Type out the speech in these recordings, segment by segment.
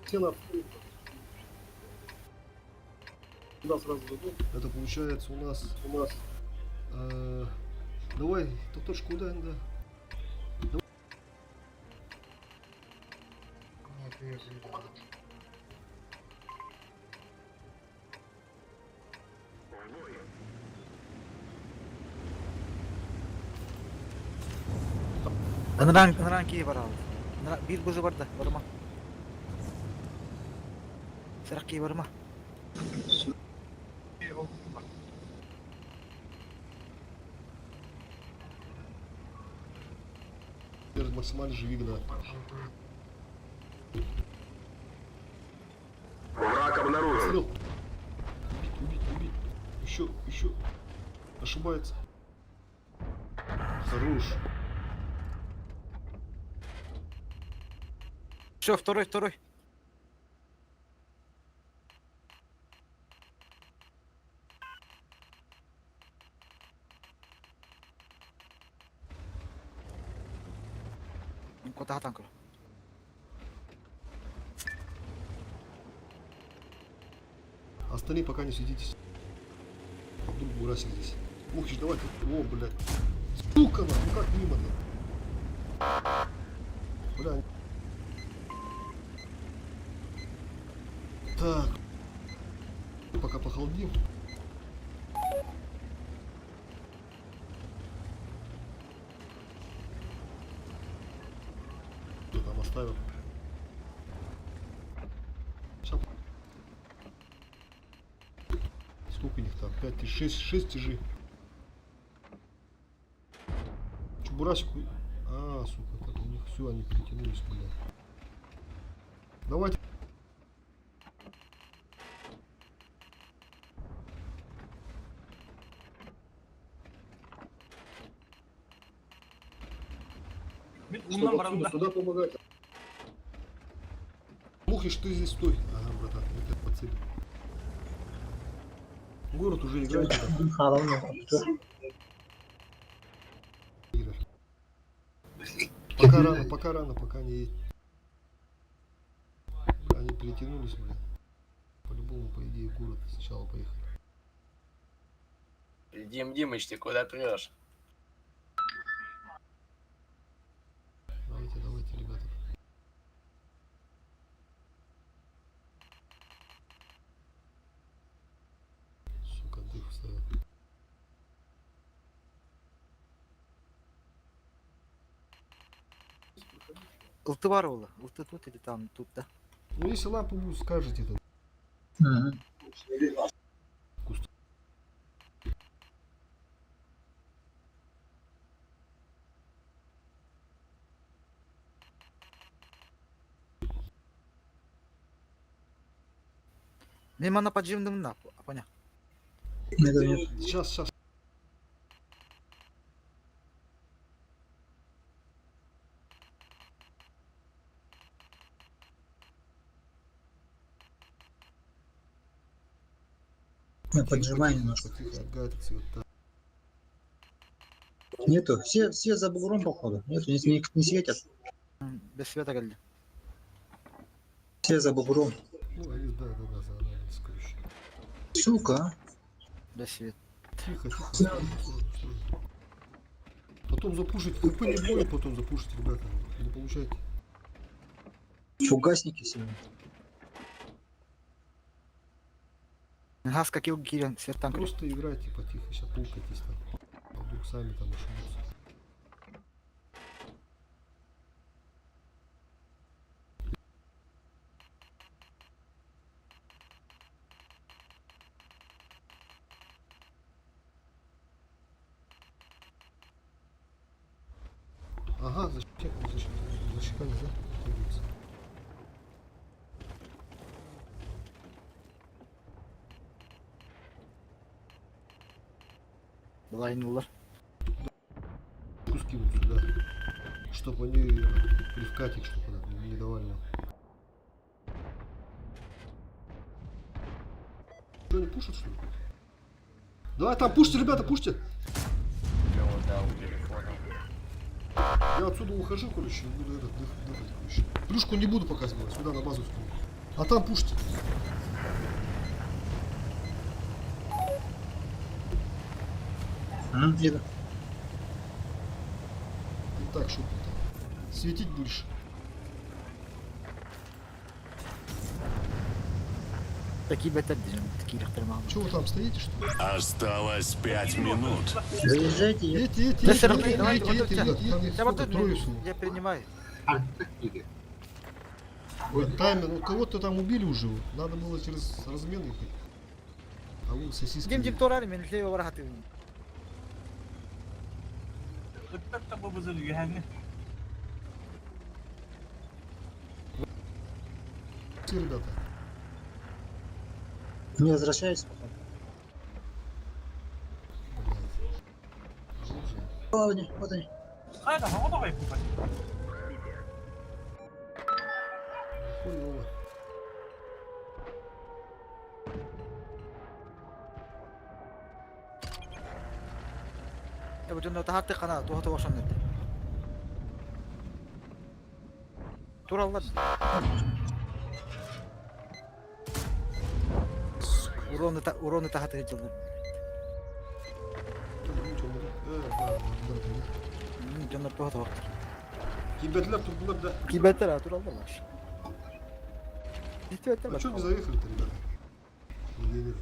Все на Туда сразу зайду. Это получается у нас... У нас Давай, точку куда да. Ыныран, ыныран кии баралар. Ыныран, биир бузу барда, барыма. Сарах кии барыма. Максимально живи, да. Враг обнаружен. Стрел. Убить, убить, убить. Еще, еще. Ошибается. Хорош. Все, второй, второй. Куда танк? Остальные пока не светитесь. А вдруг Бурасик здесь. Мухич, давай ты. О, блядь. Сука, нахуй, ну как мимо-то? Бля. Так. Пока похолодим. Кто там оставил? Сейчас. Сколько у них там? 5 и 6, 6 тяжи. Чебурасику. А, сука, так у них все, они перетянулись, блядь. Давайте. Чтобы отсюда, сюда помогать. Мухиш, ты здесь стой. Ага, братан, я тебя подцепил. Город уже играет. Игры. Пока рано, пока рано, пока не... Они перетянулись, блин. По-любому, по идее, в город сначала поехали. Дим Димыч, ты куда прешь? Давайте, давайте, ребята. Сука, дых вставил. Ылты бар ола. Ылты тут или там, тут, да? Ну, если лампу будет, скажете это. Куст. Мен мана поджимдым на, понял. Нет, нет. Сейчас, сейчас. Я поджимаю немножко. Потихо, отгадится, вот так. Нету. Все, все за бугром, походу. Нету, не, не, не светят. Без света geldi. Все за бугром. Ну, они, да, да, да, за анализ, короче. Сука, а. Без света. Тихо, тихо, осторожно, осторожно, осторожно. Потом запушить, хп не будет, потом запушить, ребята. Не получайте. Фугасники все. Газ какил кирен, свет танк. Просто играйте потихо, сейчас пулкайтесь там. А вдруг сами там ошибутся. Ага, защищали, защищали, да? Двигаются. Былайнулар. Куски вот сюда. Чтобы они при вкате, чтобы не давали нам. Что, они пушат, что ли? Давай там, пушьте, ребята, пушьте! Я отсюда ухожу, короче, буду этот, дых, дыхать, короче. Плюшку не буду пока сбивать, сюда на базу скину. А там пушки. Еду. И так, шутка там. Светить будешь. Такие бетер дежим, такие рахтар Чего вы там стоите, что ли? Осталось 5 минут. Заезжайте, я Эти, эти, Да, эти, всё равно, эти, давай, эти, вот эти, у тебя. ребят, там их Я сколько, вот трое всего. я принимаю. Вот, Таймер, ну кого-то там убили уже. Надо было через размен ехать. А вы сосиски. Дим дим турар мен лево барахаты. Все, ребята. не возвращаюсь, походу. Блядь. Жуть же. Вот они, вот они. Хуёво. Я вот онно тахатты кана, туха туха шоннет. Тураллар. Уроны та уроны тахаты жылды. Дьоннор туха туха. Кибетлер тут было, да. Кибеттер тураллар. А что не заехали-то, ребята? Легионеры.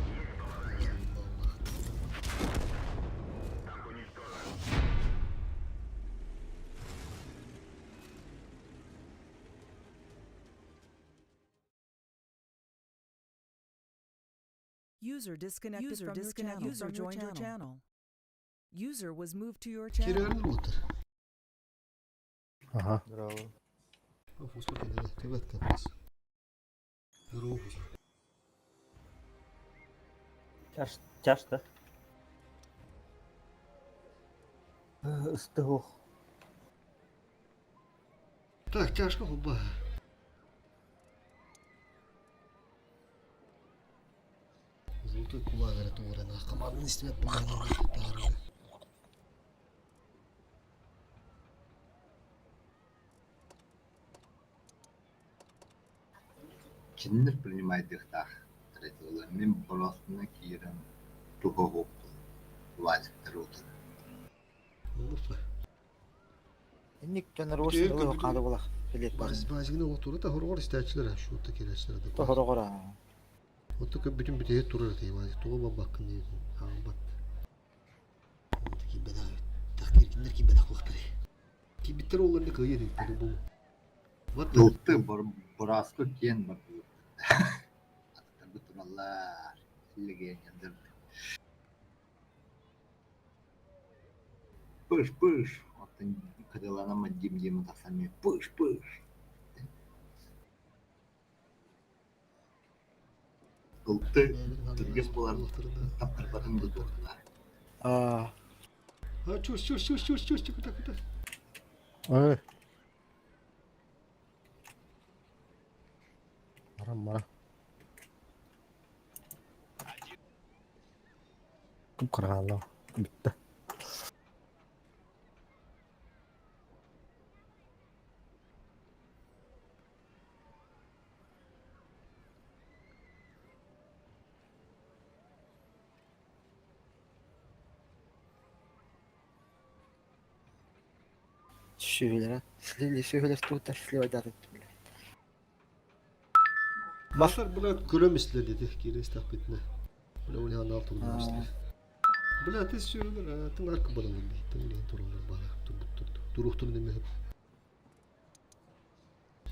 Заебал, нахуй. User disconnected User from your disconnected channel. User from your joined your channel. channel. User was moved to your channel. Кирилл Лутер. Ага. Фу, сколько надо? Привет, как раз. Здорово, Фуз. Чаш, чашта. Ыстыгох. Так, тяжко губа. Золотой кулак, говорит, ура, на командный свет погнал. Кинилэр принимайдыахтаах третилэр мин боростуна киирэн туһуоҕуппун, Вадиктары утары Опа. Инник дьоннор уус ылы хаалы булах. Билет бар. Базигне отуру та хоргор истәчләр, шу та кирәчләр дә. Тохорогора. Вот только бүтүн бүтәе турыр ди, базик туга бабакын ди. Бат. Таки бәдә. Тахтир киндер ки бәдә кулактыр. Ки биттер оларны кыйы ди, по-любому. Вот Ылты бораскы киэн бардыбыт Аттарбыт тураллар, легионердер Пыш-пыш, оттон кыдыланама дим-дим тахсан пыш-пыш Ылты түргэн буолан таптарбатын да туохтулар Аа. А чё, чё, чё, чё, чё, чё, куда, куда? Ой. Мара, мара. Кып кыргаалла. Бүтті. Шүһүлэр. Слили шүһүлэр туутар сливайдаты. Башлар, блядь, көрөмүслер деди, кирес тапытны. Бля, у него анал тугмуслер. Бля, ты сюрдер, а ты нарко балалар, ты не туралар бала. Турухтун неме.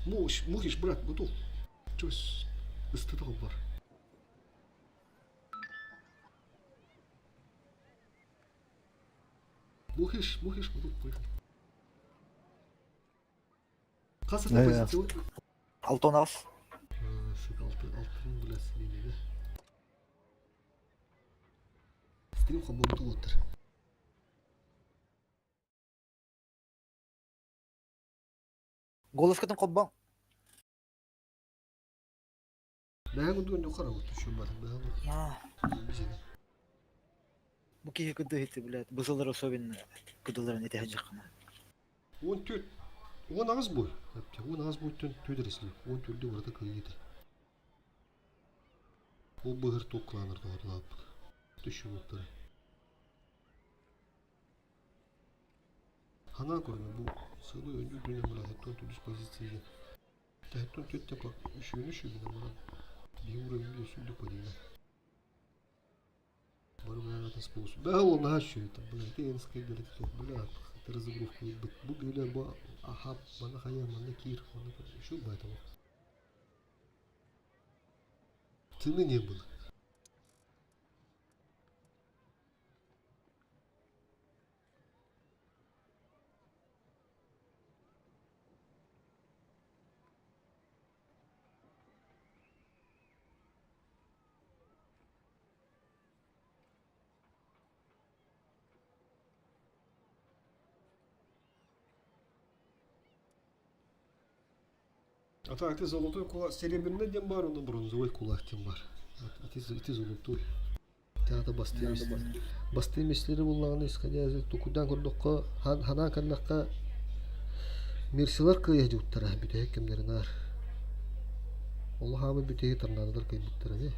Муш, мухиш, брат, готов. Чё с ыстытыгы бар. Мухиш, мухиш, готов, поехали. Касыр Да, позиция. Алтон ас. Сука, алты, алтын, бля, сирени, да? Тыын хоммут уолаттар. Голоскытын холбоҥ. Бэйэҥ курдук онньук харабыт түшүн батын бэйэҥ Бу киһи кыдыһыты, блядь, бузылар особенно кыдыларын итэ сылдьаххына. 14 18 буй. 18 буйтан түөдэр ислим. 14 барыта кыайыыта. Ол быһыр туох кылаанар тоҕотулааппыт. Түшүн буттара. Ханаа көрүнэ бу сылы өндү дүнэ мыра хеттон түдүс позиция. Хеттон түттэ ко үшүүнү шүүнү мыра. Биһи уровень сүрдүк падина. Бары бля это способ. Да, он нашу это, бля, ты энская говорит, бля, это разыгровка бу бля бу аха, мана хая, мана кир, мана еще бы этого. Цены не было. А так, ты золотой кулак, серебряный дем бар, он бронзовый кулак тем бар. А ты, ты золотой. Теата бастыы мислери буллаҕына исходя из тукудан көрдөххө ханаан кэллэххэ Мирсилар кыайа дьуттара бүтэһик кэмнэрин аар. Ол хаамы бүтэһи торнадолар кыайбыттара дии.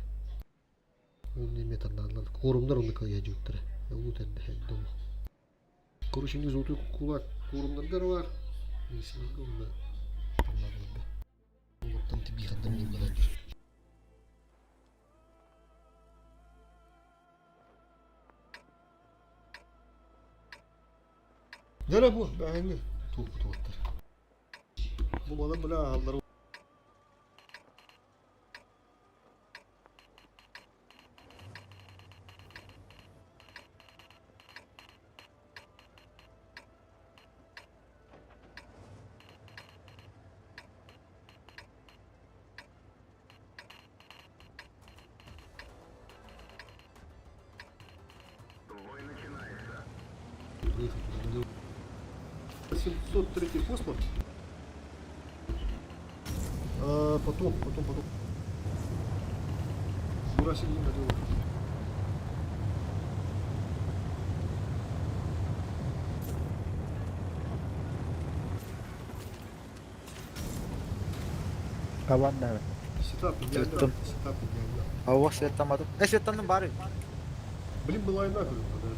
Ол эмиэ торнадолар куорумнар онно кыайа дьуттара. Улуу тэрдэһэ дому. Короче, не золотой кулак куорумнаргар бар. Мирсиларга онно торнадоларга. Олортон тибиихаттан булгалар. Нere bu? Бэһэҥҥи тууппут уоттар. Бу балар бля аһаллар выехать туда налево. 703 космос. А, потом, потом, потом. Бурасик не налево. Кабан да. Сетап идеально. Светтан. Сетап идеально. Ауа светтамадым. Э светтанным бары. Блин, была и нахуй, да.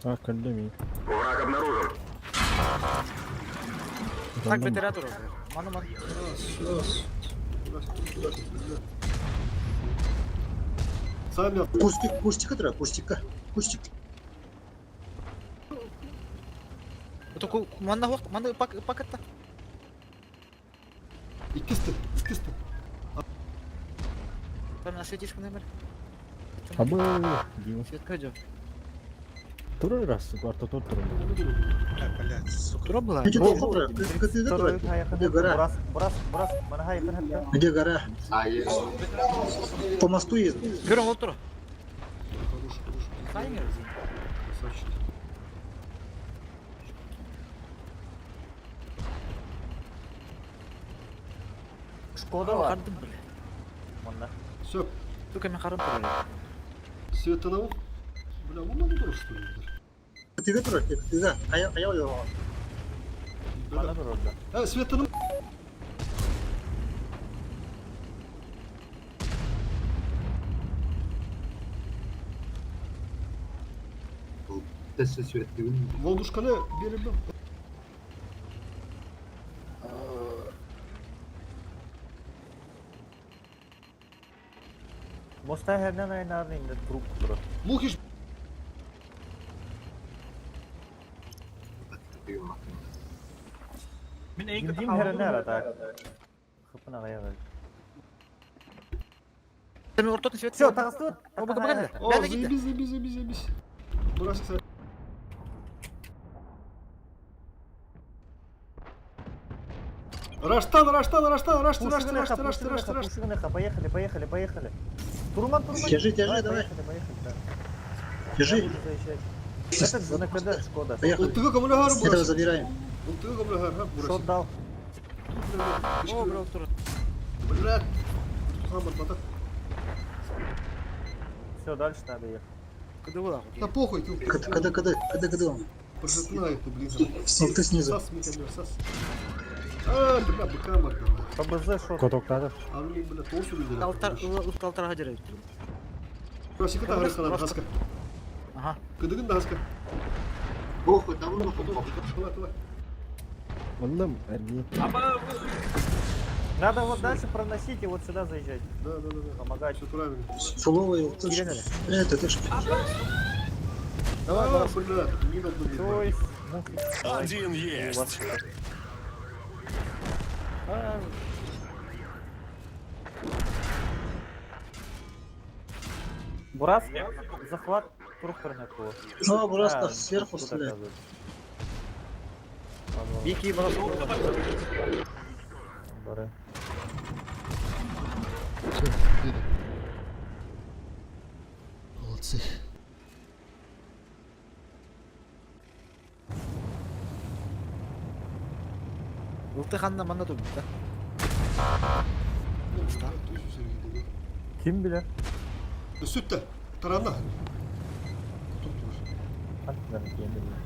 А, көрдүм. Враг обнаружен. Так ветеран турар. Маны маны. Раз, раз. Бурасик, бурасик, бля. Сами Кустик, кустика тұра, кустика. Кустик. Отоку манна хуак, манна пак пакатта. Иккисти, иккисти. Там на светишка номер. Абы. Дима. Светка жок. Турар раз, ортотор турар. Да, блядь, сука. Тура была. Где тұра? Где тұра? Где гора? Бурас, бурас, бурас, манаха якын хатта. Где гора? А, есть. По мосту ездит. Көрөң ол тура. Хороший, хороший. Таймер. Красавчик. Шкода бар. Кардым бля. Манна. Все, Тука мен карым тура. Света Бля, ну надо тоже что ли? Где тұра? Где? Ая, ая, ая. Мана тур orada. Э, Света Тэссе сүөттүгүн. Волдушканы берем. Моста herden aynarin indi туруп тур. Мухиш Дим herden arada. Хыпын агая бер. Мен ортотун свет. Все, тагысты. О, бага бага. О, Бәле китте. заебись, заебись, заебись, заебись. Бурасик, сэр. Раштан, Раштан, Раштан, Раштан, Раштан, Раштан, Раштан, Раштан, Раштан. Поехали, поехали, поехали. Турман, Турман. Тяжи, тяжи, давай. Поехали, поехали, да. Тяжи. Я буду заезжать. Это на КД, Шкода. Поехали. Ылтыга көмөлөһөр Этого бурас. забираем. Ылтыга көмөлөһөр, ха, бурас. Шот дал. О, бро, тур. Блядь. Хамар бата. Все, дальше надо ехать. Кыды була. Да похуй, ты. КД, КД, КД, КД, КД он. Прожитная ты, блин. Ылты снизу. Сас, Микамер, сас. А, бля, быка мордала. ПБЗ шот. Котоктады. А ну, бля, толсу люди. Алтар, алтар хадыр. Просика та харыхана хаска. Ага. Кыдыгын да хаска. Похуй, там он похуй. Тыла, тыла. Ыллым, эрги. Надо вот дальше проносить и вот сюда заезжать. Да. Помогать. Все правильно. Фуловый ылты. Это ты ж. Давай, давай, бля, не надо То блин. есть, ну, давай. Один есть. А, Бурас, захват Трухтернякова. Ну, Бурас сверху стреляет. Бики брос. Бары. Все, едем. Молодцы. Ылты ханна манна тур да. Ким билер? Сүттэ. Таранна. Кутук тур. Хантынан ким билер.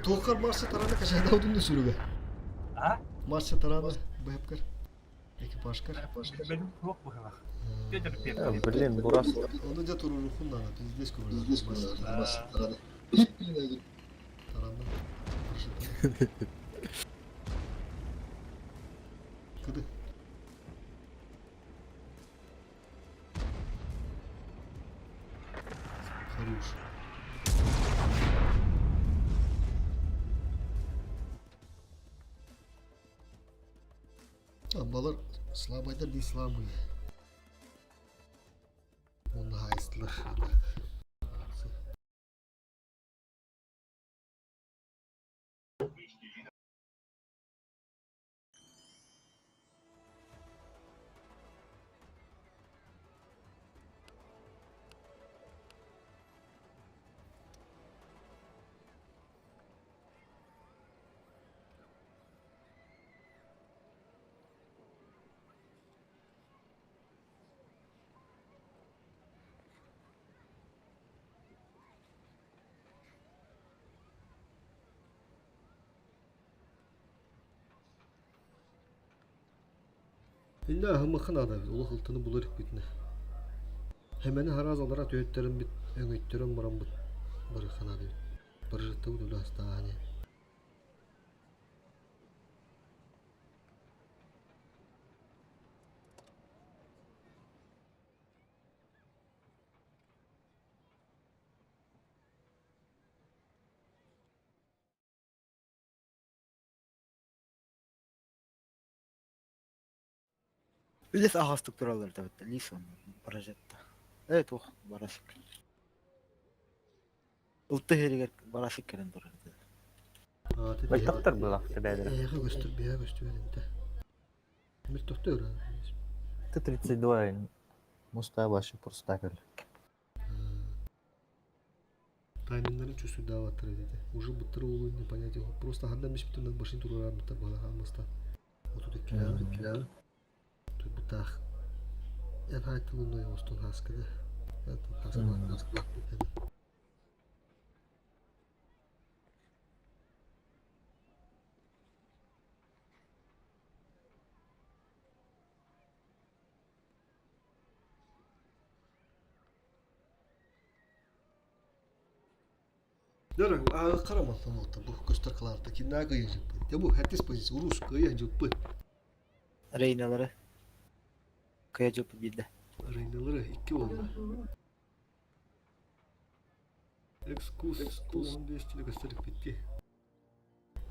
Толкар Марса тарана кашайда удун сүрүгө. А? Марса тарана бэпкер. Экипажкар. Блин, Бурас. Оны да турурухун нана, пиздец көмөр. Пиздец көмөр. Марса тарана. Таранна. Кыды. Хорош. Аммалар слабайдар не слабые. Оны хайстылар. Инна хымыкын ада улах ылтыны булар битне. Хемени хараз алара төйөттерин бит өңөйттерин баран бит барыхана бит. Баржытты бут үластаане. Лис ағастық туралар да лис он бара жатты. Evet ох барасык. Ылты херигер барасык керен турар. Байтақтар была тебя. Эйха көстөр, бия көстөр энте. Мир токтор. Т-32 Муста ваши просто так. Таймингдарын чувствую даваттыр деди. Уже буттыр болу не понять его. Просто хандан беш бүтүн башын турар мыта бала хамаста. Отут эккилер. Тут бутах. Эн хайтылын ной остон хаскыды. Хаскыды. Дөрөг аа карамалтан болду. Бу көстөр кыларда кимнаа кыйын жыппы. Де бу хаттис позиция урус кыйын жыппы. Рейналары. Кая жопу билdi. Рейналары 2 oldu. Экскус, экскус 15 тили gösterdik bitti.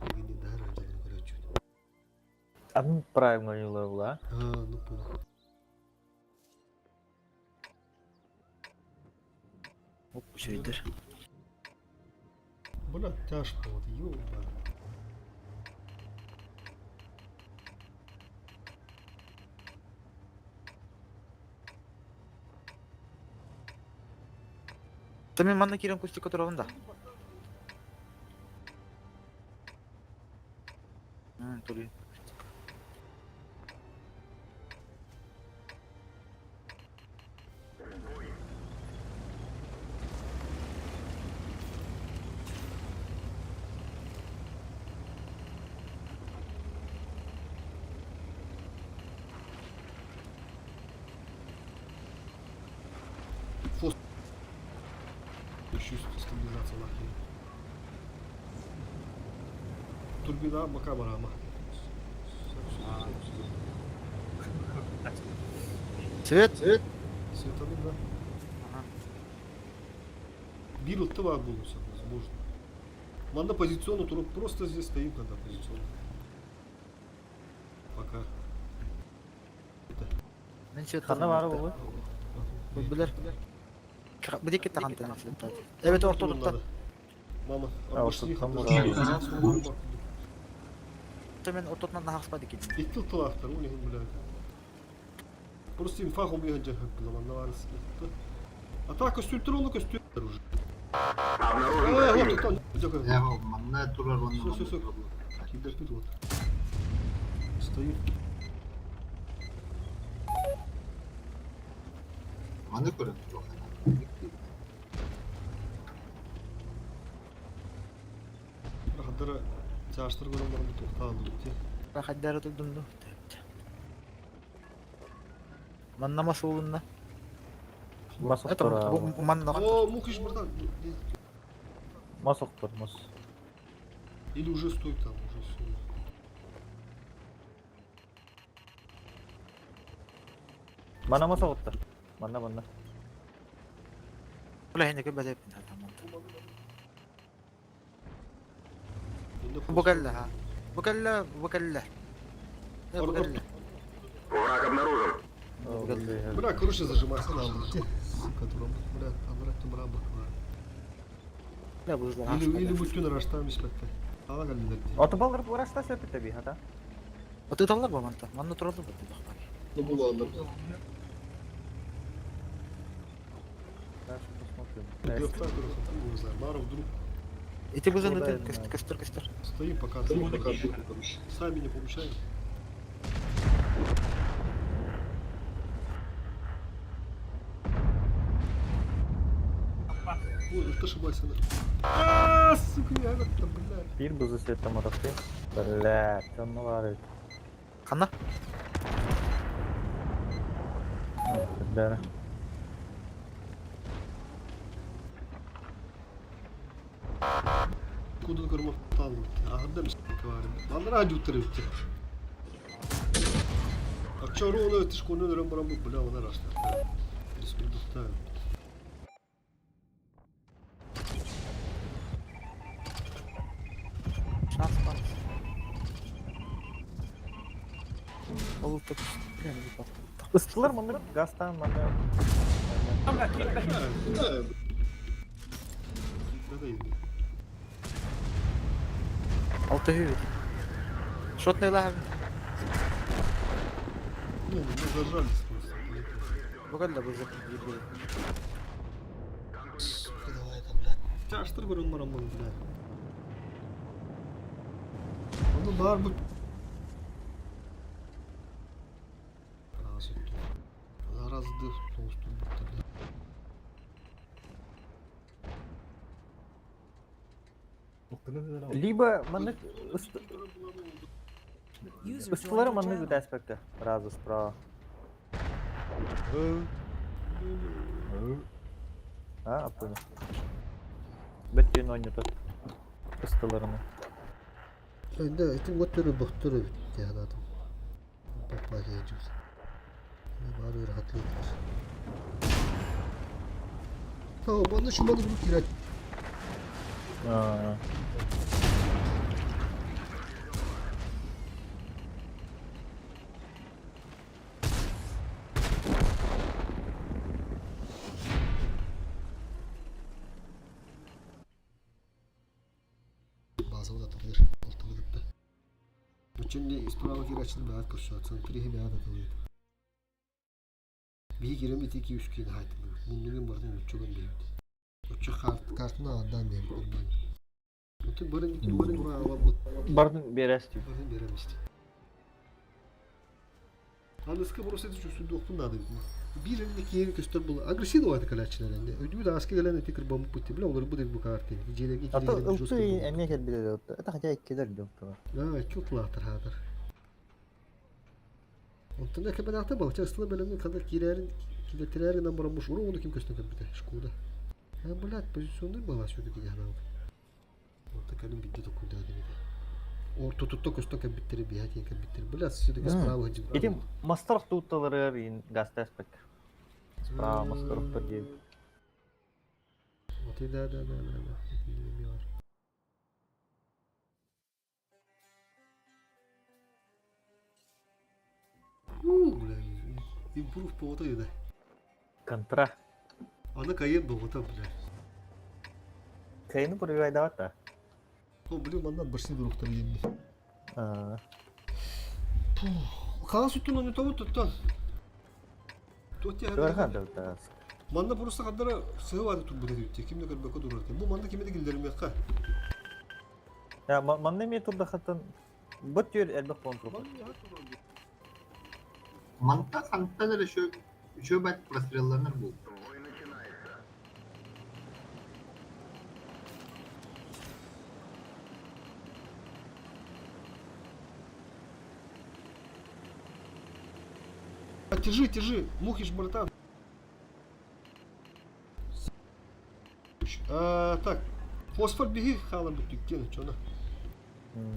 Егини daha önce bunu көрөчү. Одну правильно левла. А, ну понял. Оп, şeydir. Бля, тяжко вот, ёба. Та мин манна киирэн кустикка турабын да. Туруй. Фос. Стабилизация лахи. Турбина мака барама. Свет. Свет. Светаны, да. Ага. Бир ылты бар болуса, возможно. Манна позиционно туруп просто здесь стоим, когда позиционно. Пока. Мен свет Ханна бары болу. Билер. Бу диэки тахантан светтаат. Эбет ортотуттан. Мама, А, обошли их. ортотуттан даже. Мен ортотунан нахаспа дикин. Икки ылтылаахтар, ол иһин бля. Просто инфа хомуйан дьаһык була, манна баар А так көстүүттэр ону көстүүттэр уже. Обнаружен Э, вот противника. тут, дьэ, Я манна турар онно. Всё, всё, всё. Киберпит вот. Стоит. Маны көрөн туруох. Хаддара чаштыр көрөн баран туктаан дии. Хаддара турдум ду. Манна мас улунна. Мас Это охтор. манна. О, мухиш братан. Мас охтор, мас. Или уже стой там, уже все. Мана мас охтор. Манна манна. Бля, хинэ көбөтө Бу кэллэ ха. Бу кэллэ, бу кэллэ. Бу кэллэ. Враг обнаружен. Бля, короче, зажимайся на Сука, турам, бля, анрак тумра бакла. Бля, бу зла. Или бүтүн раштан испетте. Ала галилер. Аты баллар урашта сөпүттэ би хата. Отыталлар бу манта. Манна тураллар бу бахпар. Ну, было, да. Дальше посмотрим. Маров вдруг Ити бу Куда заны это? көстөр көстөр. стоим пока. Стоим пока, короче. Сами не получаем. Ой, ты ошибайся. А, сука, я это, блядь. Бир бузу светтем орохты. Бля, темно бары. Ханна? Да. Куда көрмө тал. Ахында бар. Ман радио төрөптү. Акчары оны өтүш көңүл өрөм барам бля, она рашта. Республикта. Шанс бар. Ол так, бля, не попал. Ыстылар маны гастан маны. Да. Да, Алты хүйбет. Шотный лахым. Ну, мы зажались просто. Бу кэллэ бу заны. Сука, давай это, блядь. Чаштыр көрөм барам бля. Оны бар бу. Заразды толсту бля. Либо маны User joined ыстылар your маны channel. гүдәспекте. Сразу справа. А, понял. Бөттен ойнатат. Ыстыларını. Да, этим вот төрө бохтору битти анадым. Папа келжик. Бары rahatlıyor. Tamam, bana şu malı bulup girer. А, Bazı da atılır. Altılı gitti. Şimdi ispravı gir açıldı bir koşu Центри bir atılıyor. Bir girem iti iki üç kere hayatım. Bunun barın uçugun bir. Короче, картаны аҕардаан биэрбит нормально. Оту бары тура аламмыт. Бардын берестик. Барын беремисти. Аныска просто сүрдүөхпүн наада эбит. Биир эмне киһи көстөр була. Агрессивный баҕайы кэлээччилэр энне. Өйдүүбүт ааска кэлэн ити кырбаммыт бутти. Бля, олорбут бу бу карты. Дьиэлэргэ А то киирэн жестко ылты буолбут. эмиэ кэлбит Это хотя иккилер дьолтуга. Аа, икки утулаахтар хаатар. Онтон экэбэнаахта балача ыстыла бэлэмҥэ ханна киирээрин киллэртэрээри гынан баран бу уну ким көстөн кэлбитэ шкода. А, блядь, позиционный была все-таки дьаһанаабыт. Орто кэлин бидде токуйдаа диэбитэ. Ортотуттан көстөн кэлбиттери биһа тиийэн кэлбиттери. Блядь, все-таки справа сылдьыбыт. Ити мастар тутталарыгар ин гастаспак. Справа мастар диэн. Вот и да. Ити эмиэ бар. У, бля, импрув повода еді. Контра. Аны кайын боғыта, бля. Кайны пробивайдавата. О, блин, маннан башни дуруктар енни. А, Хаға сүттін оны табы тұттан. Туот Көрхан да Манна просто каддара сыгы бар тут будет өтте. Кимде көрбөккө турар. Бу манна кимде килдермекка. Я манна эми турда хаттан бут төр элбэх контур. Манта хантан эрэ үчүгэй бат прострелланар буолла. Бой начинается. Тяжи, тяжи, мухиш, братан. А, так, фосфор беги, хала бүттүктен, чона.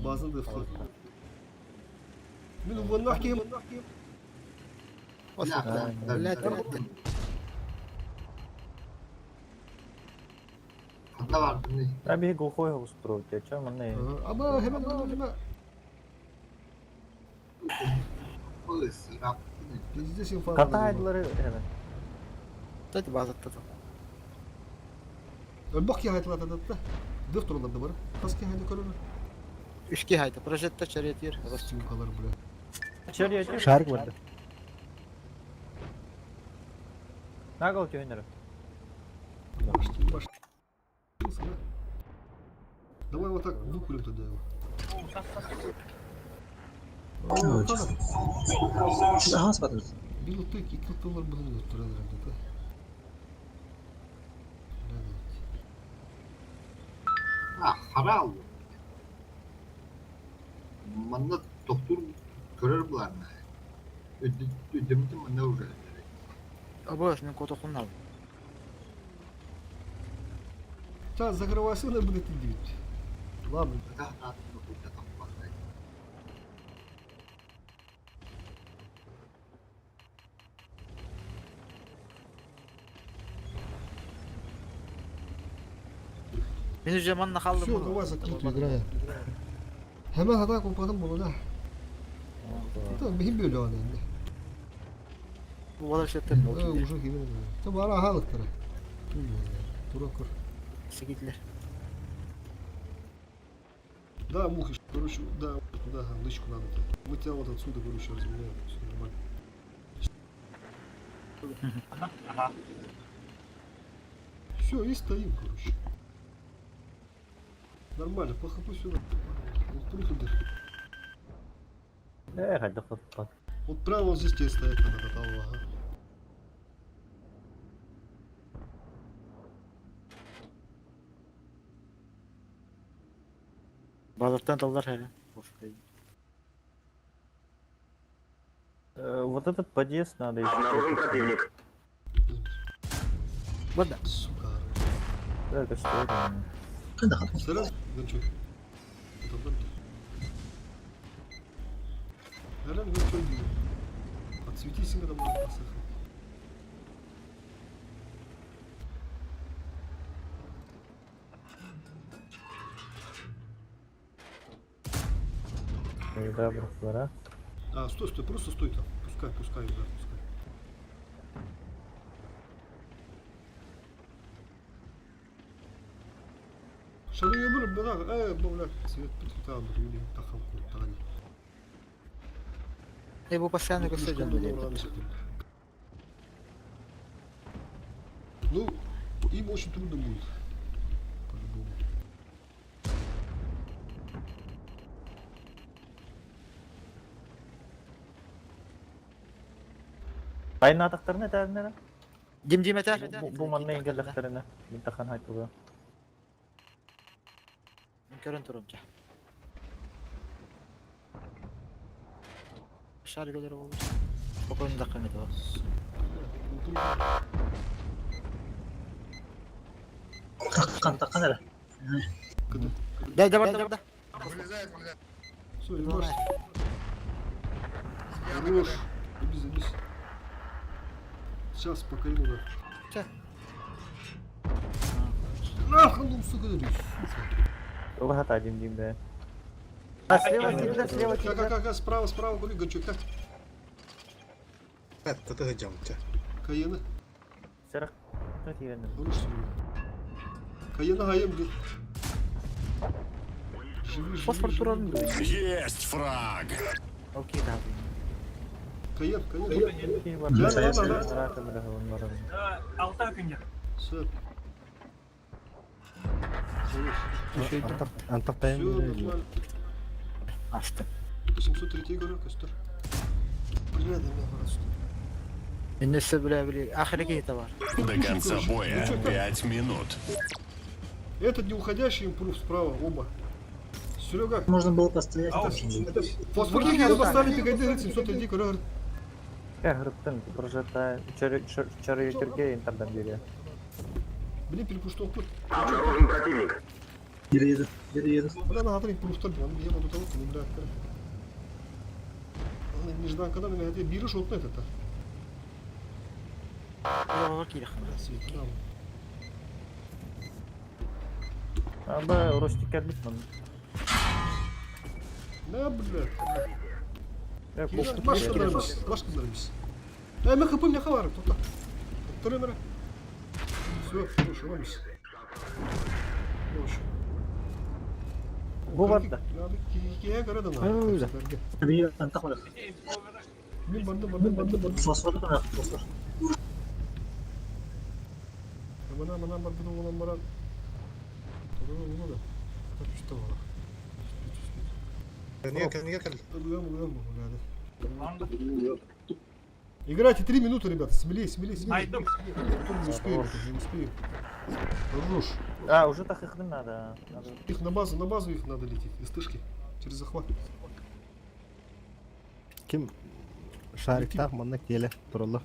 Базын дыфты. Мен убаннах кем. Блядь, Ханна бардым А би глухой устроить, а чё манна? Аба, hemen hemen hemen. Ысырап. Пиздец инфа. Катайдлары hemen. Кстати, базатта. Бак я айтылады да. Дых тураларды бар. Хаски хайды көрөр. Үшке хайта, прожетта чаретир. Сумкалар, бля. Чё я Шарик барды. Нагал тёнер. Баш, баш. Давай вот так выкурим тогда его. Ага, смотри. Бил ты, екі доллар бұны тұрады да. А, харал. Манна доктор көрөр буларна. Үдүмтү манна уже. Абы, мен кото хуннал. Сейчас закрывайся, она будет идти. Ладно. Да, да, да, Мен уже манна халдым. Все, давай закрытую играем. Hemen hata kopardım bunu da. Tamam, benim böyle anı. Олар шеттер. Уже gibi. Tamam, ara halıktır. Тура көр. Сегитлер. Да, мухи, короче, да, туда, лычку надо. Мы тебя вот отсюда, короче, разменяем, все нормально. Все, и стоим, короче. Нормально, по хп сюда. Вот круто даже. Э, хадда хатта. Вот прямо вот здесь тебе стоять надо, готово, ага. Базаттан талдар хәле. Вот этот подъезд надо еще. Обнаружен противник. Бада. Сука. Да, это что это? Сразу гончой. Наверное, гончой делай. Отсветись, когда будет посохать. Да, бра. А, стой, стой, просто стой там. Пускай, пускай, да, пускай. Шары өмір бірақ, э, бля, свет бит там, или тахам куртани. Э, бу постоянно көстө жөн. Ну, Им очень трудно будет. По-любому. Айнаатахтарына этээринэ Дим дим этэр. бу манна иҥгэллэхтэринэ мин тахан хайтылыа. Мин көрөн турам ча. Шар гөлөр болur. Спокойно даккан это. Таккан, таккан эрэ. Да, да, да, да. Вылезает, вылезает. Все, ебашь. Хорош. Забись, забись. Сейчас, пока ему да. Чэ. Нахуй, ну, сука, да, сука. Туга хата дим дим да. А слева киирдэ, слева Как, киирдэ. как, как, справа, справа, говори, Гончук, как? Каена. Серах. Киирэн. Хорош, Серега. Каена, Гаем, блин. Живи, живи, Фосфор живи. турарын дуо. Есть фраг! Окей, да. Каен, Каен. Да, Да, да, да. Все. Хорош. Антах антах тайм Все, нормально. Аста. 803 говорю, костер. Бля, да меня просто. Иннесе биле биле. Ахыры кейте бар. До конца боя Ну чё, как? 5 минут. Этот не уходящий импрув справа, оба. Серега, Можно было постоять. фосфор киирдэ поставили, пигайды, 703 говорю. Э, хырыттын, прожета чары интердан бере. Блин, перепуштал путь. Обнаружен противник. Бери еду, бери еду. Бля, на гатри импрув тар, я буду того, не бля. Нежданкадан мен хәтта биреш отны это. Йоо, киирэх. Свет, да. Аба ростик кэлбит ман. На, бля. Э, Баш кыдармыз, баш кыдармыз. Э, мен хп мне хавар, тут. Второй Все, хорош, ламис. Хорош. Бу бар да. Надо кие карада на. Ой, Бери антах бар. Мен барды, барды, барды, барды. Фосфор да фосфор. Мана, мана, барды, олан баран. Тодор олу да. Так что var. Ылгам, ылгам, ылгам. Играйте 3 минуты, ребята. Смелее, смелее, смелее. Потом не успеем, не успеем. Хорош. А, уже так их надо. Надо. Их на базу их надо лететь. Из тышки. Через захват. Ким шариктах манна келе тураллар.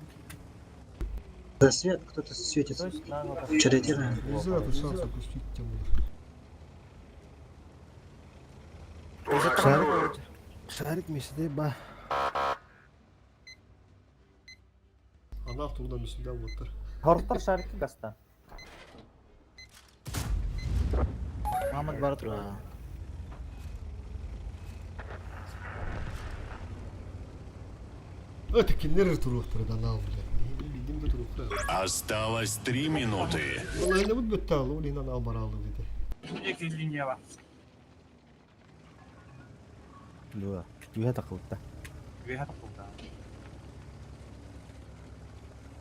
За свет кто-то светится. То есть надо. Чаритир, наверное. Нельзя этот шанс упустить тему. Шарик шарик месте ба. Она в трудном сюда вот. Хортор шарики гаста. Мамат бар тура. Это кинер туруктар да нау, блядь. Не видим да туруктар. Осталось 3 минуты. Vallahi ne bu bitti o ne nan baralı dedi. Дуа. Дуа такылта.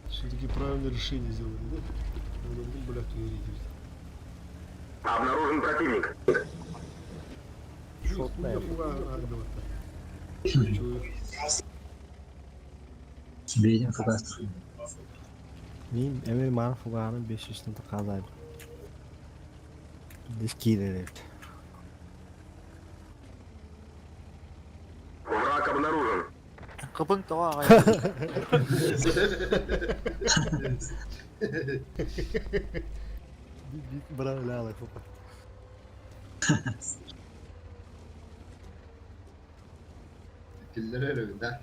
Все-таки правильное решение сделали, да? Надо было, блядь, уверить. Обнаружен противник. Шотная. Бери фугас. Мин эми ман фуганы 500 таказай. Дискиререт. Враг обнаружен. Кыбын тоға ағай. Бра ляла фука. Киллер öyle да.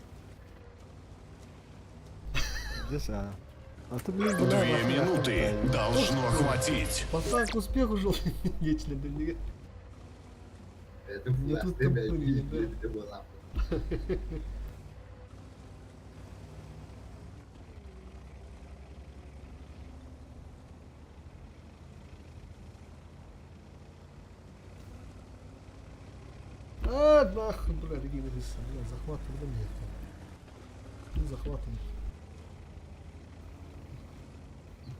Здесь а. А ты блин 2 минуты. Должно хватить. Пацан к успеху жил. Вечно для него. Это Мне тут фугас, там были, да. это было. А, нахуй, бля, Регина Лиса, бля, захват тогда нет. Ну, захватом.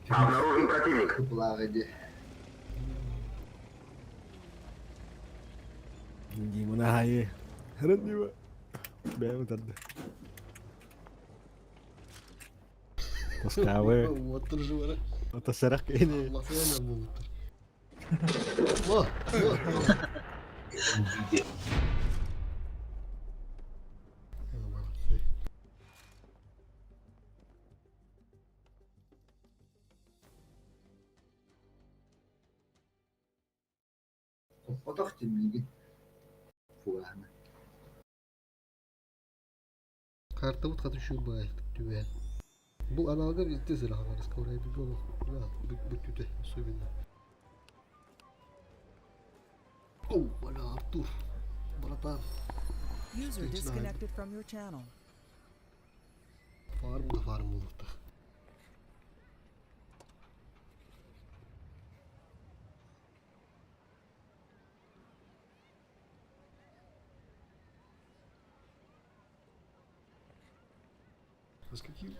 Обнаружен противник. Кыпылаах иди. Димона хайы. Хырын дима. Бэйэм утарды. Тоскавы. Уоттар жывара. Отосарах кини. Allah sana bulutlar. Vah, vah. Топпотох тимниги. Фуганы. Картабыт хаты шубай түбән. Бу аналга везде зыраханарыс коврай бу бүттүтэ особенно. Оу, бля, Артур. Братан, User It's not. disconnected from your channel. Фарм да фарм болуктах. А с каким?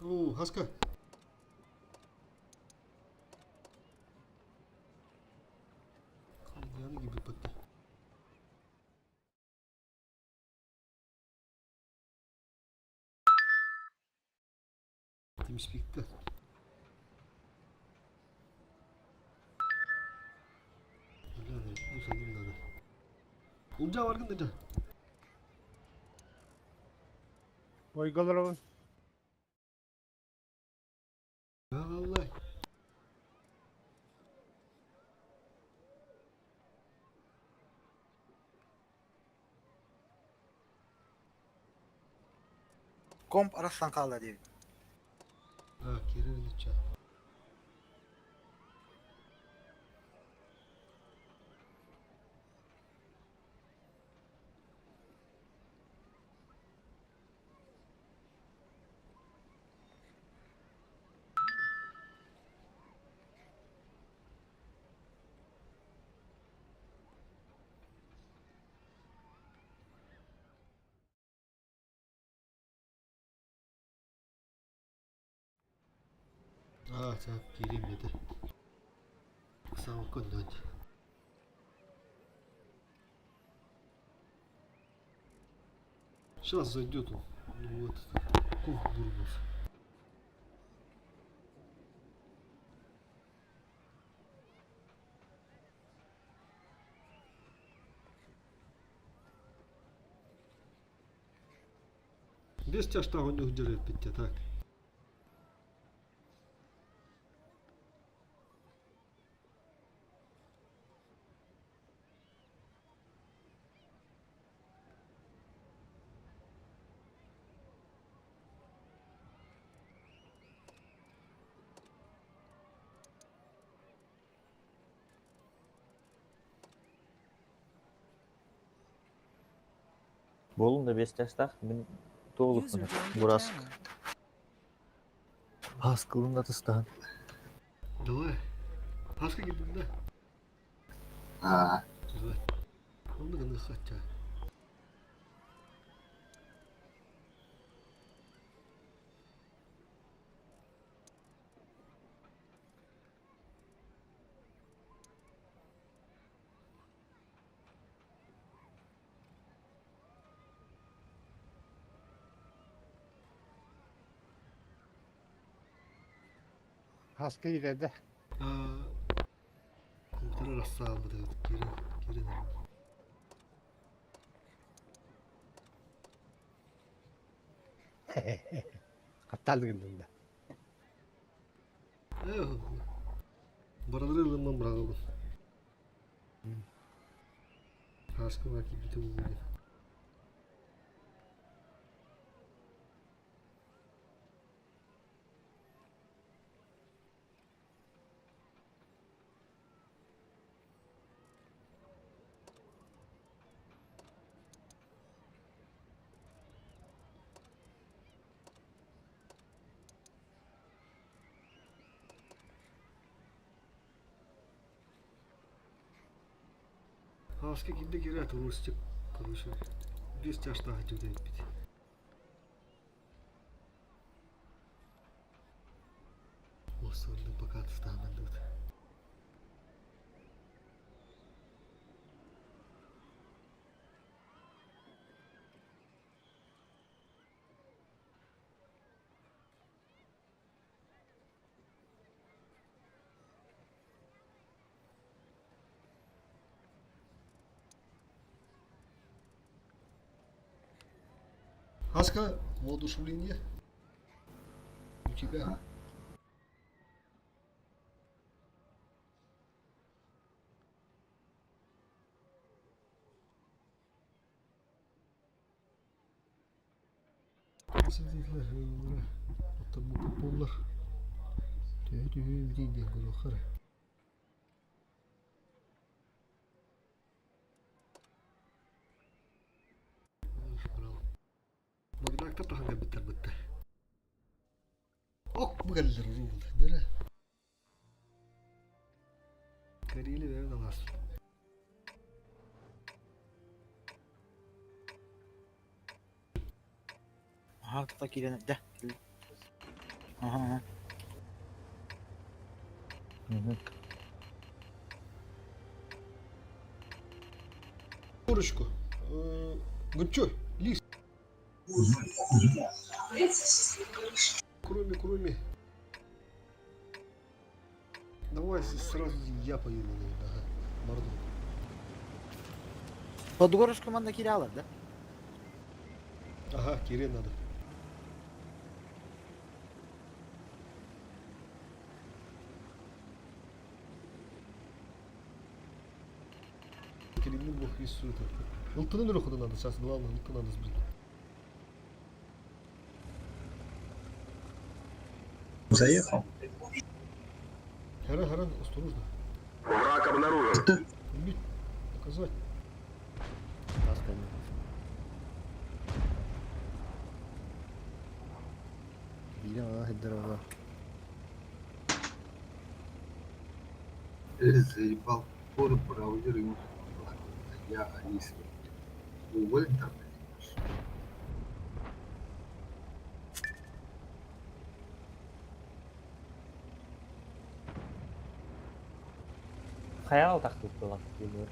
О, Хаска. Яны gibi bitti. TeamSpeak'te. Bu sandım da. Ulca var gında. Ойголорон. Ya vallahi. Комп арассан хаалла диэбит. Ha, geri döneceğim. А, так, киирим dedi. Sağ ol dön. Сейчас зайдет он. Ну вот, кух бурбус. Без тебя штагу не удержит так. Болум да 5 жастах, мен толук User мына. joined your Бураск. channel. Аскылын да тыстаан. Давай. Хаска gittin de. Аа. Давай. Onu da хотя. Хаска киирдэ. Компьютер рассаалбыт киирэн киирэн. Хаттаал гынным да. Баралары ылымман бырагылбын. Хаска бар киирбите булгу. Хаска киирдэ киирээт Ростик, короче, биэс чаастаах дьиэбит эбиппит. Уоссуордун пока тустааннардыбыт. Аска, воодушевление у тебя. Буоллар төһө түһүү эбитий диэн көрүөххэ эрэ. Багдактар таһан кэлбиттэр бытта. Ок бу кэллилэр уруубун. Дөрө. Кэриили бэйэм алаас. Аһа, тута киирэн эрдэ. Аһа, аһа. Курочку. Гунчой, лист. Кроме, кроме. Давай сразу я поеду, наверное, ага. Морду. Подгорушка манна киирэ алар да? Ага, Кире надо. Кирилл бог вису это. Ылтыны нырыхуда надо, сейчас главное, ылты надо сбить. Заехал. Хара, хара, осторожно. Враг обнаружен. Убить, наказать. Биирэ аҕа сирдэр Заебал. Поры браузер ему Я Алиса. Уволен там. Хайал тахтык была Егор.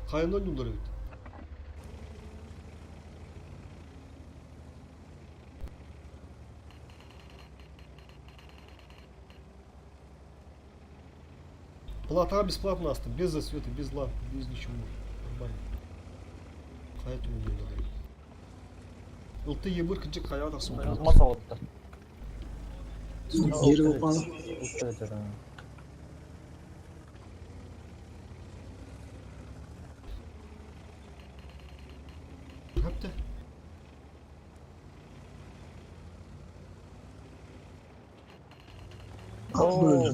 Хайын ойнулар эбит. Плата бесплатно астым, без засвета, без ламп, без ничего. Нормально. Хайа түмүнү Ылты ебір кынчык хайа тахсым. Маса отты. Дерево упало. Хапта.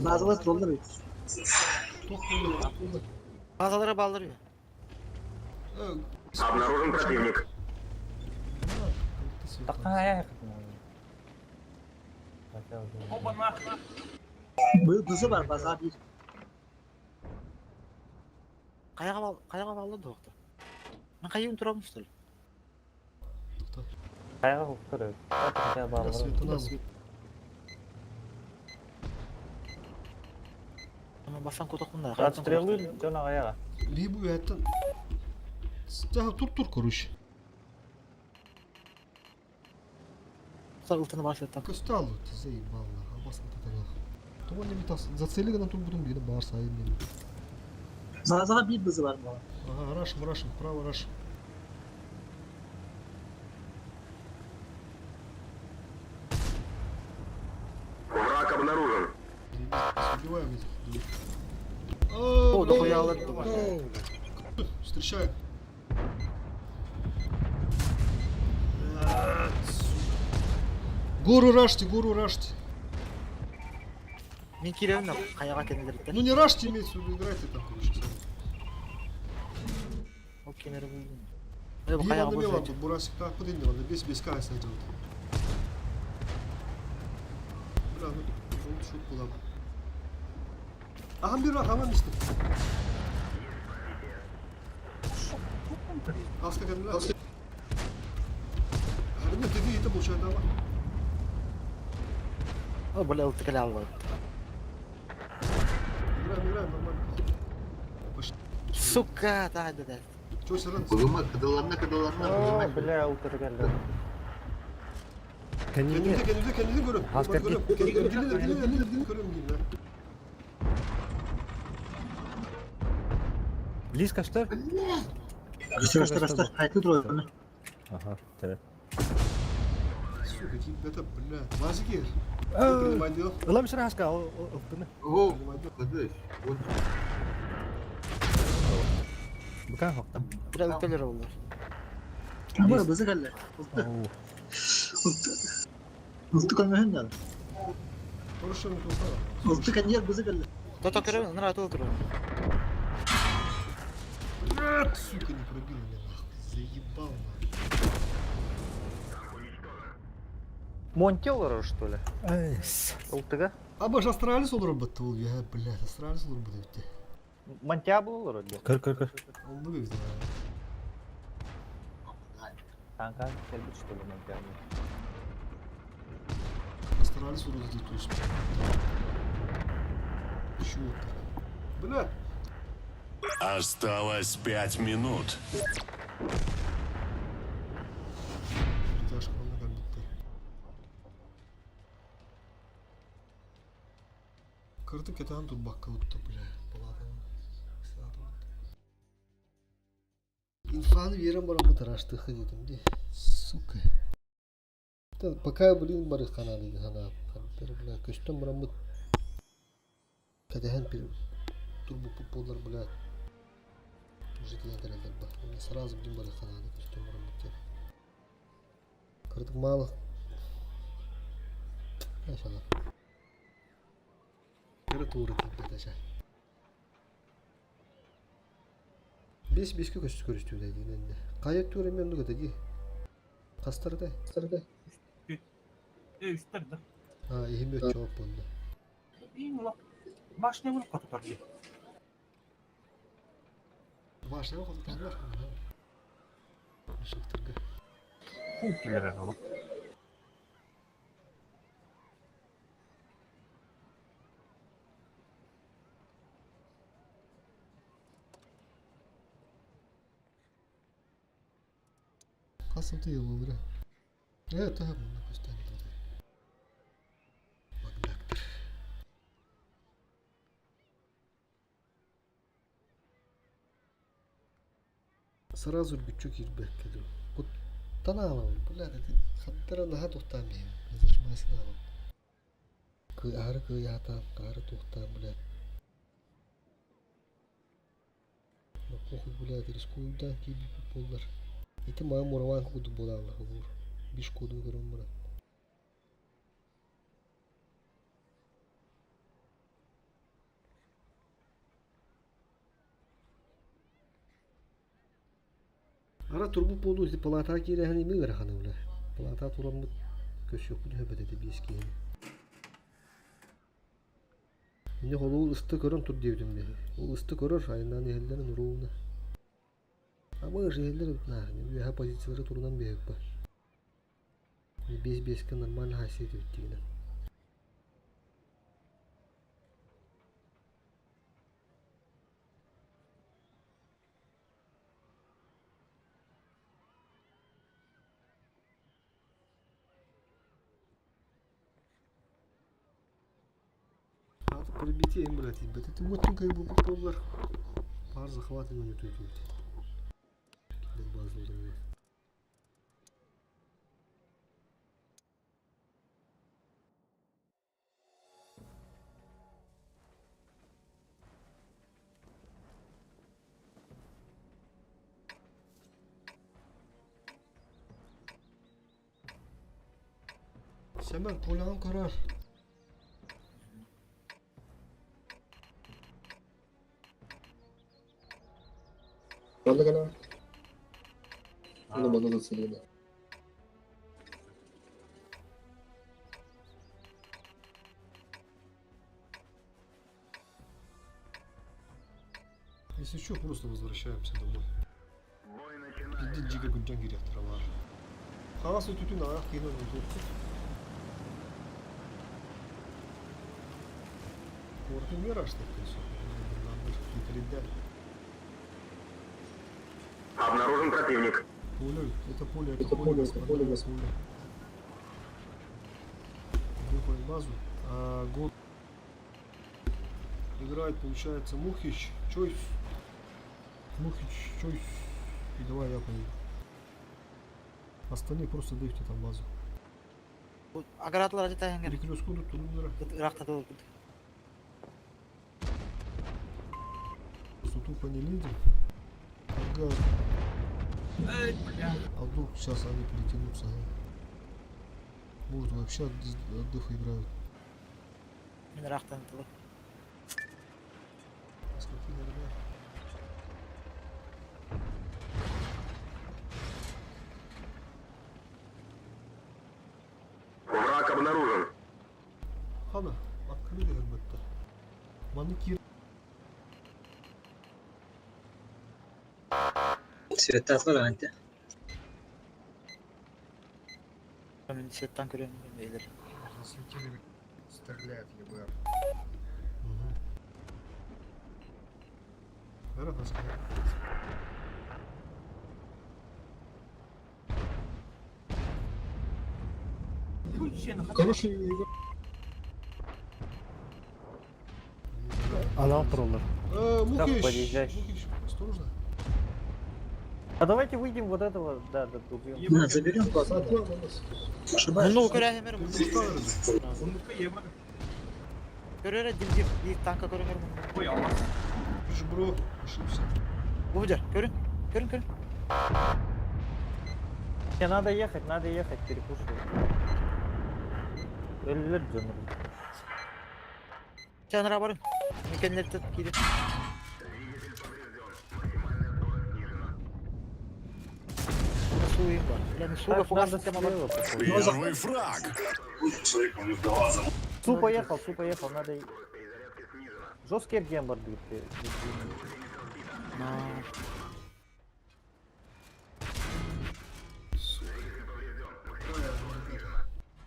Базовый троллер ведь. Тох болды. Базалары балдырıyor. Обнаружен противник. Такая Бызы бар, база bir. Каяга бал, каяга балды доқты. Мен кайын турам что ли? Каяга көрөт. Светона. Ама басан котокунда. Стрелы жона каяга. Либо это... Тур тур короче. Ылтыны башлаттан. Косталу, ты заебал, нахуй, басын ты нахуй. Того не метас. Зацели на тут будем, где бар сайын. Базаға bir бызы бар bu. Ага, рашим, рашим, право рашим. Враг обнаружен. Убиваем этих. О, дохуя алады. Встречаем. Гору рашьте, гору рашьте. Мен киребин каяга кенелерден. Ну не рашьте, имеется в виду, играйте там, короче. сами. Ол кемери булдум. Э, Биир хайаҕа онно бу эмиэ сылдьар. барбыт, бурасиктаахпыт инньэ онно биэс биэскэ аайса сылдьыбыт. Бля, ну ол шут буолан. Аһам биир хааман истим. Аска кэллилэр. Харина тиги ите получайдаба. О, бля, ылтыкали аллар. Играем, играем, нормально. Пошли. Сука, да, да, да. Чё, сыран? Быгыма, кыдыланна, кыдыланна, О, быгыма. бля, ылтыкали. Кэннигэр. Kendini kendini kendini görün. Аска Görün. Kendini kendini kendini görün diyeyim ben. Лис каштар? Что, что, что, хайты трое. Ага, тебе. Сука, это, бля, Вазигер. Принимай дело. Ылам сыра хаска, ылтыны. О, Принимай дело. кыдыш. Вот. Букан хоқтам. Бля, ылтыкали олар. Бара бызы кэллэ. Ылты көмөһүн дал. Хорошо, не толкала. Ылты коньяк бызы кэллэ. То-то көрөбүн, нара тыл көрөбүн. Блядь, сука, не пробил меня нахуй. Заебал нахуй. Монтеллер, что ли? Ылтыга? Абаш Астралис olur бытты ол я, блядь, Астралис olur бытты бітті. Монтиабло олар диye. Көр, көр, көр. Онды бізде. Kanka kelbit что ли Монтиабло? Астралис olur dedi то есть. Чего Бля, Осталось 5 минут. Тяжко онда бітті. Кыртык кетен тут бакка утты, бля. Палатаны. Инфаны верен барам тараштыхы дедим де. Сука. Та, пока, блин, бары хана хана. Бля, көстөн барам кәдәһән бир турбо полар, бля. Уже тиен кәрелдер ба. Сразу, блин, бары хана көстөн барам бит. Кырдык мало. Иншалла. Кыры тууры тип таша. Бес беске көстү көрүстү дейdi. Кайыт тууры мен нуга деди. Кастарды. Кастарды. Үстер да. А, ихим өт жооп болду. Башня vurup katı diye. Башня колдонулар. Шыктырга. Функциялар oğlum. Касымты йылы Э, та, мына көстөн. Магдактыр. Сразу бүтчү кирбек кеду. Куттан бля, это хаттара наха тухтан бейм. Зашмасын алам. Кы ары кы ятан, ары тухтан, бля. Ну, похуй, бля, рискую да, киби болар. Ити маа мураван куду болалар olur. Биш коду көрөм мурат. Ара турбу полу палата кирэһэн ими ыараханы бля. Палата тураммыт көсүөхпүн хөбөтөтө биэс киһини. Инне холуул ысты көрөн тур диэбитим бе. Ол ысты көрөр айынан иһэллэрин уруuna. Ама иһэллэр наа, үөһэ позициялары турунан биэппэ. Биэс биэске нормально хасиет биттигинен. Надо пробитие им, блядь, ебать. Это вот только его попробовал. Пар захвата не тут. Базу дала. Семен, поляган karar. Онда кана. Манна зацелена. Если что, просто возвращаемся домой. Пиздец, жига күнжан директора бар. Қағаз өтетін аяқ кейін өтіп. Орден мер ашты, Обнаружен противник. Поле, это поле, это Это поле, поле, это господа, поле, это поле. Выходим базу. А, год играет, получается, Мухич, Чойс. Мухич, Чойс. И давай я поеду. Остальные просто дайте там базу. Агратлар ажы тайыңыр. Перекрестку тут турнира. Иракта да Просто тупо не лезем. Ага. А вдруг сейчас они перетянутся. а? Может вообще от дыха играют. Мен Ирактан тылы. Сколько наверное. Враг обнаружен. Хана, открыли гербетта. Манекир. Цветатлар анте. Мен сеттан көрөм эйлер. Засветили, стреляет ЕБР. Угу. Хорошо. Короче, игра. Анал тураллар. Мухич, подъезжай. Мухич, осторожно. А давайте выйдем вот этого, да, да, убьем. На, заберем базу. Ошибаюсь. Муну көрөм. Ты устал, Көрөрө дилдир. Bir танка көрөм. Ты же бро, ошибся. Бу жер, көрүн. Көрүн, көрүн. Не, надо ехать, перепушивать. Өлүлөр дьоннор. Жанра барын. Мекенлерди кири. Суйым бар. Бля, суга Так, фугас надо система бар. слева, походу. Первый фраг. Су поехал, Су поехал, надо... Жесткий гембар будет.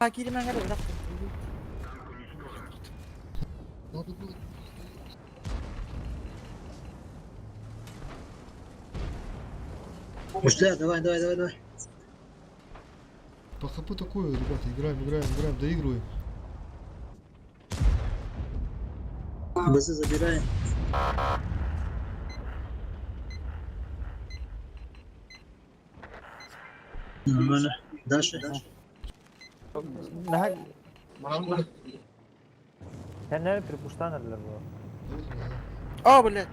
А, кири мен гара, бирок. Надо было. Мужля, давай, давай, давай, давай. По хп такое, ребята, играем, играем, играем, доигрываем. БЗ забираем. Нормально. Дальше. На... Сен припуштанерлер бу. А, бля.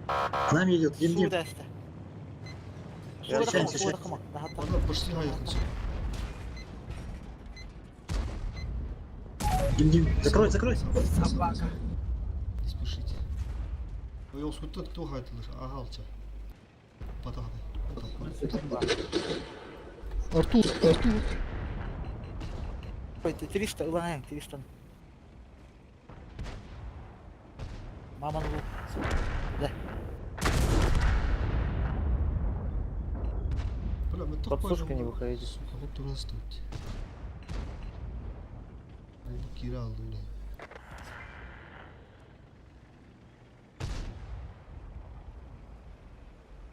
К нам идет, Дим, Су Дим. дасты. Я Суга да сейчас, кыма, суга да кыма. Она почти наехался. Дим, Дим. Закрой, закрой. Собака. Не спешите. Ой, ол скутта кто хайтылыр? Агалча. Батады. Артур, Артур. Ой, 300, ылаң, 300. Маман бу. Да. Бля, мы Под сушкой не выходите. Сука, вот туда стоит. Bu kira aldı yine.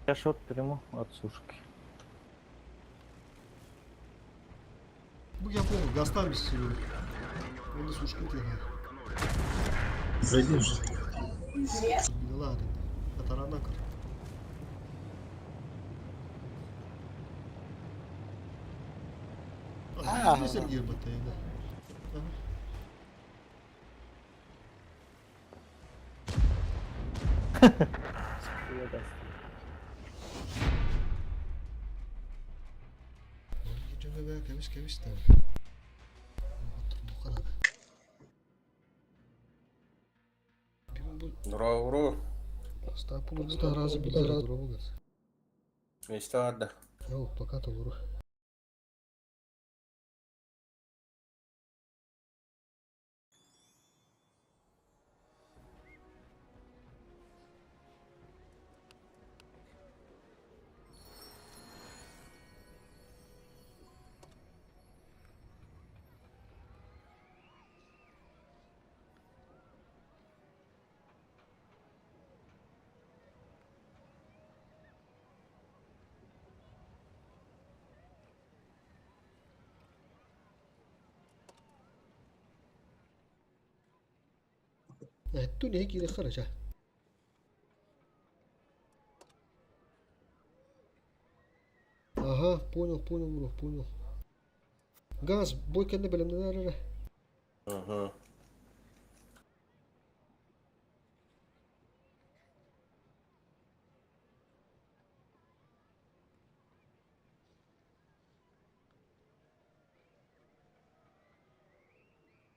Я шот приму от сушки. Bu yapalım. Gazdan bir sürü. Onu сушка тена. Зайди уже. Бинала Атаранакар. А. А, Сергей Батайна. Кэбис кэбис там. Ура, ура. Стапу разы билер. Места ада. Ол пока толору. Эттун эһи киирэ харача. Ага, понял, понял, бро, понял. Газ, бой кэннэ бэлэмнэнэр эрэ. Угу.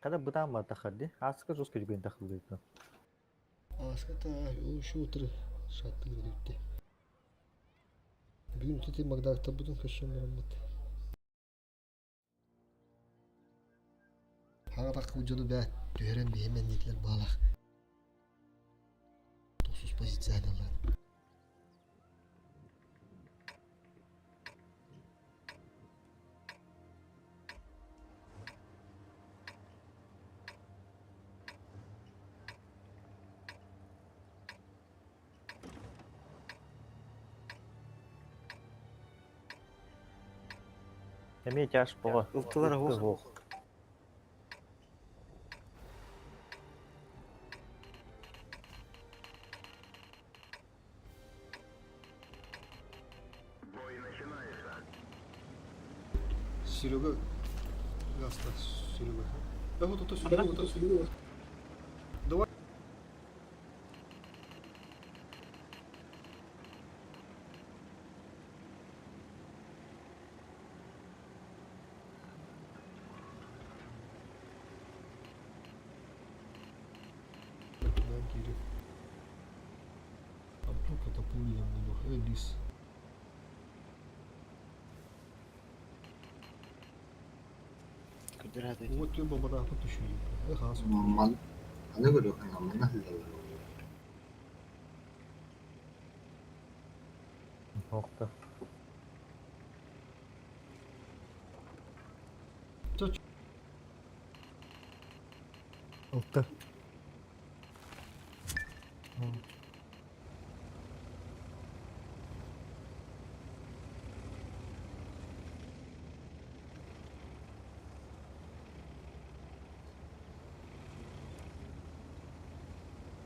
Когда бытаан баттахар ди. Аска жестко жүгөн тахылдыйты. Ааската еще утыры шаттыгыр бүттэ. Бүгүн үтүтү Магдактабытын көссөн бараммыт. Хаҥа дьону бээ түһэрэн биһимэн диэтилэр баалах. Тосус позициялар. Эмиэ тяж буга. Ылтылар оһох. Бой начинается. Серега Гаста, Серега. Да вот это Серега, вот это Серега. Давай. А вдруг это пуля буду? Лис. Көдөрөт. Вот тебе баба, тут еще и. Эх, ас. Ман. Аны көрүөх манна сылдьаллар. Охта. Ылты.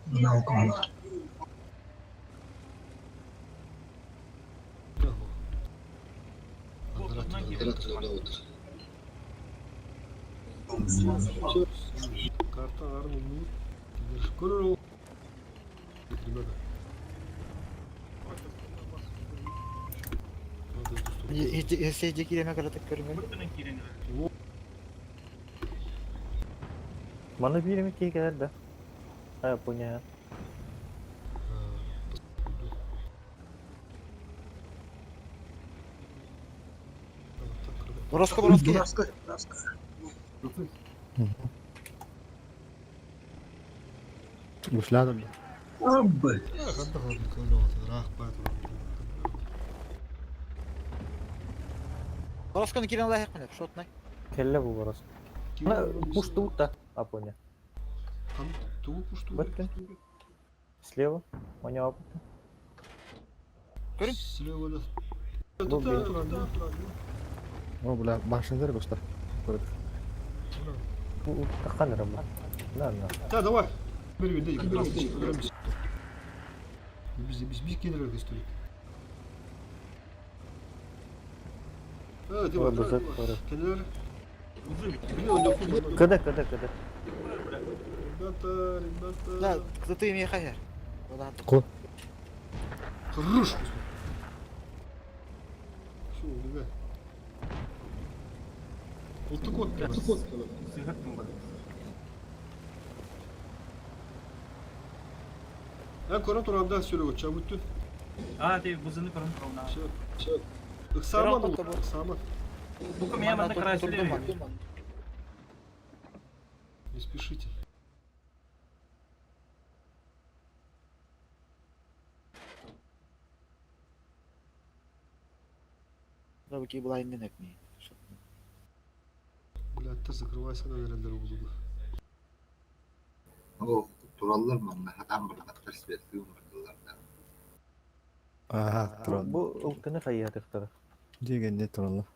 На алкоголь. Карта армы Көрөр Ребята. Если киреме каратык көрүнгөн. Маны биреме кейгелер да. А, понял. Бороска, бороска. Бороска, бороска. Гушлядым. Абы. Боросканы кирен лайык менеп, шотнай. Келле бу барас. Пушту да. А, понял. Там ту пушту. Бетте. Слева. У него Көрүн. Слева да. Бу О, бля, башыңдар достар. Көрөт. бу такан рама. На, на. Да, давай. Бери, бери, бери, бери. Biz biz biz келер историк. А, Ой, бызык көрө. Келер. Кыда, кыда, кыда. Ребята, ребята. Да, кто ты имеешь хаяр? Ко. Хорош. Все, убегай. Вот такой вот. Я көрөн туранда сүрөг чабыттı. А, ты бузыны көрөн турна. Все, все. Ыксааман ол, ыксааман. Манна Не спешите. Бу была иннин этми. Бля, ты закрывайся, наверное, буду. О, тураллар манна хатан барбаттар светлый бардылар да. Ага, туран. Бу ылкыны хайыатыктара. Дегенде туралла.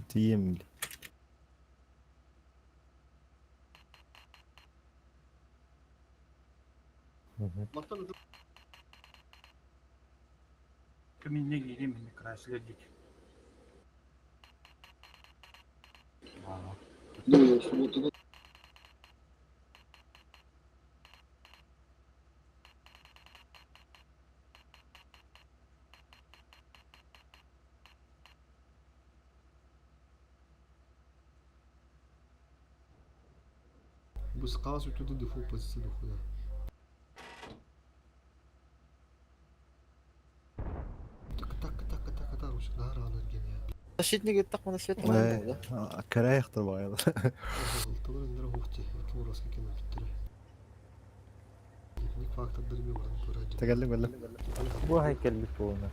Тием. Маттан Бу сқаас үтүдү дефолт позиция дохуя. Так так так так так уж на рано гения. Защитник так на свет да? Карайхтар багы. Тылыр индер хухти, ким урас кекен биттер. Ник фактордар би баран көрәді. Тәгәлле бәлле. Бу хайкел бит буына.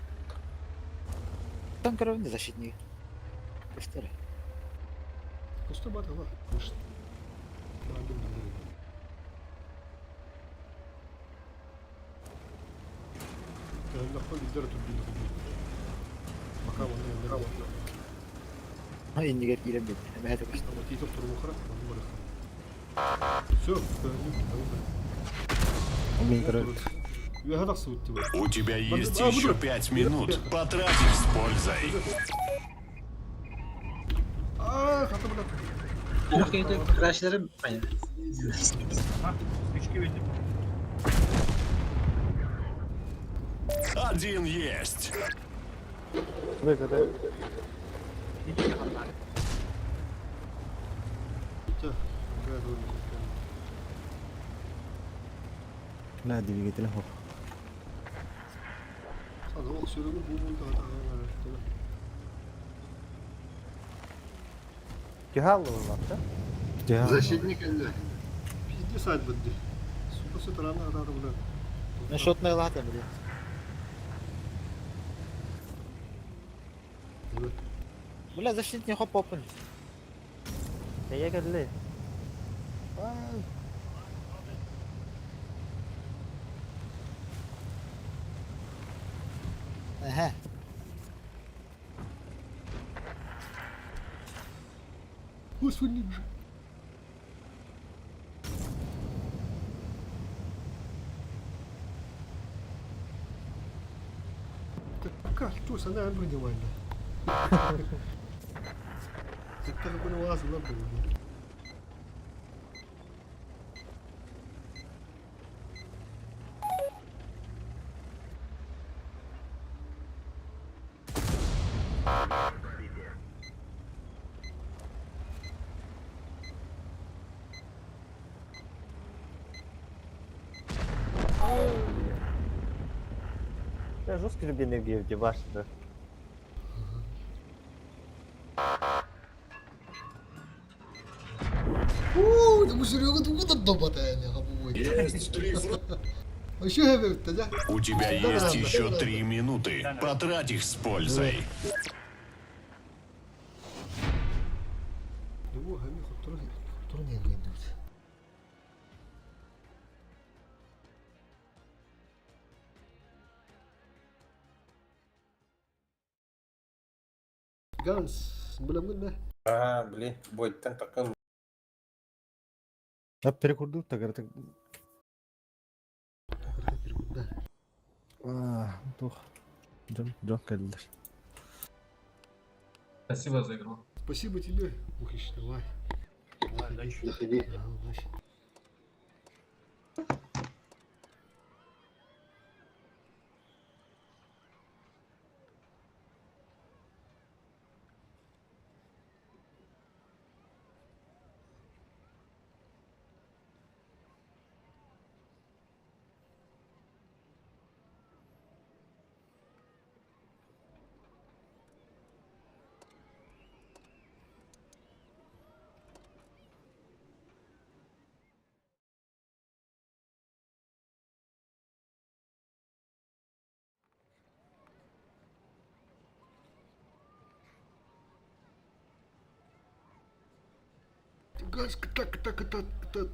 Там көрөбүн защитник. Көстөр. Просто бат ала. Надо было. Нахуй лидер тут бил. Пока он не Иннигер киирен бит. Мәһәтә көстөр. Вот етіп тұру қара, оны барық. Все, Мин көрөт. У тебя есть еще 5 минут. Потрать их с пользой. А, хата бля. Крашеры, понятно. Один есть. Выгода. Ла двигатель хох. Сада ол сөрөгү бу бу да Кихаллы булмакта. Защитник эле. Пизде сайт бітті. Сука, все рано рано бля. Ну шотный лата, блин. Бля, защитник хоп опен. Нее келди? Ага. Господи же. Так, что, она броневальна. Так броневаза на броню. Я жестко же энергия в башня. Уу, бу сөрөгү тугу да добата эне хабу. Есть три Еще хэвэ да? У тебя есть еще 3 минуты. Потрать их с пользой. Бу хами хоттору хоттору не нгэндүт. Ганс, билемгин бе? А, блин, бойттан такын. Ап перекурду тагар так. Да. А, тух. Жон, жон келдер. Спасибо за игру. Спасибо тебе, Мухич, давай. Давай, удачи. Заходи. Ага, удачи. Газ кыта кыта кыта кыта.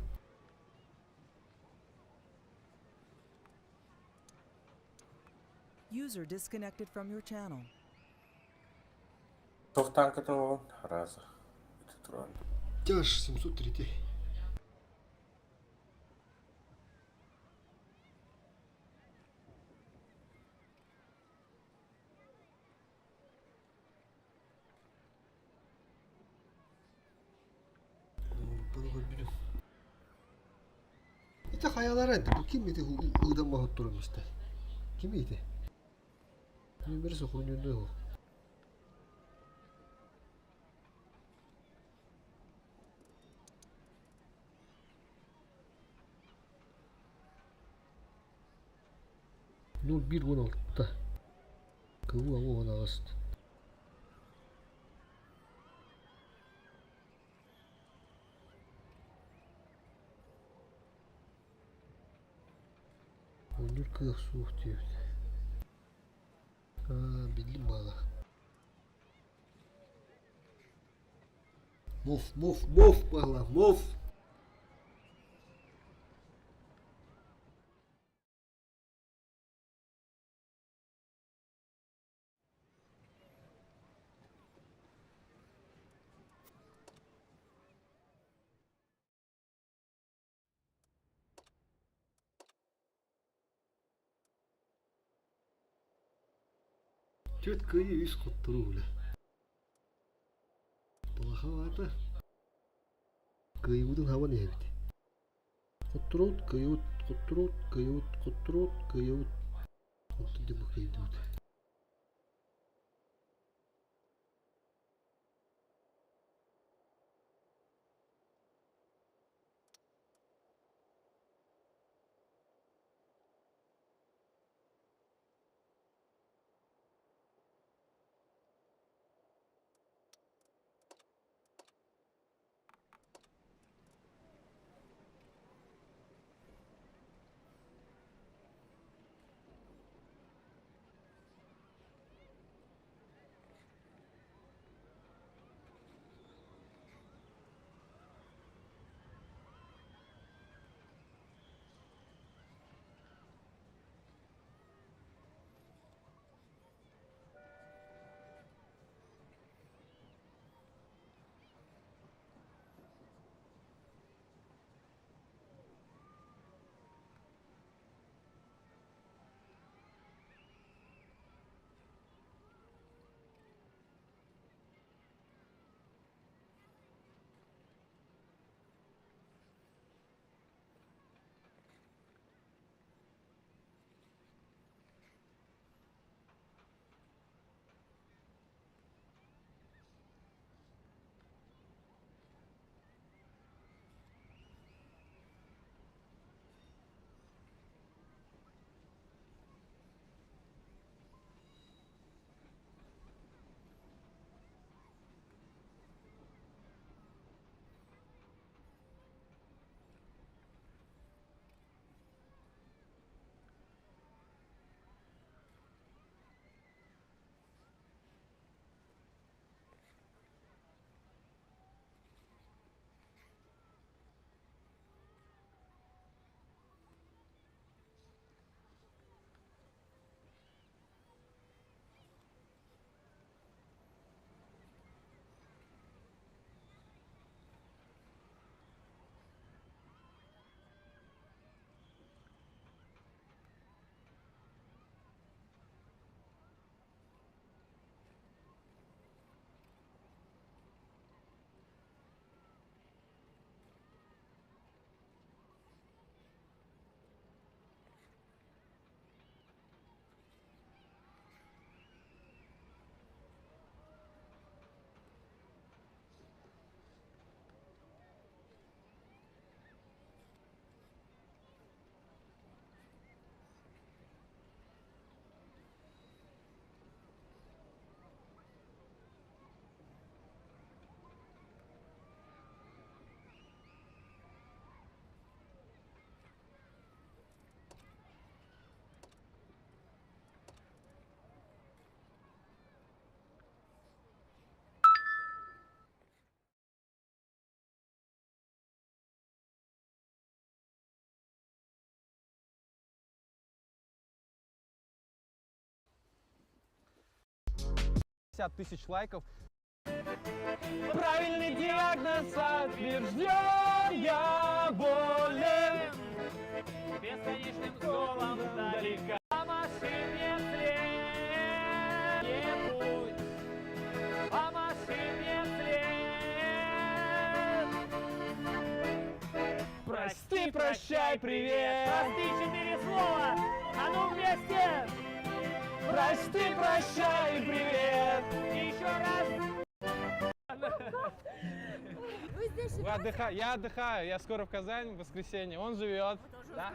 User disconnected from your channel. Туох танкатын оҕон? Раза. Ити туран. Тяж 703. Bunu көрбүтүм. Ити хайалара ити? Бу ким ити ыыдан баһыт туран истэ? Ким ити? Нөмер сохрунюнду ол. Нөл bir он алта. Кыбы ама он ағыс. Оннур кыах суох диэбит. Аа, биллим баала. Муф, муф, муф баала, муф! Түөрт кыайыы үс хотторуу үлэ. Плоховато. Кыайыыбытын хабан иһэбит. Хотторуут, кыайыыбыт, хотторуут, кыайыыбыт, хотторуут, кыайыыбыт. Онтон дьэ бу кыайдыбыт. Тысяч лайков. Правильный диагноз подтвержден, я болен. Бесконечным золом далека. А машине след не путь. А машине след. Прости, прощай, привет. Прости, четыре слова. А ну вместе. Прости, прощай, привет. И еще раз. Вы здесь Вы отдыха... Я отдыхаю, я скоро в Казань в воскресенье. Он живет. Да?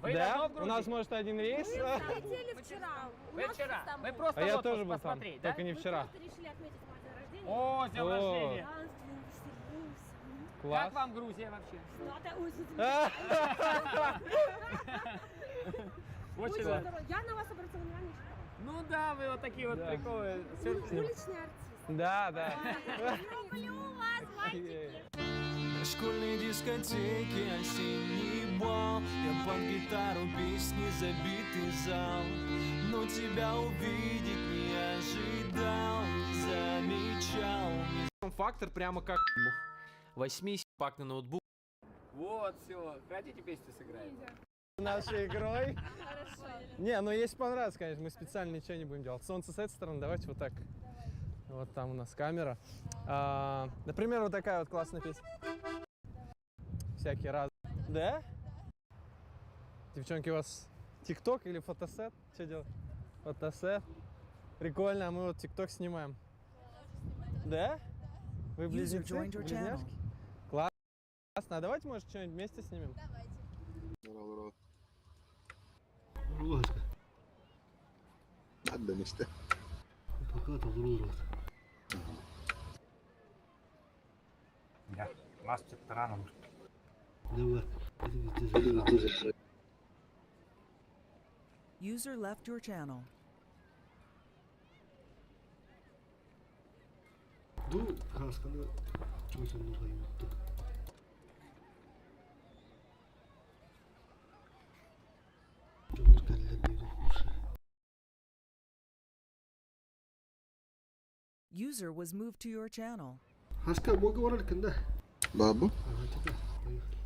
Вы Да? давно в У Грузии? нас, может, один рейс? Мы прилетели вчера. У Вы нас вчера. в Стамбул. Мы просто А я в отпуск тоже был там, посмотреть, да? только не вчера. Мы просто решили отметить мой день рождения. О, с днем О. рождения! Празднуем, веселимся. Класс. Как вам Грузия вообще? Что-то очень замечательно. Очень Очень рад. здорово. Я на вас обратила внимание еще. Ну да, вы вот такие вот Да. приколы. Сюрприз. Уличный артист. Да. Люблю вас, мальчики. На школьной дискотеке осенний бал. Я под гитару песни забитый зал. Но тебя увидеть не ожидал, не замечал. Фактор прямо как Возьми пак на ноутбук. Вот, все. Хотите песню сыграем? Нашей игрой. Хорошо. Не, ну если понравится, конечно, мы специально ничего не будем делать. Солнце с этой стороны, давайте вот так. Вот там у нас камера. А, например, вот такая вот классная песня. Всякие разные. Да? Девчонки, у вас ТикТок или фотосет? Что делать? Фотосет. Прикольно, а мы вот ТикТок снимаем. Да? Вы User близнецы? joined your channel. Близняшки? Классно. А давайте, может, что-нибудь вместе снимем? Здорово, Ласка. здорово. işte. Пока там рулот. Я. Нас тараном. Давай. Это везде. User left your channel. Ду хасканы чуйсын нухай ютты. Дьоннор кэллэр диэн курса. User was moved to your channel. Хаска бога барар кында. Бабу. Ага, типа, поехали.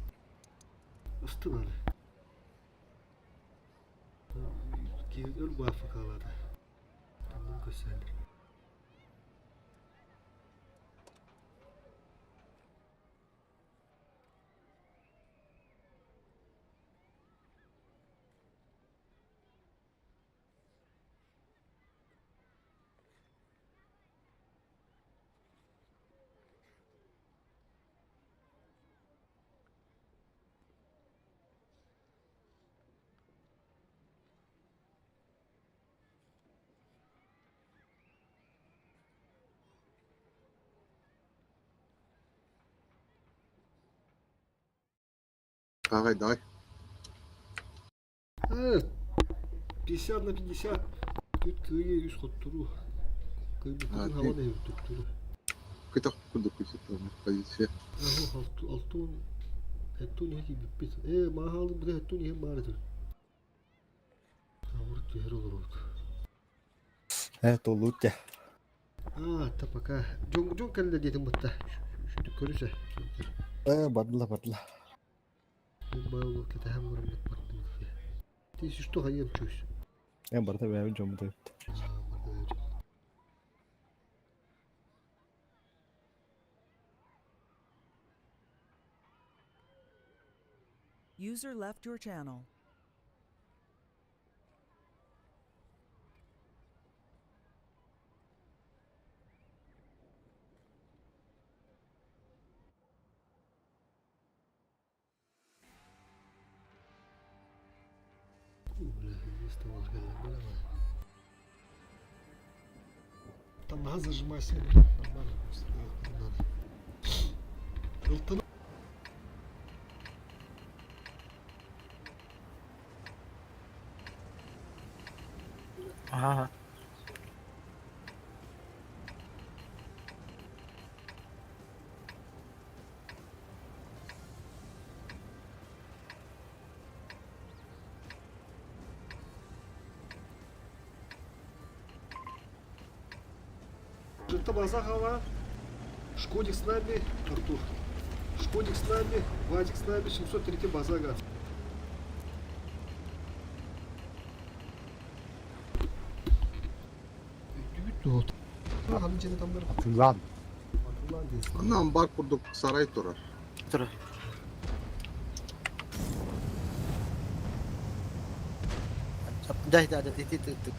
Ыстын ары. Өл бафы калады. Тамдан көсәлер. Давай, давай. 50 на 50. Тут кыйы үс хоттуру. Кый А, бутун ты- хаван эбит туттуру. Кытах курдук там позиция. Аха алту алтун хеттун хеки биппит. Махалы бу хеттун хе бар этир. Тавыр түһэр олорот. Толут я. А, та пока. Жон жон кэллэ диэтим бутта. Шүтү көрүсэ. Бардыла бардыла. Баулу кетэхэм барым бут баттым. Ти что хайым чусь. Барда бэйбин жомут эбит. User left your channel. Бля, не стало. Там нога зажимайся, нормально, просто не надо. Ылтын Ага. Житта Базахова. Шкодик с нами, Артур. Шкодик с нами, Вадик с нами, 703 Базага. Атылан. Анна амбар курдук сарай турар. Турар. Да, да, да, ты, ты, ты, ты.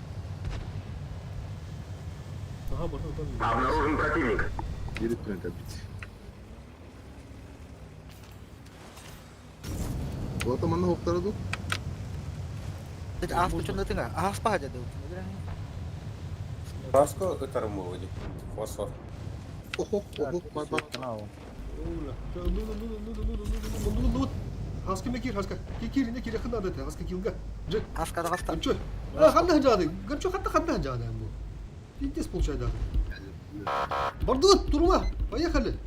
Ага, братан, Обнаружен противник. Geri dönebilir. Улата манна хоптара ду? Аас почему ты Аас пахадя да. Баско ытармывали. Фосфор. Охо, охо, бар бар. Ну, ну, ну, ну, ну, ну, ну, ну, ну, ну, Хаска мекир, хаска. Кикир, не кир, хана дата, хаска килга. Джек. Хаска да хаска. Гамчо. А, ханна жады. Гамчо хатта ханна жады бу. Пиздец получай даже. Бардылык, турма, поехали.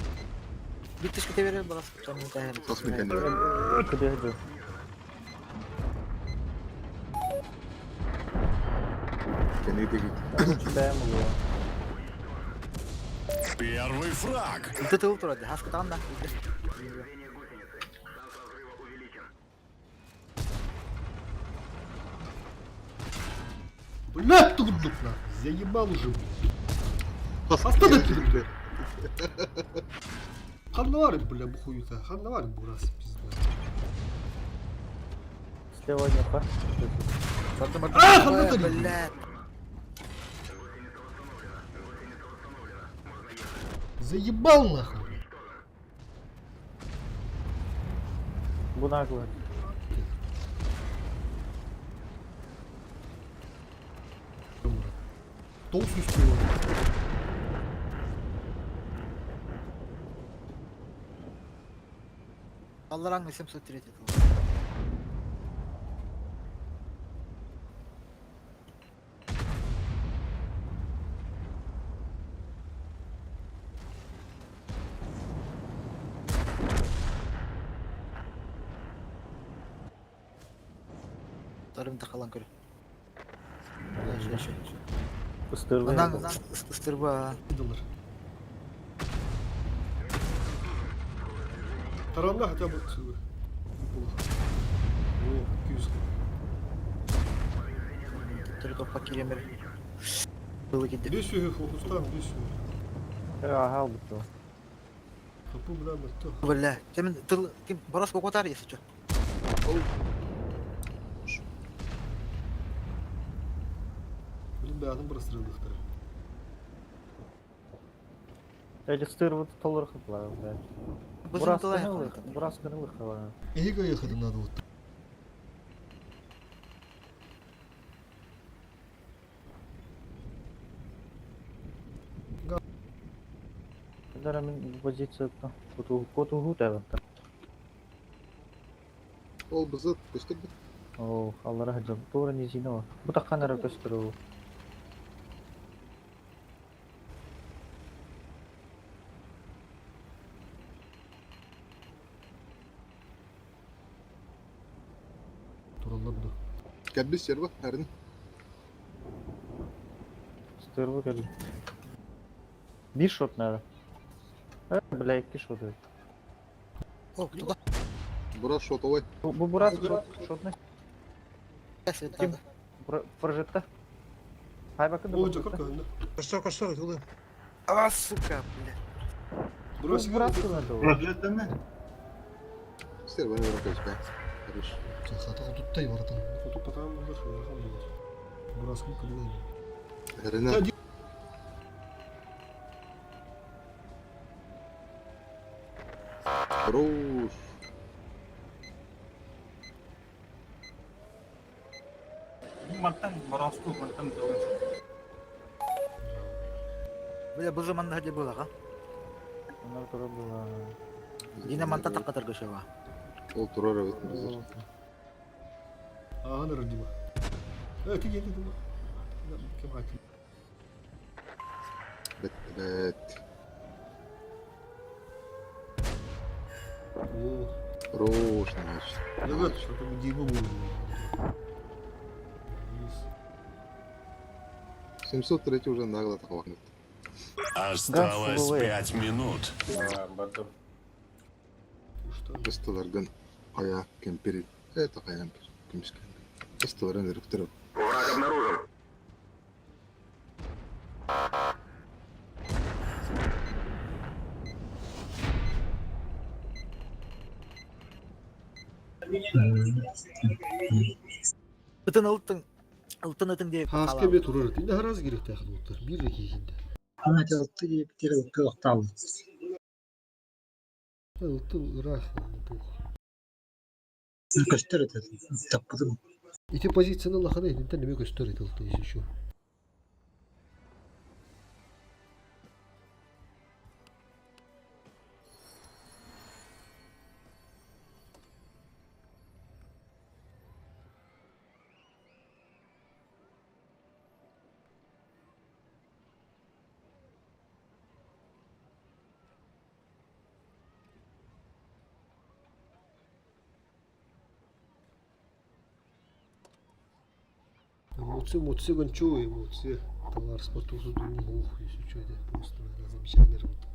Биттишки теверер балас. Куды Первый фраг. Ты турады, хаска танда. Блядь, тугдук нахуй. Заебал уже, блядь. Хаста да кирде. Ханна бар, бля, бу хуюта. Ханна бар, бу раз, пизда. Слева нет, а? А, ханна да Блядь. Заебал нахуй. Бу нагло. Толстый успела. Аллараң 703. Тарым тақалан көрі. Ыстырбы. Анан ыстырба. Доллар. Тарамна хотя бы сюда. Неплохо. О, кюз. Только покиремер. Было кенде. Бес юге фокустан, бес юге. Ага, албыт. Топу бля, мертв. Бля, кем тыл ким барас кокотар если что. Блин, бәрін бір Эти стырбы толыр хыпла, блядь. Бурас Бурас гынылых, бурас. Эге ехать надо вот. Кадара мен позиция коту коту гута. Ол бызы көстөрдү. О, аллара хаджам. Тура не зинова. Бу такканара көстөрү. Тураллар буду. Кәббис серва, әрін. Стырбы келди. Бир шот надо. Э, бля, икки шот. О, туда. Бурас шотовой. Бу бурас шот, шотны. Ким? Прожитта. Хай бакын О, жакыр көнді. Костер, костер, туда. А, сука, бля. Бурас Бурас надо. Проклятый. Серва не вракайс, бә. Хорош. Хата tutтай баратан. Хоту патан булар, ярхан булар. Бурас кым кылган. Әрін. Хорош. Мантан Бороску, мантан Бля, бұл заманда хаде было, а? Она тура была. Дина манта таққатар көшева. Ол турар эбит бизер. Ага, родима. Э, ты едет дома. Кем хаким? Бет, бет. О, Хорош, значит. я говорю, что там Дима был. 703 уже нагло такого. Осталось Газ 5 минут. Бардым. Ыстыларгын хайа кемпири. Это хайа кемпир. Ыстыларын өрүктөрө. Враг обнаружен. Ытын ылтын. Ылтын ытын диye Хаска бе турар. Инде хараз керек тахын оттар. Бир кийинде. Она делает ты ты Ылтыл ырах бух. Көстөр это таппытым. Ити позицияны лахана итинтен неме көстөр итилти еще. Эмоции, эмоции гончу, эмоции. Товар спорту думал, ух, если что, это просто, наверное, замечание работа.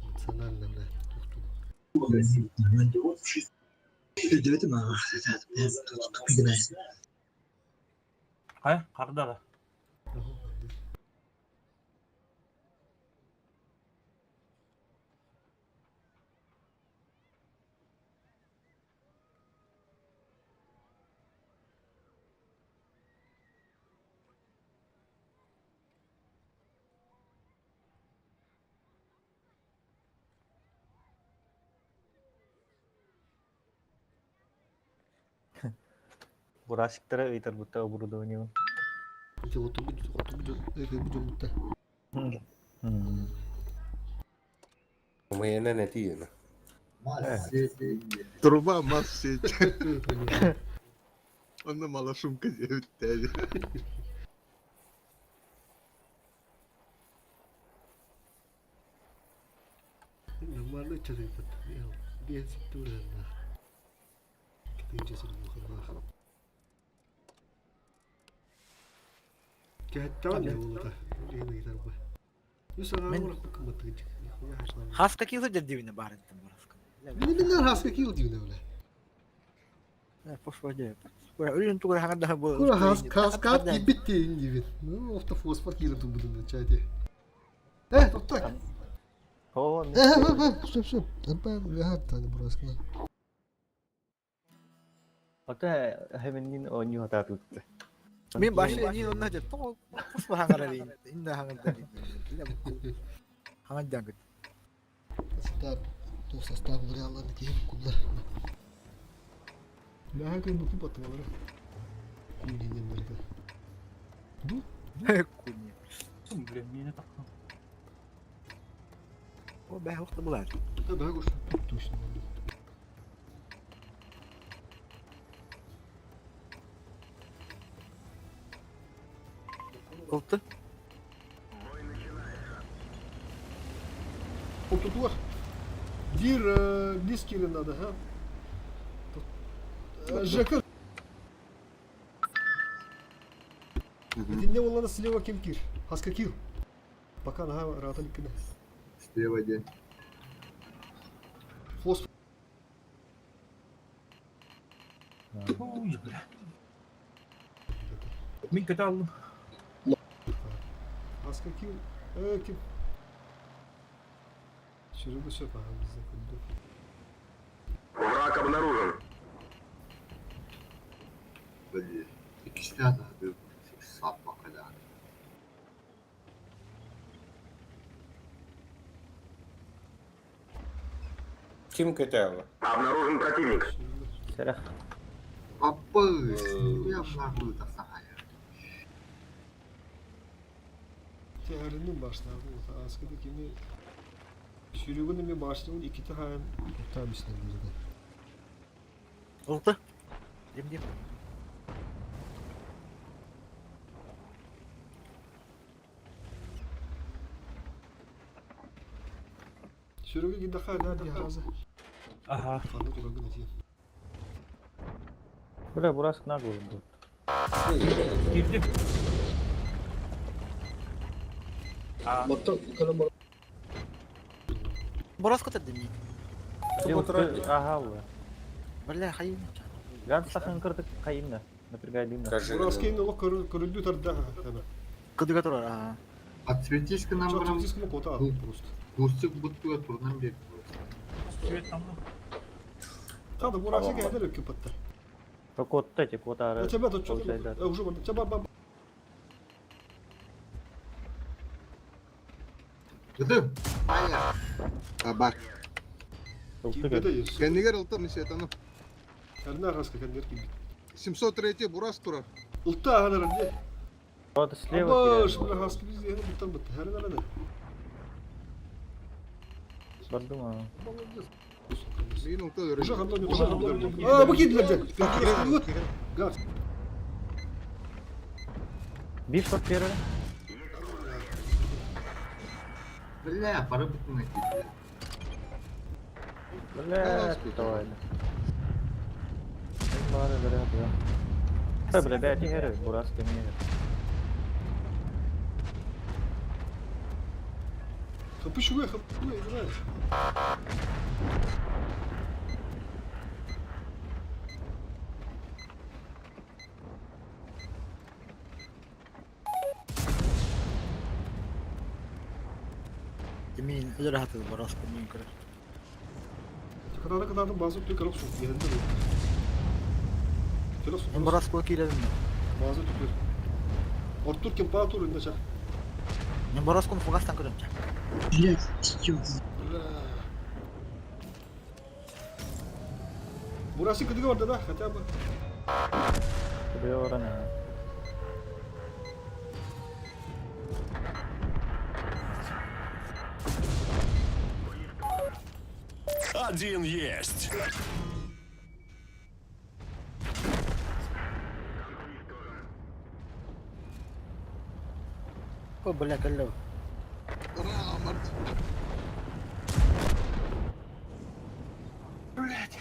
Эмоционально, бля, тух-тух. Өйдөбөтүм тупигина. Кай? Карда да. Бурасиктара ыйтар бутта оборудование. Ити оту будем бутта. Умыйна нэтиена. Труба масс сеть. Онна малашумка девять. Нормально чарай бут. Бен ситтурна. Китинче сирбу Кэттан не болута. Лена гитар бу. Юсага Мен- урак бу кымматтыгы. Нихуя хашлам. Хаска килы дедибине барыттым бураска. Мени мен хаска кил дивне бля. Пош воде. Өлүн тугар хаңда бу. Кура хас хаска кибитти индивин. Ну, автофосфор киле ту буду начать. Э, тут так. О, Э, э, э, все, все. Там я таны бураскна. Ата хеменнин оню хататутты. Мен башы ни онна деп то пош хаңара дейин. Инде хаңда дейин. Хаңда гыт. Состав, то состав вариантлар киһи куллар. Мә көн бу баталар. Кулинен Бу Куни. Блин, мени таптым. О бә вакыты булар. Да, да, уж точно. Ылты. О, тут вот. Дир, близкий ли надо, а? Тут, Жека. Это не было слева кем кир. Хаска кил. Пока на ратали кина. Слева день. Фосфор. Ой, бля. Мин көтө алдым. Хаска кил. Ким. Шүрүгү сөп ага бизде күндү. Враг обнаружен. Блин. İkisi de Sapma kadar. Ким көтөҕө? Обнаружен противник. Серах. Апы, я обнаружил это сахая. Теһәринин баштагы вот аскыда кими Сүрүгүн эми баштагы икити хайын там бизде. Ылты. Дем дем. Сүрүгү гидаха да ди харазы. Ага. Ханны турагын ати. Бля, бурасик наглый был. Кирдим. Бороска тардым. Ага, Бля, хайын. Ган сахан кырдык хайынна. Напрягай дымна. Бураскин олох көрүлдүү тарда. Кыдыга турар, ага. Отсветись-ка нам, Чё, брат. отсветись кому просто. Кустик будто турнам бек. Хада Бураски кәдер өкіп батта. Кот эти котары. Тебя тут что? Уже тебя ба. Гыды. Бар. Кәннигер ылта мисетаны. Әрнә раска кәннер кибит. 703 бурас турар. Ылта ханар не. Вот слева. Абаш, бля, хаски биз яны буттан бит. Хәрнә әле. Бардым. Молодец. Мин ылта өрө. Уже хандан уже хандан. А, бу кидләр. Газ. Бишот первый. Бля, пора бы найти. Бля, давай. Бары бля, бля. Бля, бля, тигер, бураски мне. Хапышуе, хапышуе, играй. Мин өлөр хаты бороска мин көрөр. Кадада кадада базы түк алып сук yendi. Келе сук. Мен бороска килебим. Базы түк. Артур кем патур инде чак. Мен боросканы фугастан көрөм. Блять, чё? Бля. Бурасы кыдыга бар да хотя бы. Тебе орана. Один есть. О, бля, кэллэ. Блять.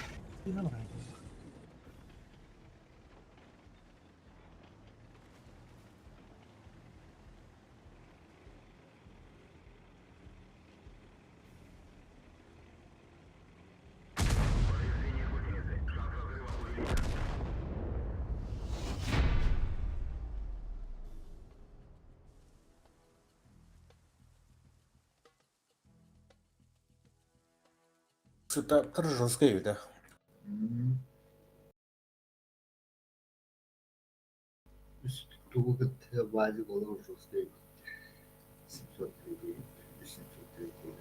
Сыта жесткий, да. Тугут базы голову жесткий. 703, 703.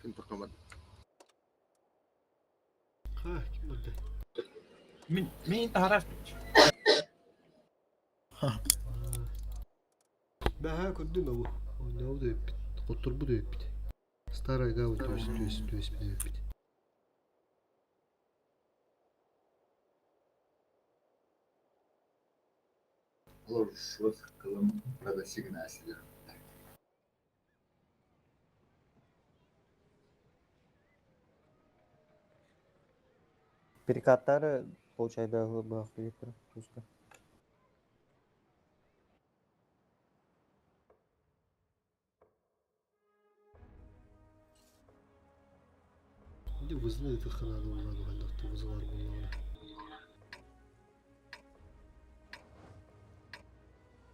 Ким тақамады? Ха, ким барды? Мин мин тарaf. Бәһә көрдүм бу. Ойнау да өппит. Котурбу да өппит. Старая гавань төс төс төс өппит. Олар жестко продосигнасили. Перекаттары, получай, да, бах, пусто. Инде вызны это ханады улады ханды вызылар булланы.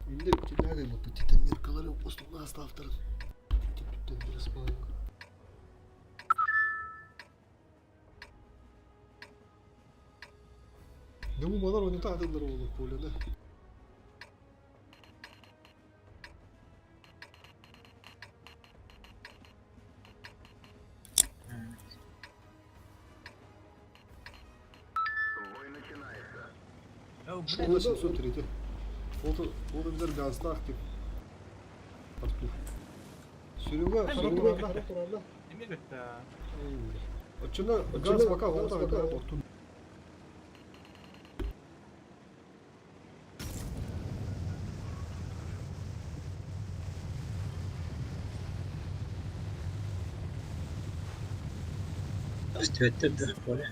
Инде тиләгәй бу титан меркалары основна ставтарын. Типтен бирес багы. Ne bu malar oynata adımları oğlum kolene. Ол 703. Ол да bizler gazda aktif. Артур. Sürüge, sürüge. Оччоно газ пока оҕото оттун. Өстүөттөр да, Коля.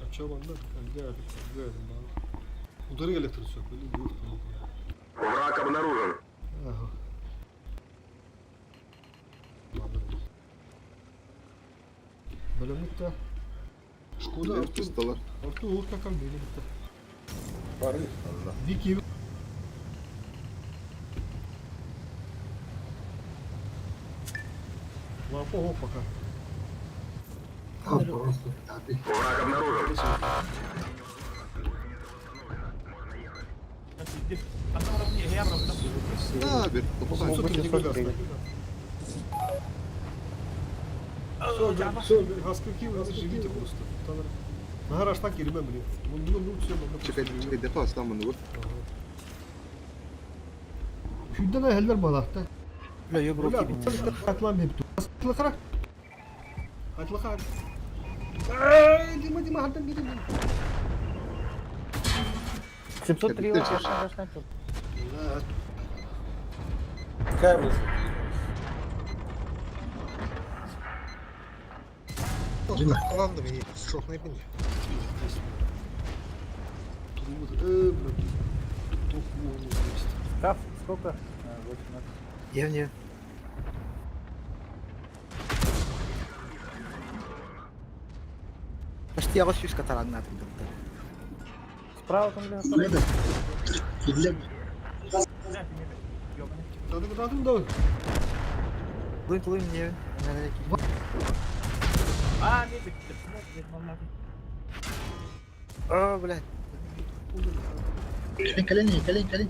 Оччо манна әлге әлге Удары электричество, или юр. Враг обнаружен. Ага. Бөлөмүттэ. Шкода Пистолет. Артур ур какам бөлөмүттэ. Бары. Вики. Лапа пока. Просто Враг обнаружен. Да, бер, Все, хаскаки живите просто. На гараж так и ремембри. Ну, все, Чекай, чекай, депо там он. Şundan heller balakta. Бля, я Бля, Атлан бепти. Атлахара. Атлахара. Эй, Дима, Дима, хантан бери. 703 вообще. Какая вызвать? Главное, мне шок на пинге. Шкаф сколько? 18. Я не. Почти я вас катаран на Справа там, бля, Надо, надо, да. Лын, лын, не. А, не, О, блядь. Кэлин, кэлин, кэлин, кэлин.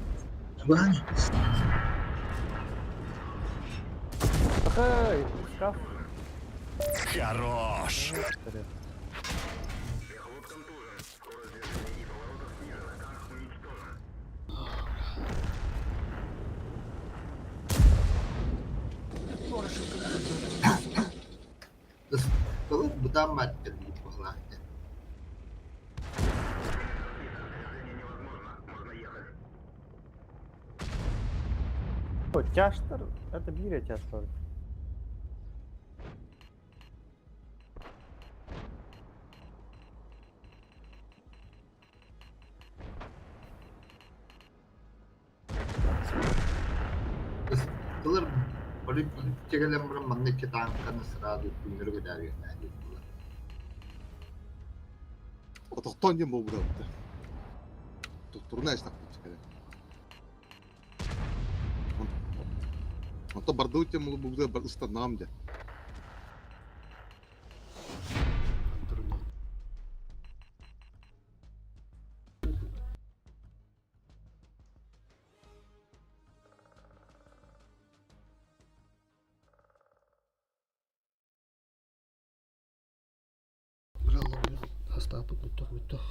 Ваня. Эй, шкаф. Хорош. Тылы бұдан маттен бұғлақты. О, тяжтер. Это биря тяжтер. Тылыр тегелем бір манны кетанканы сразу күннер көдәрген әдет. Отохтон дем был брат. Турна истак чекай. Онто барды тем бу бар нам де. Хастапыт муттах муттах.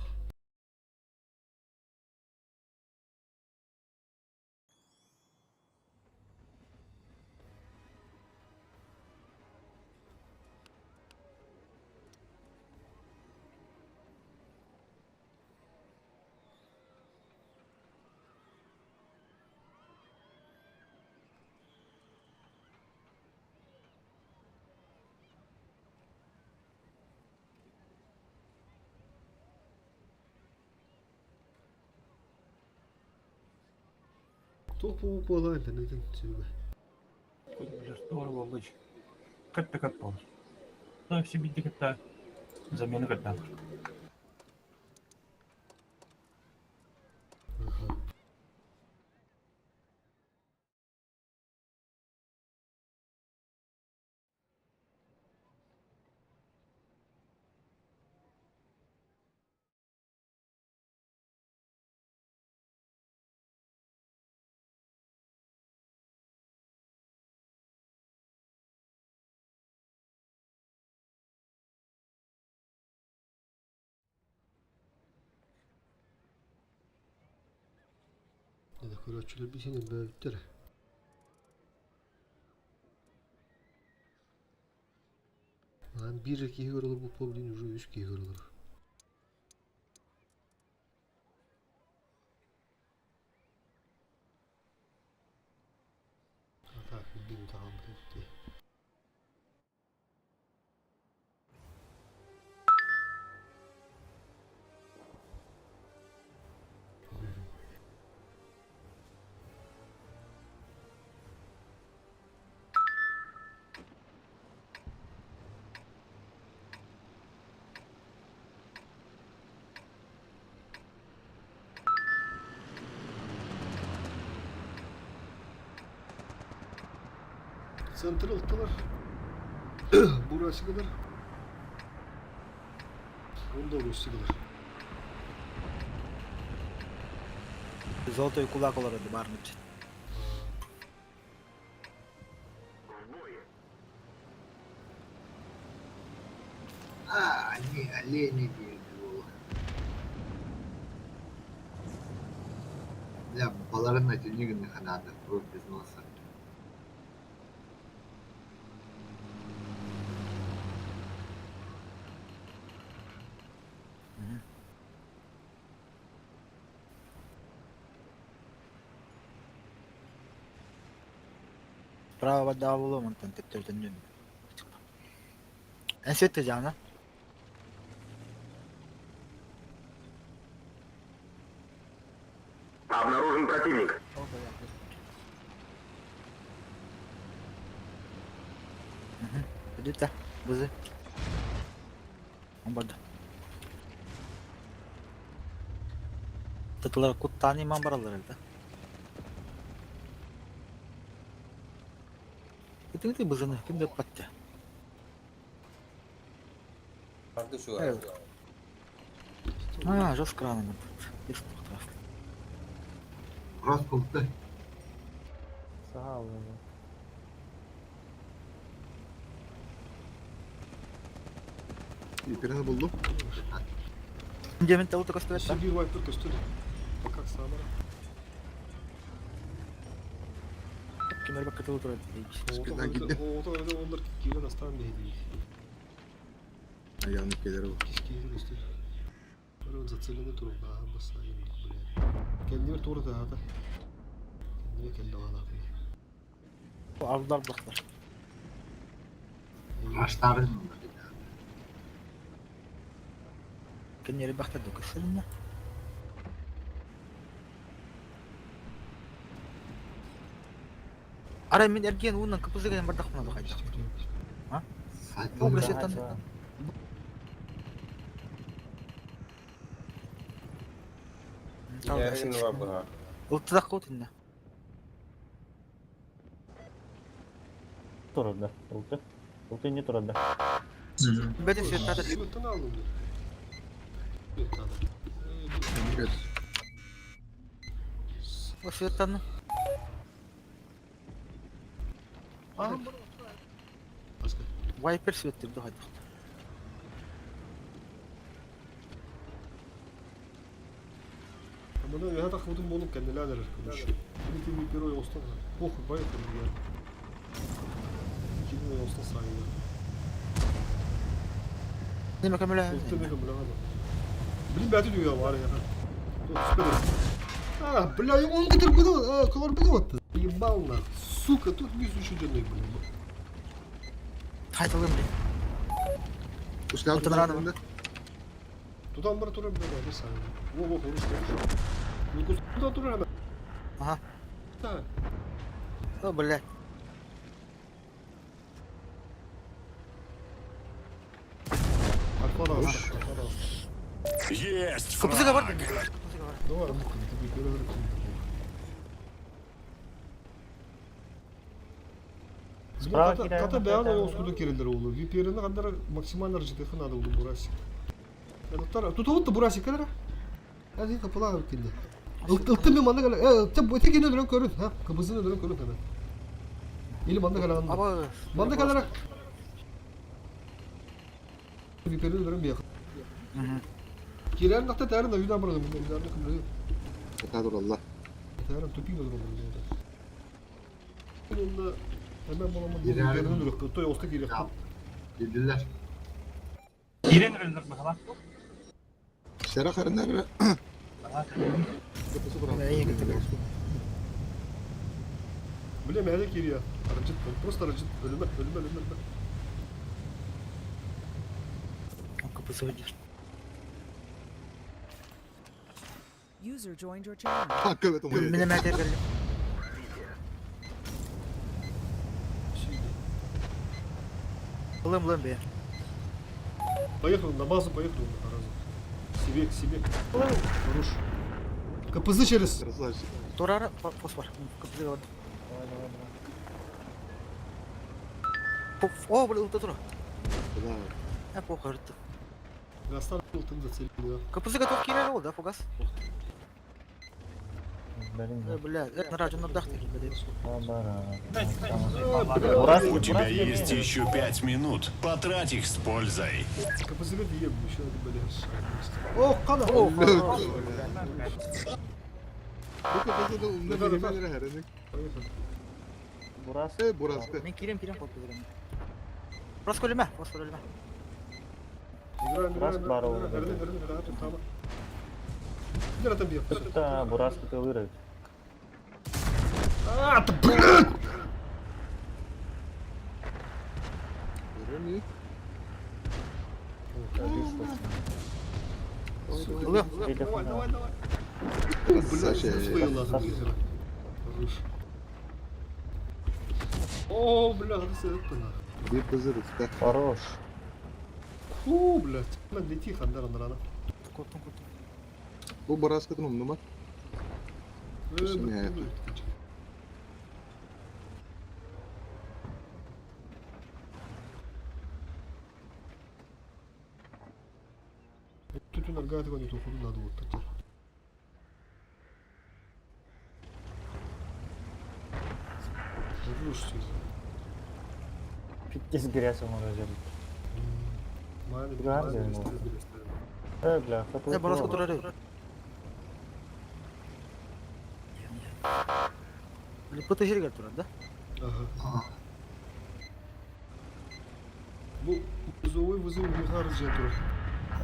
Топ буолан интернеттен сүбэ. Здорово, лыч. Как-то как пол. Да, все бить как-то замену как-то. Көрөчүлөр бисенен бөбүттер. Аан биир эрэ киһи көрө олорбуппун диэн уже үс киһи көрө олорор. А так, билбин таҕаммыт эбит дии. Центр ылтылар. Бурасигылар. Онда Руссигылар. Золотой кулак олорор баармыт. А, они олени диэн буолуо. Бля, баларын итини гыныха наада, кровь без носа. Право давло мантан төптөрдөн. Эн жана. Обнаружен противник. Бүдүтэ. Бызы. Барды. Тытылар куттаани ман баралар элде. Итинти бызыны ким деп батты. Барды şu. А, жестко рано. Cross булты. Саха алды. Ипирени булду. Демен талты көстүбөт да. Сибирь вайпер көстүр. Пока самара. Кимер бакка тылы турат дейт. Скидан кидди. Ото öyle onlar киирен астан бейди. Аянып келер бу. Киирен көстүр. Аны зацелены туруп, а баса бля. Kendime тура да ата. Kendime kendi алана. Алдар бактар. Раштарын Кеннери бакта дөкөсөлүнө. Ара мен эрген уунан кыпызыган бардак мына кайда. А? Бу сеттан. Ярин var bu. Ылтыдак кот инде. Турады. Улты. Улты не турады. Бәден светтады. Светтан алдым. Evet. О светтан. Вайпер светтер да кайда. Ama ne hata худым болуп кенделер короче. Или ты первый остан. Похуй, поехали, я. Кини остан сайын. Неме көмөлө. Улты не көмөлө. Блин, бәти дүйә бар я. А, бля, он который был, а, колор был вот. Ебал на. Сука, тут не изученный, блин. Кайтылым блин. Ушла Алтын рано. Туда бар тура, бля, не сам. Во, во, хорошо. Ну, куда тура? Ага. Да. О, бля. Альфа альфа Есть Кыпызыга бар. фраг! Кыпызыга бар. Давай, муха, ты первый Справа Ката кидаю, ката на бәян пятая. оскуду керелер олу. VPN-ни кандара максимально ржитыхы надо улу бурасик. Тут вот бурасик кадара. Hadi kapılar килде. Ылты мен манда кала. Э, те бу тегин өлөрөн көрүн, ха? Кыбызын өлөрөн көрүн hemen. Или манда кала. Аба. Манда калара. VPN өлөрөн бия. Кирен накта тәрин үйдөн бардым. Үйдөн кымды. Кадыр Allah. Тәрин тупик өлөрөн Онда hemen боламын. Girer. VPN өлөрөн. Той оста кирек. Dediler. Сера харынар. Бля, мэһэдэ киириэ. Арыджыт, просто арыджыт. Өлүмэ, өлүмэ, өлүмэ, өлүмэ. КПЗ. User joined your channel. Мин эмээтэр кэллим. Ылым, ылым бэйэ. Поехал, на базу поехал, на разу. Себе, к себе. Хорош. КПЗ через. Красавчик. Турара фосфор. КПЗ бар. Давай, давай, давай. О, бля, ылта тура. Да. Э, похуй, ырытты. Гастан был там зацелил, да. КПЗ готов киирэр ол, да, фугас? Блин, Э, бля, э, нара, дьоннордаах киирбэт. У тебя есть еще 5 минут. Потрать их с пользой. КПЗ ем, еще надо, блядь. О, кана! О, Бу капасыда умна билимен эрэ Поехали. Бурас. Э, Бураска. Мен киирем, киирем, коппу Просто өлүмэ, фосфор өлүмэ. Играем, Бурас играем, бар играем, ол. играем, играем, играем, там. Где там бьет? Да, Бураска ты вырыть. А, да блядь! Көрөмүй. Ылым. Давай, давай, давай. О, блядь, Саша, свои лазы Хорош. О, бля, это это нахуй. Бир кызы рыфта. Хорош. Фу, блядь. Мен лети хандар рано. Коптун, коптун. Бу Бураскатын умнума. Э, Тут наргает его не ту худу надо вот так. Хорош, всё. Пиздец грязь он разделит. Маны, Гвардия маны, ему. быстрее. Э, бля, хапы. Э, Бураска турары. Бля, ПТ жергер турар, да? Ага. Бу вызовы вызовы не харджа тур.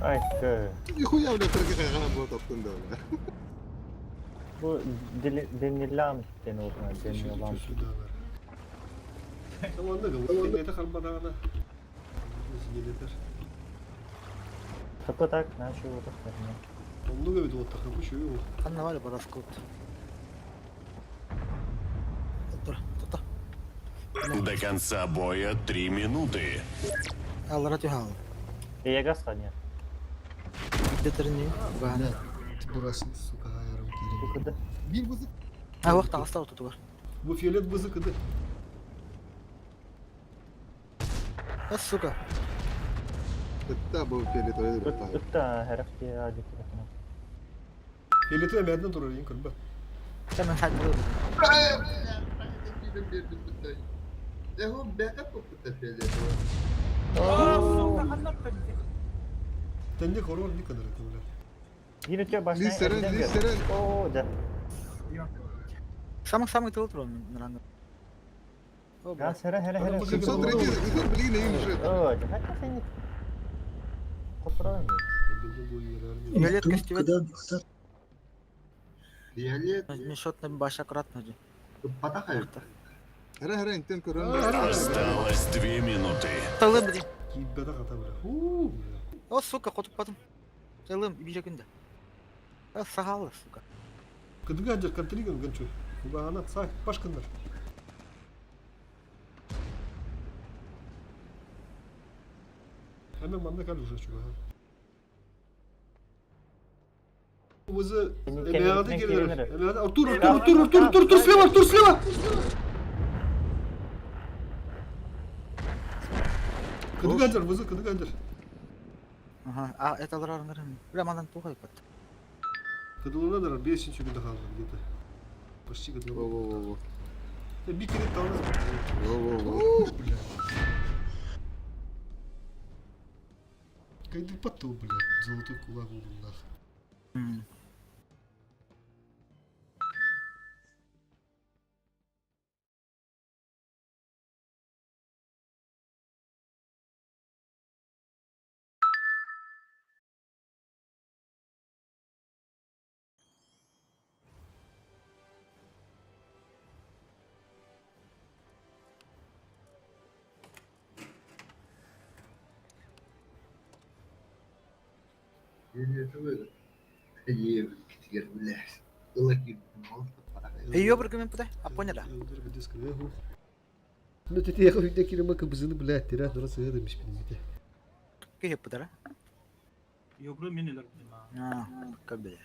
Ай, кэ. Нихуя, бля, түрге кайгана була таптын да, бля. Бу Денилам ден oldu. Денилам. Tamam da bu ne харбадагана. Зелетер. Хапы так, начал вот так. Онну гөбүт вот так бу şu. Ханна бар Бураска вот. Тура, тута. До конца боя 3 минуты. Аллара түһал. Я газ нет. Детерни, буганы. Бурасın сука ayarım Куда? Бир кызы. А, вакыт аста тутугар. Bu фиолет бызы кыды. А, сука. Ытта бу фиолетовый рыфта. Ытта, характе адик. Фиолеты мәден турар ең көрбө. Мен хайт булып. Э, бля, Тенде хорор не кадыр это бля. Yine tüyo başına. Лисерен, лисерен. О, да. Самый самый тыл турар ныраны. О, бля. Газ, хера, хера, хера. 703, блин, им же. О, да, хотя сен. Копран. Фиолет костюм. Фиолет. Мешот на баш аккуратно же. Потахай. Хара хара интен көрөм. Осталось 2 минуты. Тылым бди. Киббеде ката бля. Фу, бля. О, сука, котуп батым. Тылым, бир күндө. А, сахалы, сука. Кыдыга жер контриган гынчу. Бугана сай башкындар. Hemen manda kal уже чуга. Вызы Эмеады келер. Эмеады Артур, Артур, Артур, Артур, Артур, Артур, слева, Артур, слева. Кыдыга жер, вызы кыдыга жер. Ага, а это алар нырын. Бля, мандан тухай пат. Кыдылына да 5 күндө калды где-то. Почти кыдылына. Во-во-во. Bir kere tanız. Во-во-во. Бля. Кайды потом, бля, золотой кулак был нахуй. Китигэр билээс. Ыла киирбитим ол Ее бір путай. А понял да? Ну тетиэхэ үйдэ кирима кыбызыны блядь, тирэ нора сыһа дэмиш билимите. Кихи путара? Йобру мен өлөр. А, как бы.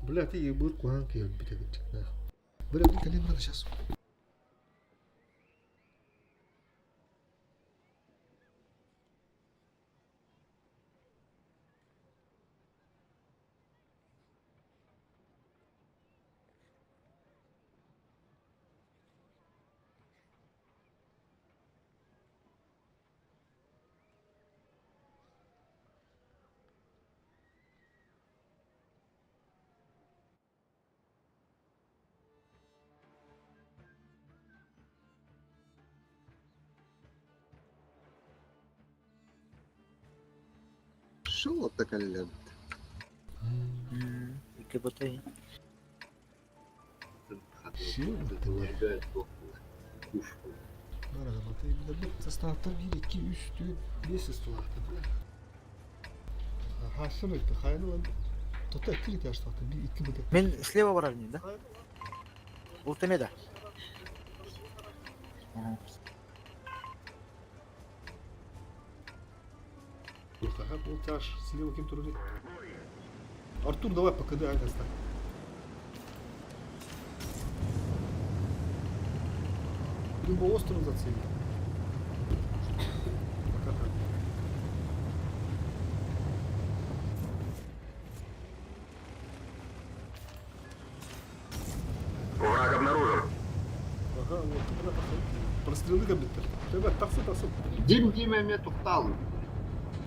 Бля, ты ебыр куан киһи өлбүтэ кырдьык. Бля, бу кэлин надо сейчас. Шо такая Икки путай. Составтар 1, 2, 3, 4, 5 столахта, бля. Хашыр өтті, хайны он. Тота 2 этаж столахта, 1, 2 быды. Мен слева барар не, да? Бұл темеде. Ага, бұл тяж, слева кем туры. Артур, давай по КД, ага, ставь. Либо остров зацели. Пока так. Враг обнаружен. Ага, вот, бля, Прострелы габиттер. Ребят, таксы, таксы. Дим Дима мен тоқтал.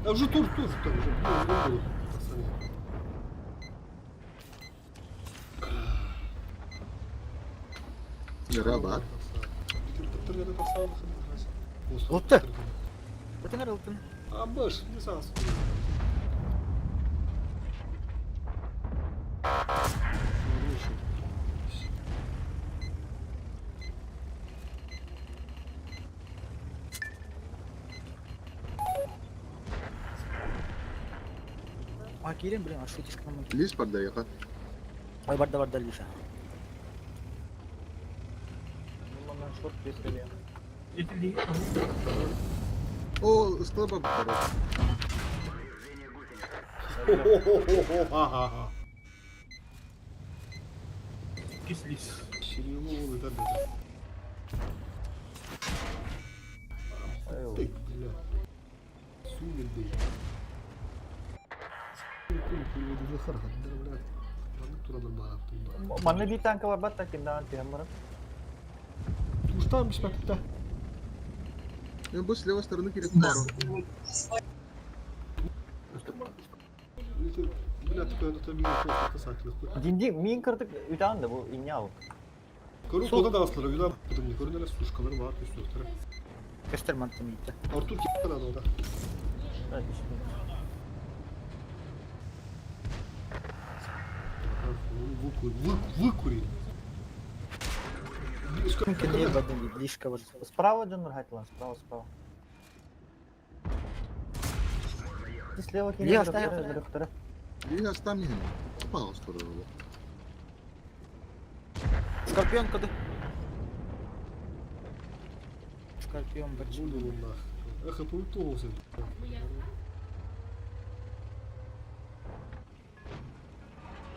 А уже тур, тур, тур, уже, ну, было. Таксы. Рабат. Лутты. Бутыңар ылтын. А, баш, не сас. А, кирен, блин, а что диск нам? Лис поддаёха. Ой, барда барда лиса. Шорт бес О, слабо короче. Хо-хо-хо-хо-ха-ха-ха. Кислис. Черевого да, да. Ты, бля. Сумин, Манна bir танка бар бат такиндан тиһэн Туштан биш бәкті. Ну, бу с левой стороны кирик пару. Бля, такой это мин просто сакли. Динди мин кырдык үтән да бу иннял. Көрү кода да аслары, үдә бутым не көрүнәләр сушкалар бар, төстөр. Кестер мантым итте. Артур китте да. Выкурили. Близко вот. Справа Джоннер хайтылан, справа, справа. Ты слева кинь. Лево, ставь. И оставь мне. Пожалуйста, Скорпион куда? Скорпион бачу. Эх, это.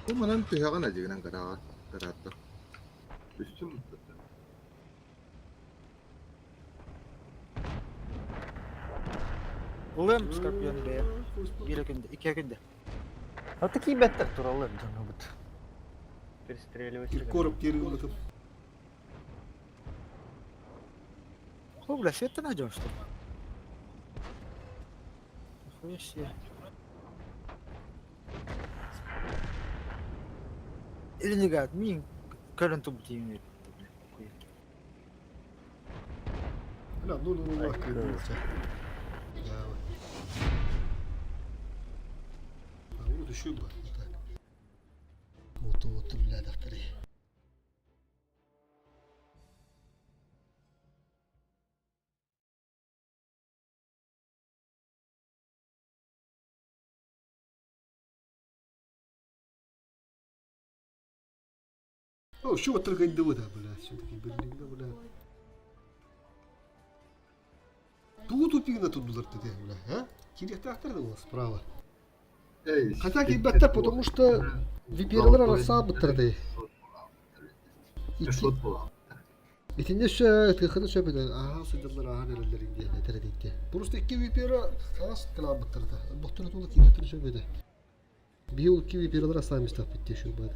Бу манан түһәгән әҗегенән карага. Каратты. Үстüm Улым Скорпион бе. Bir күндө, iki күндө. А такие беттер туралы Джоннер бут. Перестреливать. Киркоров кирилл это. О, бля, свет ты найдешь, что ли? Нихуя себе. Или не гад, мин көрөн туб дейм. Бля, ну ну ну кирилл. А вот еще бы. Так. Вот вот, бля, докторы. О, что вот только да, бля, все-таки, блин, да, бля. Тугу тупигина тут булар ты, бля, а? Кириэхтээхтэр да була справа. Хотя киирбэттэр, потому что VPN-лар арахсаабыттар дии. Итиннэ өссө тыахына сөп этэ, ааһа сылдьаллар ааһан эрэллэр диэн этэр этиккэ. Просто икки VPN хаас кылаабыттар да. Бохтор тула киирбэттэр сөп этэ. Биһи ол икки VPN-лар астаан истэхпит дии шур баада.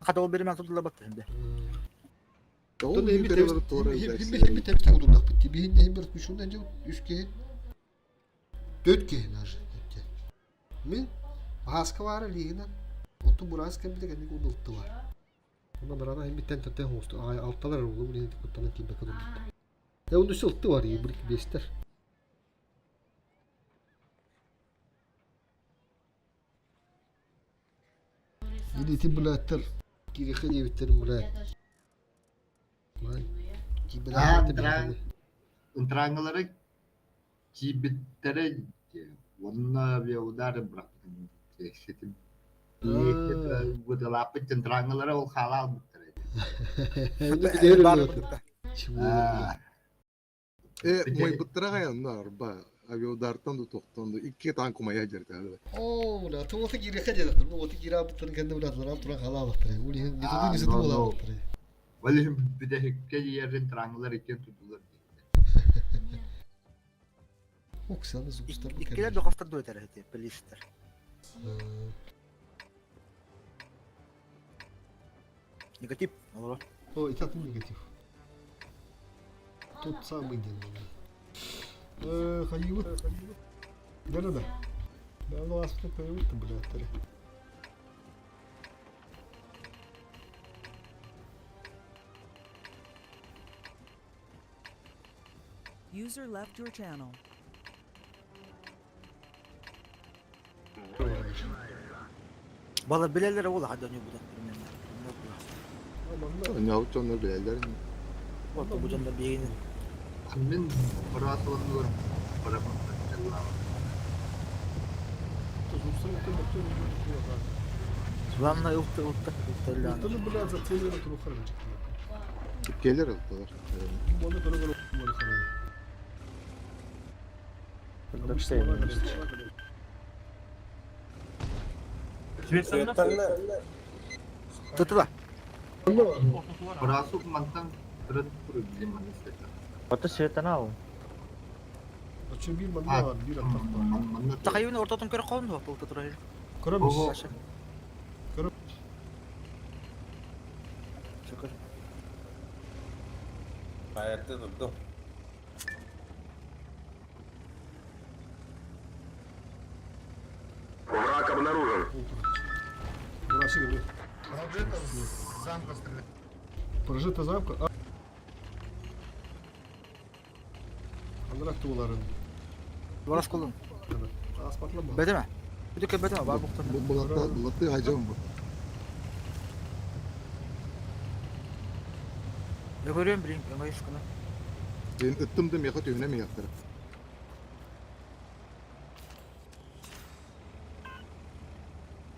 Хата ол беремен тутулла батты хинде. Оттон эһиммит эһиммит тэбис удурдахпыт дии. Биһин эһим бір күшүнэн дьыл үс киһи. Төрт киһи даже. Мин Бааска баара илиигинэн, оттон быраас кэлбитэ кэнники удултулар. Онно барана иһиммиттэн төртөн хоҥусту алталар эрэ улуу билигин куттанан киирбэккэ турбут. Э онно өссө ылты бар бир биэстэр. Или ити былааттар кириэхэ диэбиттэрин былаат. Ынтраҥалары киирбиттэрэ уонна авиаудары бырахпытын ситим быталааппыт траҥалара ол хаала албыттара. Э, мойбуттара аҕай арба авиаудартан да тохтон да икки танк умайа дьэртэ. Оо, бля, туота киириэххэ диэтэхтэр. Уота киирээбиттэрин кэннэ бля, туран халаабаттар. Ол иһин несуты несуты буолаабыттар. Ол иһин бүтэһиккэ иэрин траҥалар иккиэн тутулар Оксана Зубстар. Иккилер да хостор дуэтер эти, полистер. Негатив, олоро. О, это ты негатив. Тот самый день. Хайыбыт. Да-да-да. Да, ну аспы появыт, блядь, User left your channel. Балар билэллэр ол аха дьону будан примерно. Онньообут дьоннор билэллэр. Вот бу дьоннор биһигини. Мин быраатыланнылар Главное ылты ылты ылты Ылтыны блядь зацелили турухар. Келер ылтылар. Оны көрө Тутула. Бырасу мантан туран проблема Ото светана ал. Очun bir манна бар, bir аттах бар. Тахайын ортотун көрө колун хуа ылты турар. Көрөмүс. Көрөм. Шөкөр. Hayatta durdum. Враг обнаружен. Бурасы келет. Прожита замка. Анрак тууларын. Барас колун. Аспатлама. Бетеме. Бүтүкө бетеме бар буктан. Булатты булатты хажам бу. Көрөм билим, өңөй скана. Мен ыттым да меха түйүнэ меяктар.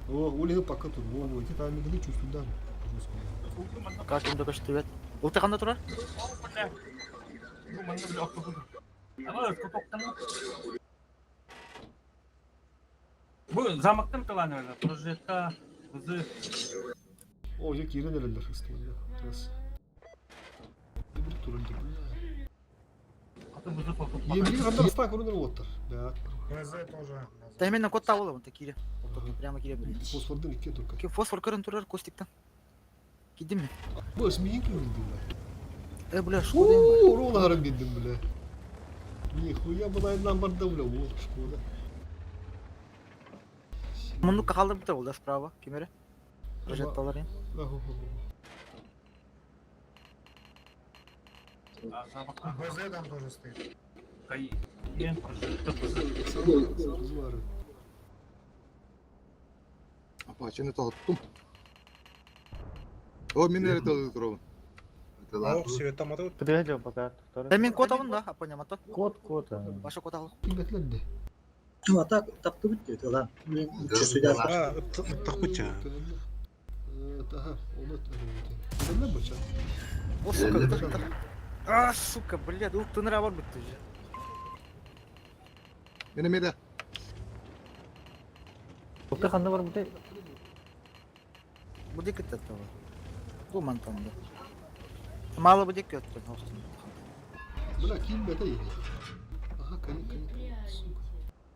О, улиһы пока тут. Во, во, эти там не чувствую даже. Каш унда каш түбет. Улты канда турар? Бу замоктан кыланыр, прожекта, бызы. О, я кирен элелер ыстылы. Раз. Bir турun Ембин кандай ста көрүнөр болоттар. Да. Та кот табылы, онта кире. Прямо кире билет. Фосфордун икки только. Ки фосфор көрүн турар костиктан. Кидим ми? Бу эсмиин көрүндү бля. Э, бля, шкода им. Уу, ролл харам бидим бля. Нихуя была нам барда бля, о, шкода. Муну калдырып битер да справа, кимере? Прожекталар ин. БЗ там тоже стоит. Апачыны тоһоттум. О, мин эрэ турабын. Подойдем пока. Да мен кот алын да, апоня мато. Кот, кот. Баша кот ал. Кимбетлерди. Ну, а так, таптыбыт диет, ылан. Мен чувствую. Ага, он это говорит. быча. О, сука, А, сука, блядь, ылтынра бар битти же. Мене меда. Ылты ханна бар бу Бу дик это того. Бу мантанды. Мало бу дик өттөн хостун. Бля, ким это едет? Ага, конь, конь, сука.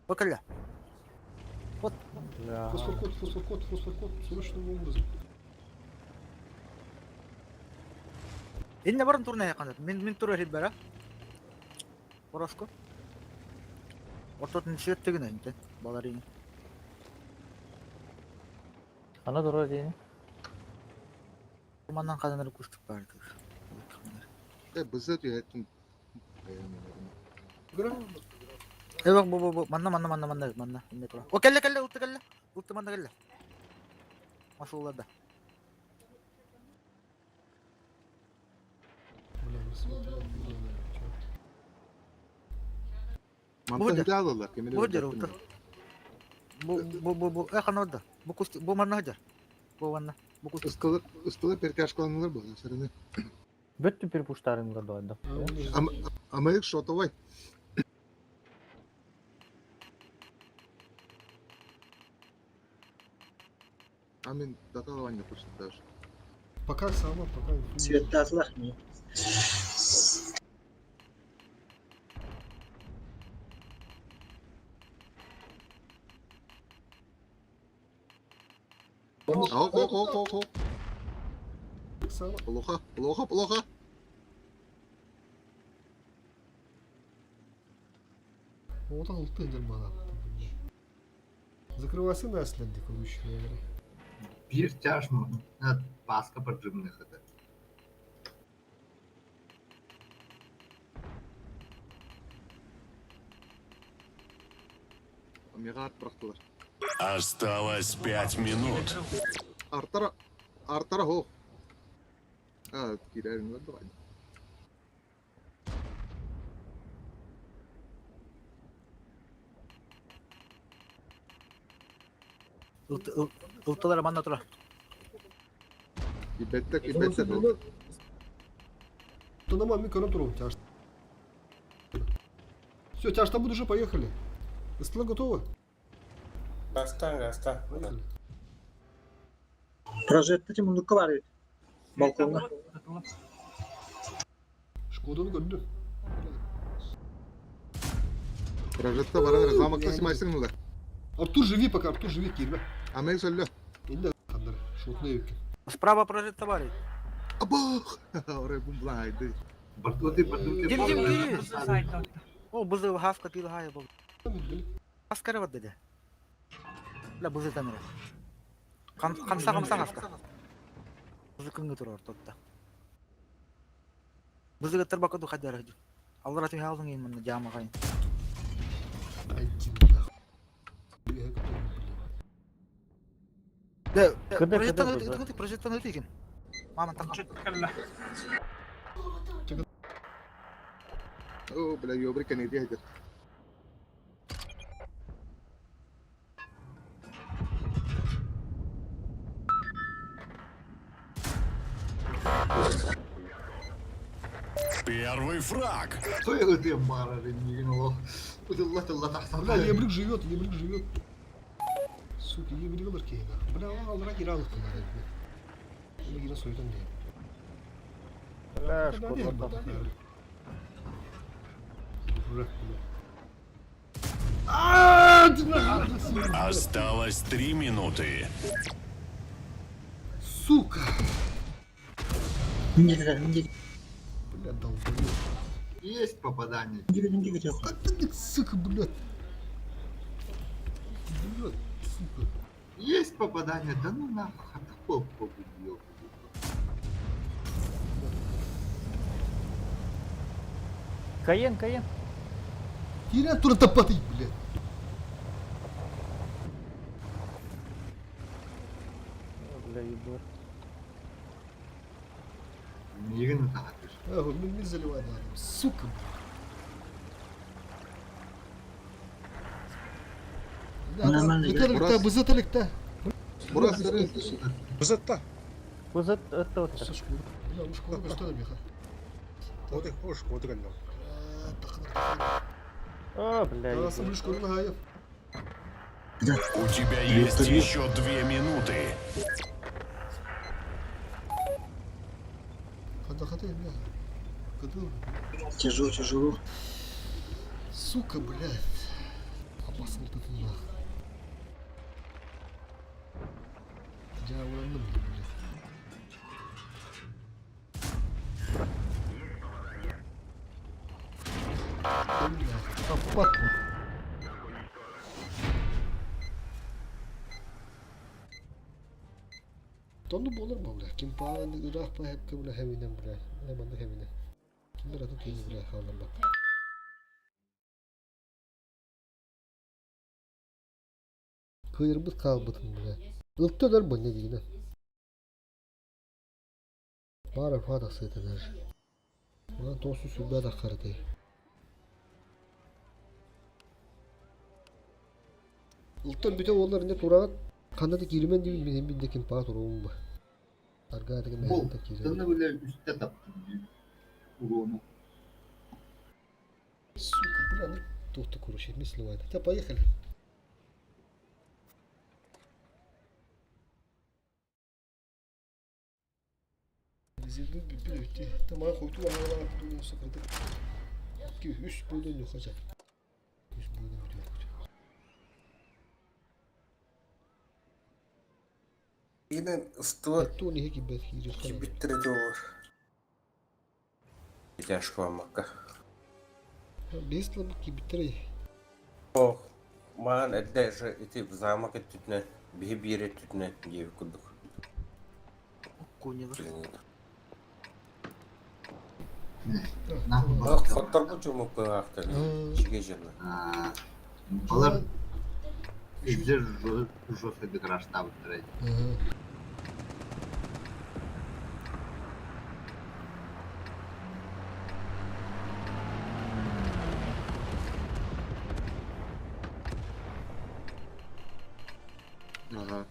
Бакалля. Вот. Бля. Фосфор-код, фосфор-код, фосфор-код, срочным образом. Инне барын турна якында. Мен мен тура хит бара. Ороско. Ортотун свет тегин инте. Баларин. Ана турар дейін. Маннан казаныр куштук барды. Бызы түйеттім. Э бак бу бу бу манна манна манна манна манна инне тура. О келле келле утты келле. Утты манна келле. Машуларда. Бля, не смотрел, Мантан алалар, кемелер. Бу жер утты. Бу бу бу бу э канорда. Бу куст бу манна хажар. Бу манна. Бу куст. Ыстылар, ыстылар перкашкаланылар бу, сарыны. Бөттү перепуштарыңдар да. Амайык шотовай. Амин даталаванья пушит даже. Пока сама, пока. Светтаслар. Ок, ок, ок, ок, ок. Плохо, плохо, плохо. Вот он ты нормально. Закрывайся на следы, короче, наверное. Бир тяжмо. Паска поджимных это. Мега арт Осталось 5 минут. Артара, артара хо. А, кирәрин бар давай. Ылтылар манна тура. Кибетте, кибетте. То на маме көріп тұрмын, тяж. Все, тяж там буду уже, поехали. СТЛ готово? Гаста, гаста. Поехали. Прожекты мундукка бар бит. Балконга. Шкоданы көрдү. Прожекта баран замакта симайсың Артур живи пока, Артур живи, кирбе. Амай сөллө. Инде кандыр, шотны екен. Справа прожекта бар. Абах! Орай бумблайды. Бардуты, бардуты. Дим дим дим. О, бызы хаска пил хай бу. Хаска бар деди. Бля бызы таныр. Камса камса хаска. Бызы күнгө турар тотта. Бызы гыттыр бакы хадар. Аллар аты алдың ин мында жама кайын. Один нахуй. Я кто, Да, Кыды, прожектан кыды бызы? өтү, прожектан өтү экен. Мама там. О, бля, ёбрика не дегер. Первый фраг. Той ты мара не Бля, Емрик живет, Емрик живет. Сука, Емрик алыр кейін. Бля, алыра кире алып бұлар. Оны кире сойдым дейм. Бля, шкода. Дурак, бля. А, ты нахуй, Осталось 3 минуты. Сука! Бля, Бля, долбоёб. Есть попадание. А ты, сука, блядь. Блядь, сука. Есть попадание. Да ну нахуй, а погубил. Каен, Каен. Киря тура топаты, блядь. Бля, ебу. Мигн так. А, вот мы заливать надо. Сука, блядь. Нормально, Бызат та. Бурас. Бу зыт ытта ытта. Бля, уж кого что меха. Вот их уж вот гандал. О, бля. Да, сам лишь курна У тебя есть еще 2 минуты. Хата хата, бля. Кадыл. Тяжело, тяжело. Сука, блядь. Опасно тут нах. Я уранным, блядь. Бля, Аппат. Тону болар ма, бля. Ким па ыраах па хепке, бля, хевинен, бля. Эманды хевинен. Кимдер атын кийин, бля, хаалар бак. Кыйырбыт хаалбытын, бля. Ылттылар бу не дигинен. Бары фата сыйта даже. Мана тосу сүбә да караты. Ылттан бүтө олар не турагат канда да киримен дибин мен бинде ким па туруум ба. Арга деген Бул, мен да кире. Тыны бile üstte таптым. Урону. Сука, бля, ну тут короче, не сливает. Да, поехали. Tamam koydu ama bunu sakırdık. Ki üç bölüm yok hocam. Üç bölüm yok. Yine ısıtılar Тони хеки бет хири. кибиттерде olur. Тяжко амакка. Бесло бу кибиттере. Ох, маан эдде же ити замок түтүнө, биһи бире түтүнө диэби курдук. Кунилар. Ах, фактор бу чумук кыгаактар. Чиге жана. Алар Издер жестко граштабыттыр. Ага.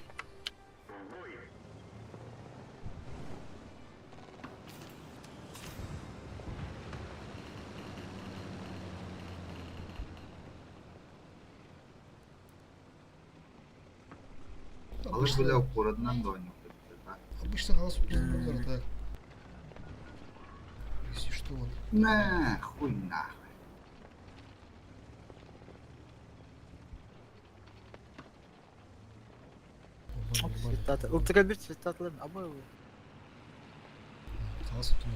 Алар бile курадынан да ойноп. Обычно нас убили так. Если что, он. На, хуй нахуй. Цветаты. Ылтыга бир цветатылар. Абы. Хас утун.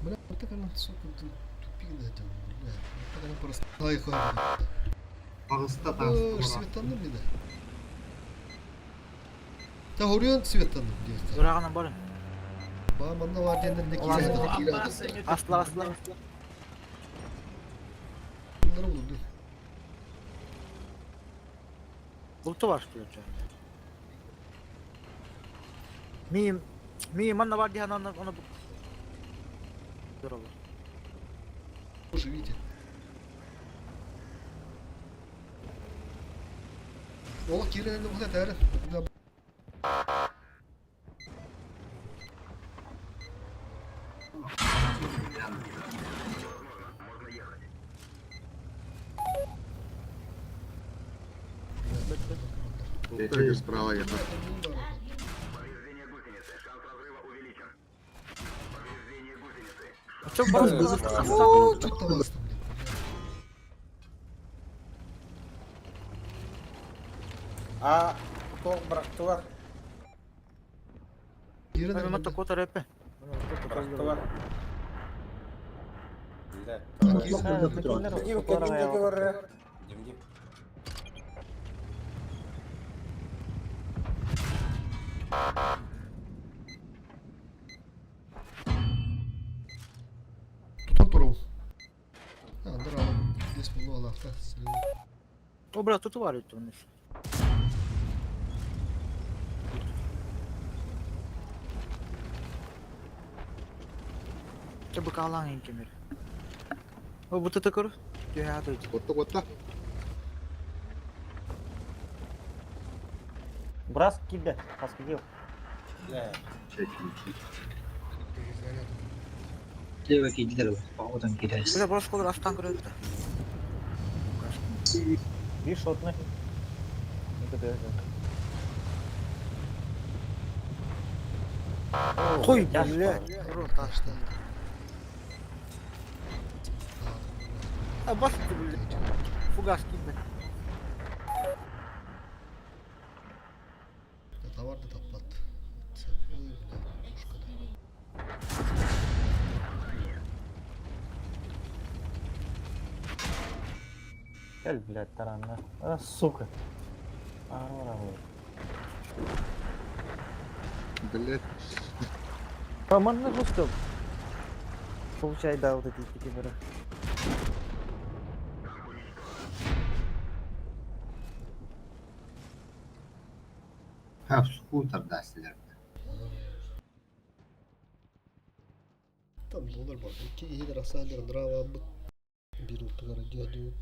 Бля, вот так она, сука, тупик да, бля. Вот так она просто. Ай, хай. Тагыста Ой, тагыста. Светанным бля. Та горюн светанным где. Урагана бар. Ба манна var дендер не кире. Асла асла. Bunları bulun. Булту бар что ли? Мим ми манна бар дихан аны аны Здорово. Живите. Ол кире енді бұлай тәрі. Бля, Только справа я. А чё бар? О, что-то вас там, блин. А, тох бырактылар. Кире Мен мата кота репе. Бырактылар. Да. Кинилер Дим, кадим бар. Дим, дим. Тутан туру. А, здорово. Здесь было лавка. О, бля, тут варят у них. Це бакалан инкемер. О, бу тата көр. Түйә дойд. Котта котта. Брас киирдэ, хаска киир. Слева киирдилэр, походу киирээс. Бля, бросколар астан көрөдү да. Бир шотный. Хуй, бля. Рот астан. А бас бля. Фугас киирбэт. Товар да таппат. Ой, бля, пушка да. Кэл, блядь, таранна. А, сука. Ара, Блять. Командный жестко. Получай, да, вот эти пятеры. Ha, скутер дастилер. Там доллар бар. Икки иһигэр ахсаан драва биир ортугар диэдүү.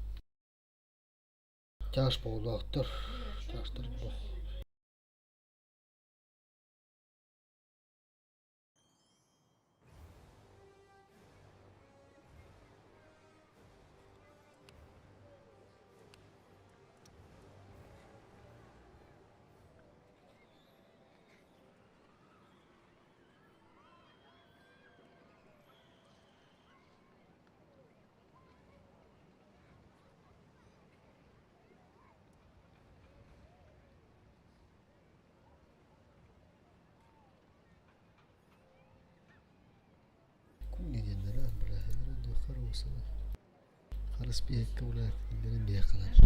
Тяж буолуохтар. Тяжтар бу. Куня диэннэрэ бля, дохаруусана. Харыс биэккэ бля, кинилэрин биэккалар.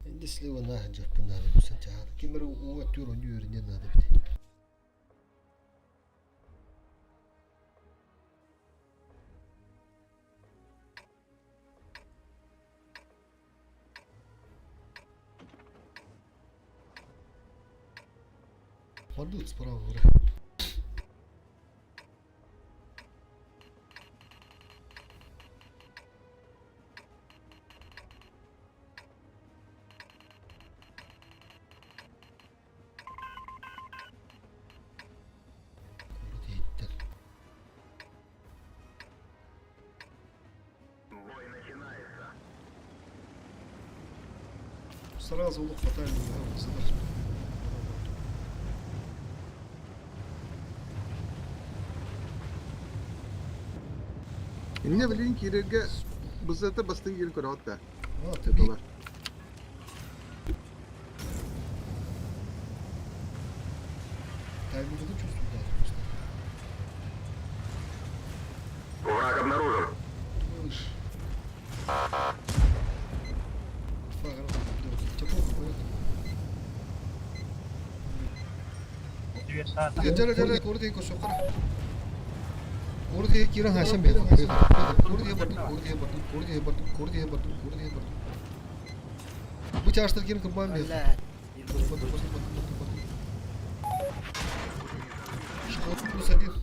Инде слева нахын жаппын надо бусан чаар. Кимер уа түр оню өрүнен надо бит. Пойдут справа вра. Сразу лук хватает, задача. Инне билин киирэргэ бызата бастыҥ киирэн көрөҕүт да. А, ты Долар. Тайминг чувствую, да, просто. Враг обнаружен. Малыш. Жара жара корды ко сокар. Корды кира хашам бе. Корды барту корды барту корды барту корды барту корды барту. Бу чаштар кирин кырбан бе. Барту барту барту барту. Шкода минус один.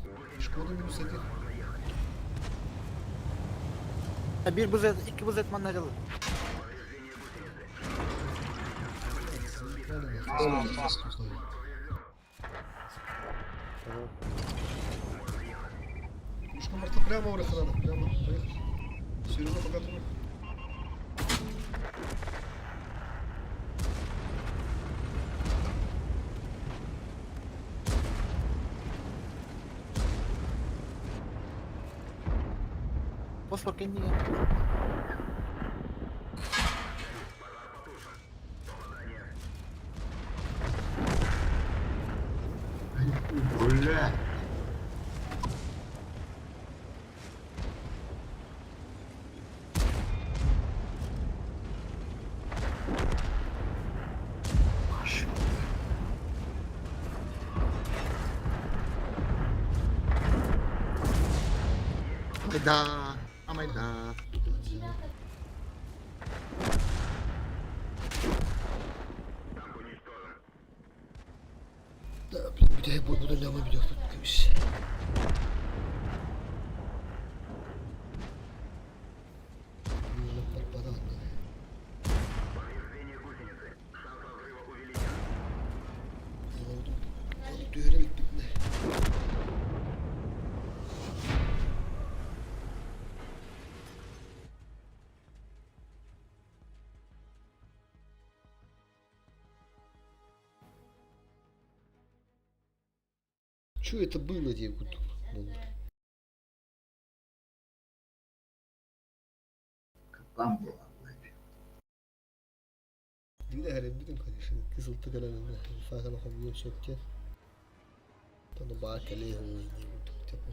Шкода минус один. Bir bızet, iki bızet mannacalı. Мишка, может, прямо урыха надо, прямо, поехали. Сережа, пока тру. Фосфор кэннигэ. Бля. Айда, амайда. Бүтэһик буолбутун ньама бүтүөхпүт көмүс. Түһэрэ иликпитинэ. Что это было диэн курдук буолла. Там была, блядь. Биир эһэрэрбитин, конечно, кысылты кэлэн факела хомуйуон сөп диэн. Ону баар кэлиэ уһуҥ дии курдук типа.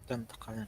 Тан тахханан.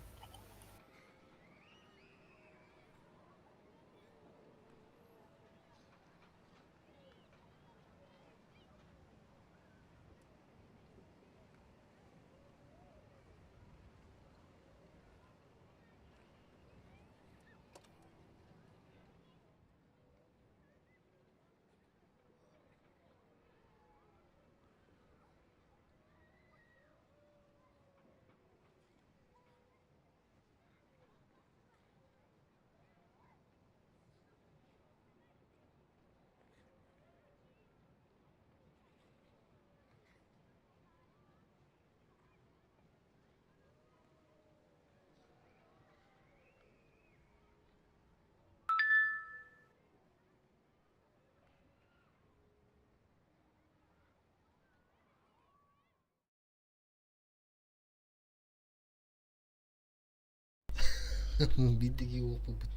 Биирдэ кии уоппуппут.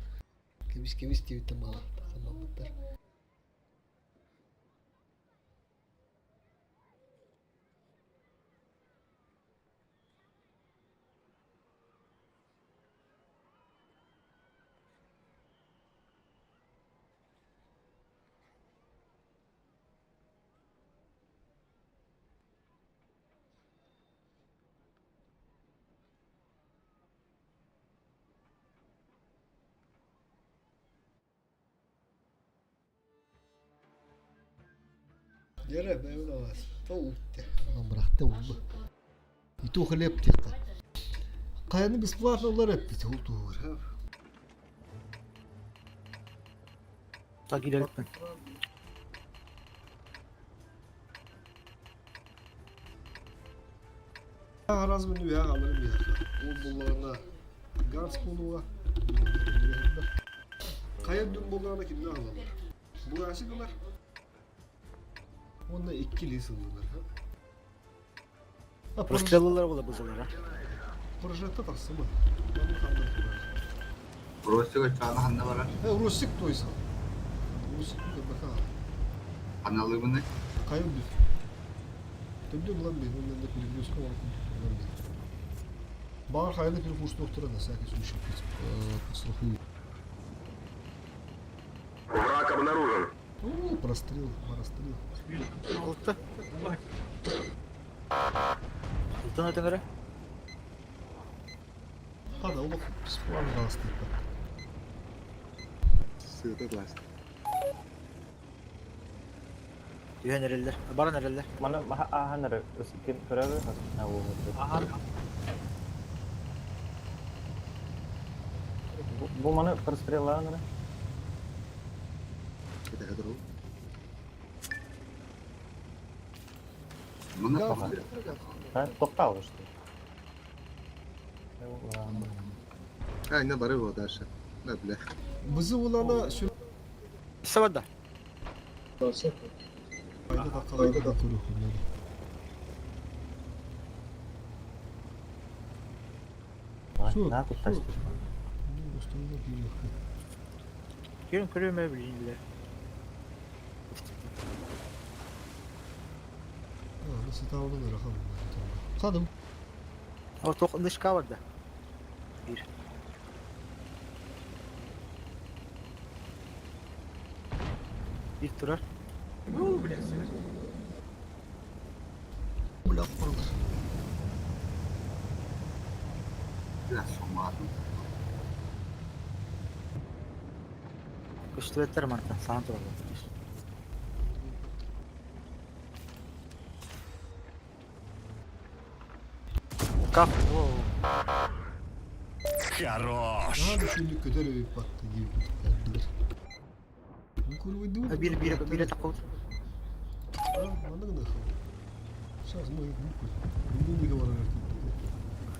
Кэбис кэбис диэбиттэн баҕалаах Дьэрэ, бэйэбин алаас. Тоҕуутте. Онон бырахта уулла. И то хлеб диэххэ. Хайаны бесплатно ылар эппит ол туһугар. Так киирэлиппин. Араас мин үөһэ аҕаларым биһиэхэ. Ол буоллаҕына Ганс буолуоҕа. Хайа үрдүн буоллаҕына кимнээх ылаллар? Бурасик ылар. Уонна иккилии сылланар. Простреллар була бузалара. Прожекта тахсыма. Ростик чаана ханна барар? Ростик той сал. Ростик бака. Аналыбыны? Хайа үрдүн. Төрдү булан бей, оннан да перегрузка бар булан бей. Баар хайаны перекурс на всякий случай подстрахую. Враг обнаружен. О, прострел, прострел. Алта. Алтан өтөҥөрө. Хана, олох бесплатно галастыппат. Сыта класс. Түһэн эрэллэр. Баран эрэллэр. Маны ааһан эрэ ким көрөбү? Ахан. Бу маны простреллаан эрэ. Это который? Мына Ha, тоқтал что. А, не бары его дальше. Да, бля. Бызы улана сүр Сабада. Айда таккалайда да көрөхүннөр. На куттас. Кирин көрүмэ билинилер. Садым. О, тоқ нышка бар да. Bir. Bir турар. Ну, блядь. Бля, құрылыр. Biraz somadım. Көстүбэттэр мантан саан турар. Кап. Воу. Хорош. Daha düşündük kötü bir battı gibi. Bilir. Bu kurvu değil mi? Bir bir bir takıldı. Mandık da. Сейчас мы их буквы. Не говорю.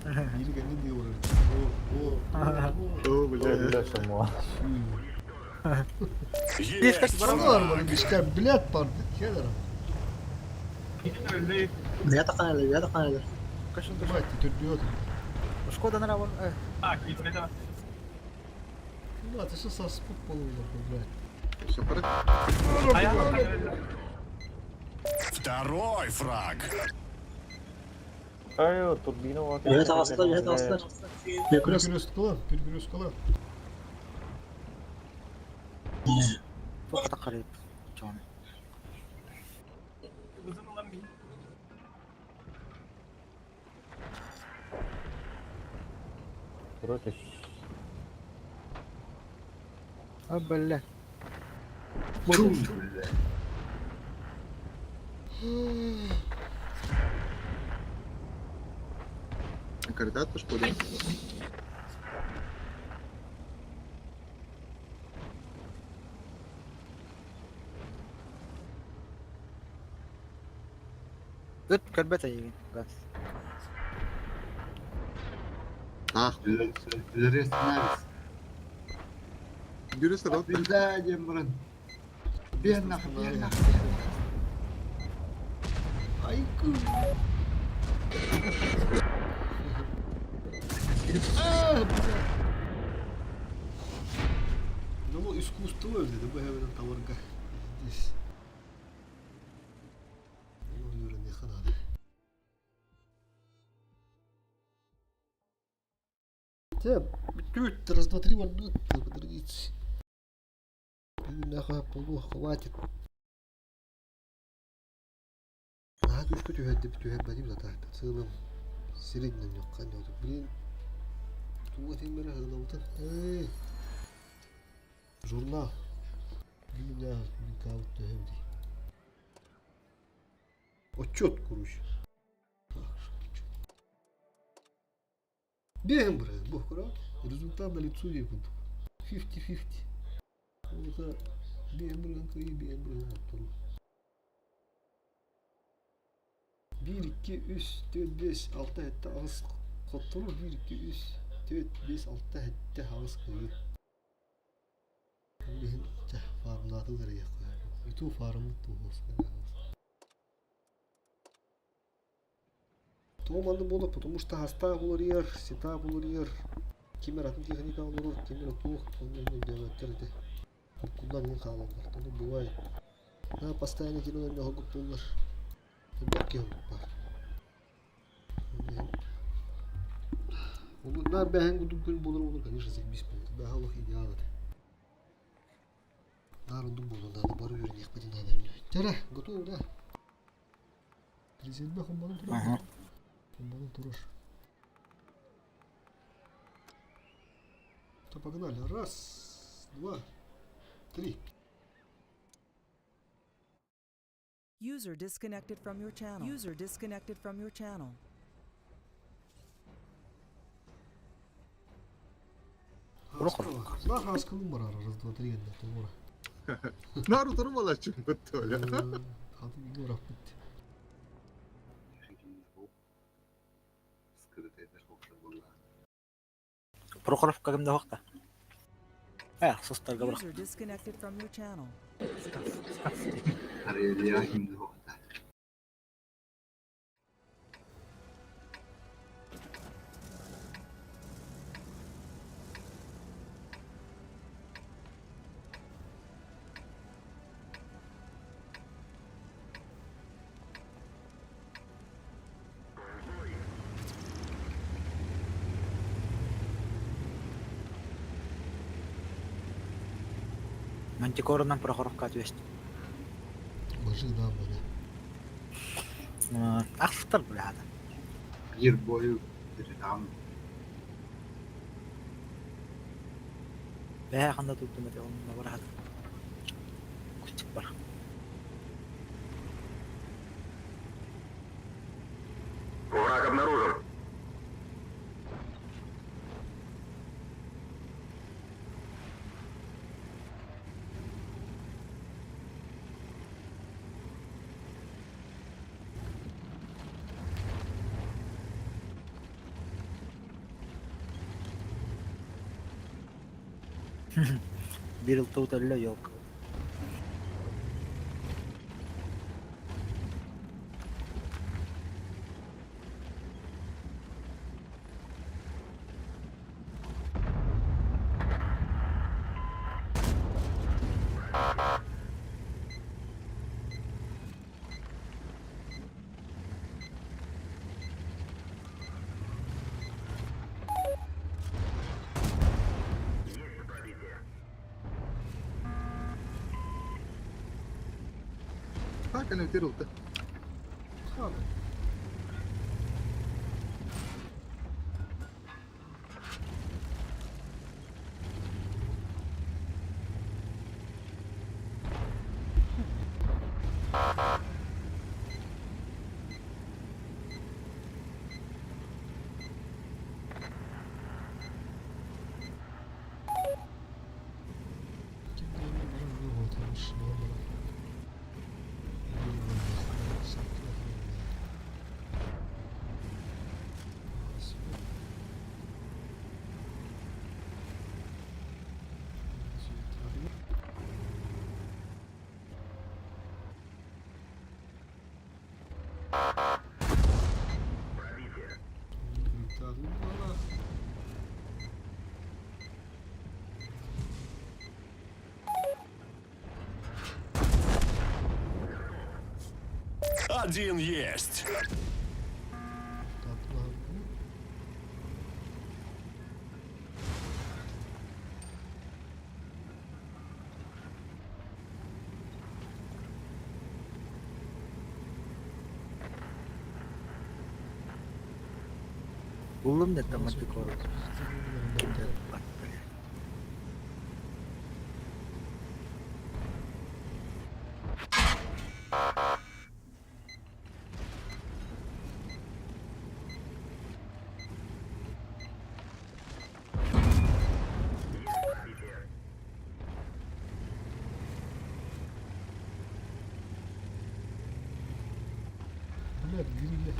Или не говорю. О, о, о. О, бля. Бля, сама. Есть Var фраг. var işte bilet vardı. Şeyler. Бля, бля, каналер. Кашын Давайте төрдüyor. Шкода нара бар. А, киит, Ну, это что со спук полужил, блядь. Все порядке? Второй фраг. Ай, турбина var. Бля, тағасылар, бля, тағасылар. Бля, Перекрестка, перекрестка. Тоқ тақарып. Жон. Против. А, бля. Бля. Кандидат что ли? Ыт көрбөт айыгын. Газ. Ах, Лерес навис. бюрюс рот. Бля, Демран. Беднах, беднах. Айку. А, бля. Ну, bu искусство dedi bu hemen tavarga. Здесь. Ну, Юра, не хана. Те, тут, раз, два, три, вот, подождите. Нахуй, полу, хватит. Наһаа күүскэ түһэрдибит түһэрбэтим да таһта сыылым сириннэн ньуккан блин туга тиҥмэрэ сыылабытын эй журнал Бина кабыт төһөбүтүй отчет короче Бэм брат, бог курат. Результат на лицо курдук. 50-50. Это бэм брат, и бэм брат. 1, 2, 3, 4, 5, 6, 7, 8 хоттору 1, 2, 3, 4, 5, 6, 7, 8 кыйы. Билин фармнаты керек Иту фармы туһус. Томанды боло, потому что хаста булыр сета булыр кимер атын техника булыр, кимер тух, оны делать Куда не халалар, ну бывает. На постоянно кино на него булыр. Бәкки бар. На бәһен гудум күн булыр olur, конечно, заебись булыр. Бәһ Аллах идеал. Нар ундум булыр, надо барып йөрүн якпа надо. Тәрә, готов, да? Резерве хумбанын турар. Хумбанын турар. То погнали. Раз, два, три. User disconnected from your channel. User disconnected from your channel. На хаскалым бар ара, раз, два, три, енді, тура. Нару турмала чүнгөттө бля. Хаты бигор аппыт. Скрытый была. Прохоровка кімде хоқта? Ә, состарға бірақ. User disconnected from your channel. Карелия kimdi o? Мантикоранан Прохоровка түбэстим. Мажик да бары. Ахсыттар бляда. Биир бою передам. Бэһэ ханда туттум этэ онно барахат. Кустик бар. Враг обнаружен. Биир ылтыбыт өллө елка. Так, они утерял-то. Один есть. Буллум да мантикора. Блядь, гриле.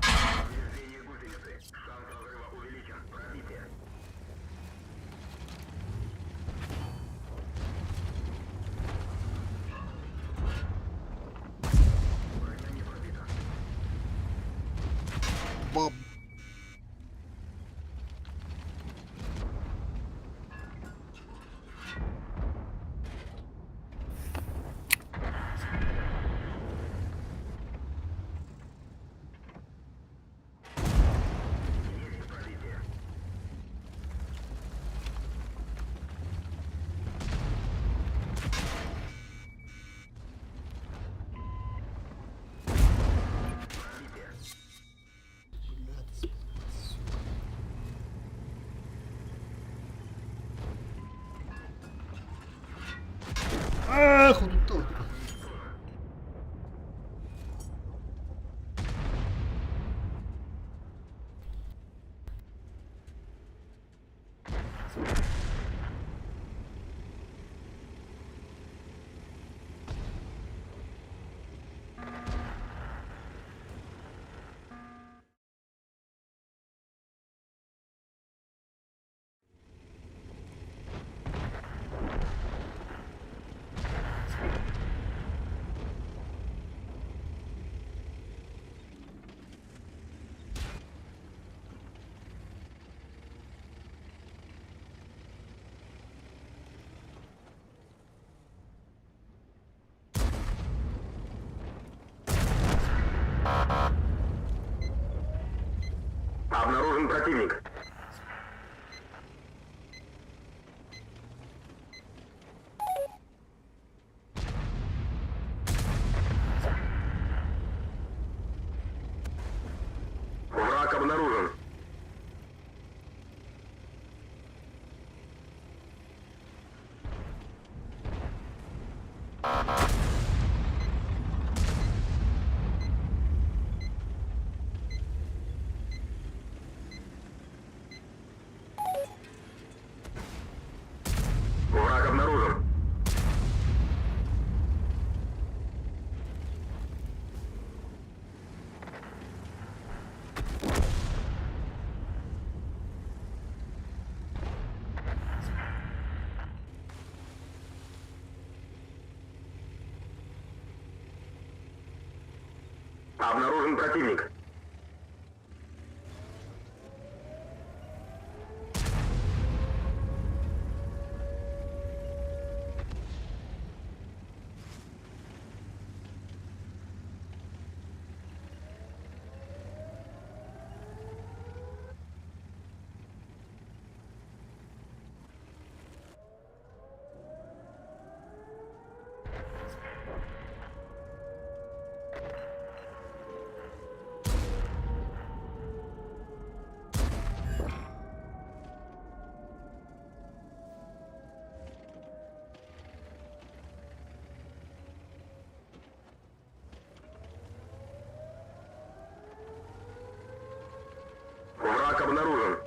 Повреждение гусеницы. Шанс разрыва увеличен. Пробитие. Броня не пробита. Баб. Есть пробитие. Пробитие. Обнаружен противник. Враг обнаружен. Враг обнаружен. Обнаружен противник. Враг обнаружен.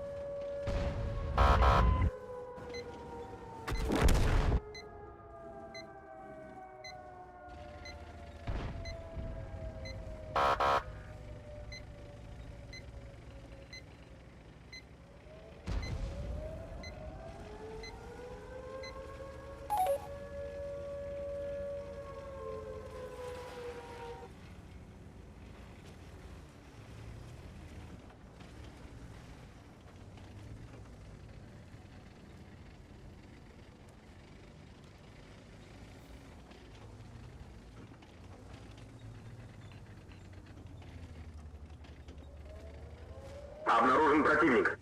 Обнаружен противник.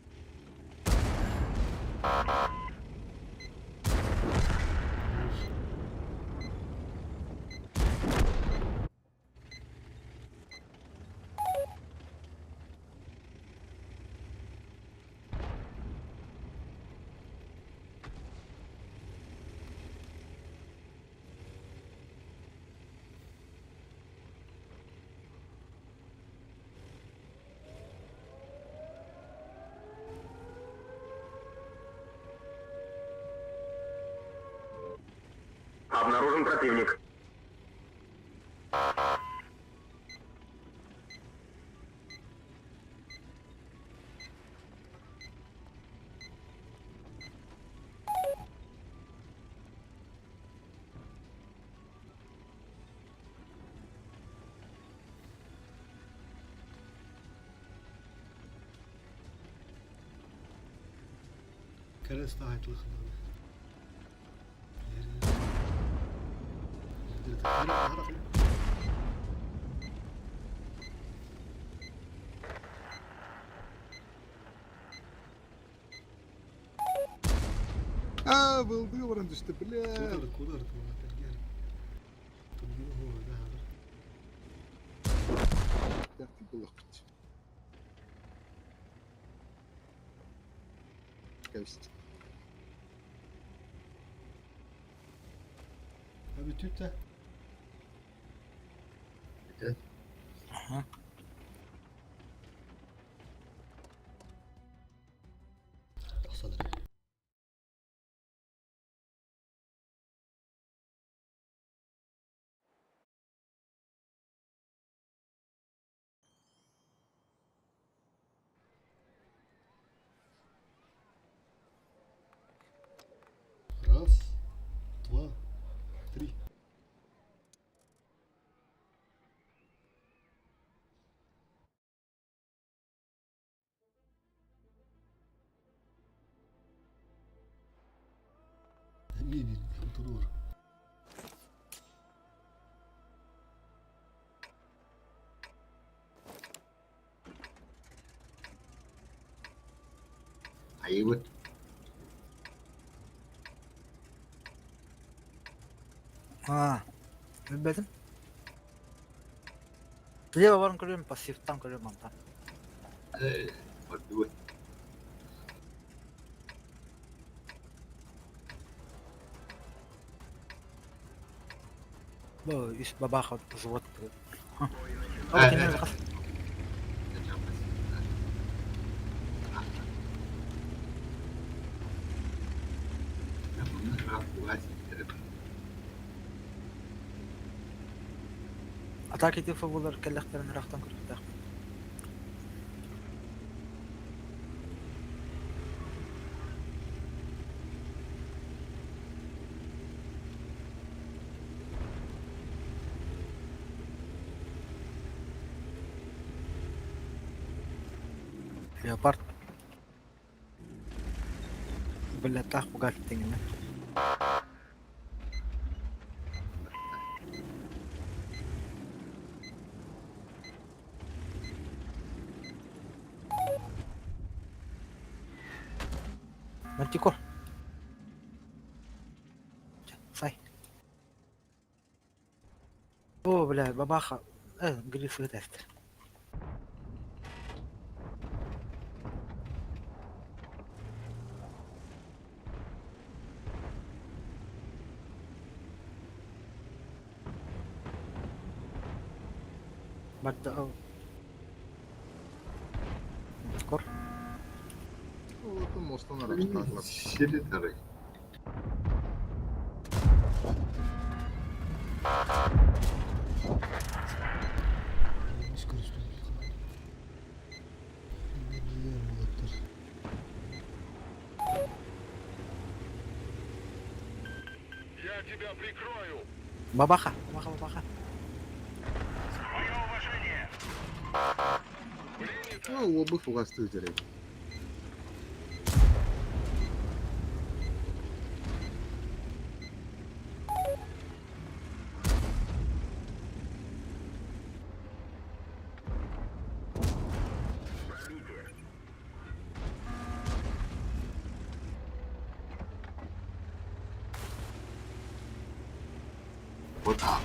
Обнаружен противник. Кәрәс таһайтылыхын. А, был баран түстэ, бля. Куда куда Буллахпыт. Кэбист. Abi tüte. Ага. Тахсан. Раз, два, три. Айыбыт. Аа, билбэтим. Слева баран көрүөм, пассивтан көрүөм мантан. Э, бардыбыт. Бу үс бабаха взвод. Э, Ол э, хас Атака ити фобулар кэллэхтэрин ыраахтан көрүөхтээхпин. Леопард. Биллэттээх бугат тэҥинэ. Мантикор. Сай. О, бля, бабаха. Грифы тест. Барда ол. Мантикор. Олатын мостан араштаатылар. Сири тарай. Үс көрүстүм. Билэр уолаттар. Я тебя прикрою! Бабаха. Бабаха, бабаха. Мое уважение! Уобу фугастыы дьэрэй. Вот а.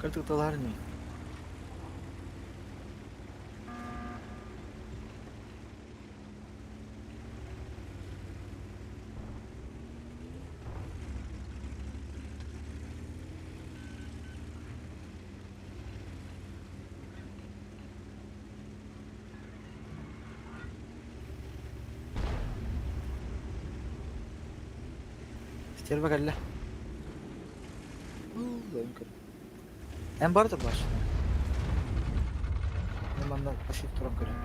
Кыртыкталар не. Стерва кэллэ. Эн бар да баш. Мен манна пассив туран көрөм.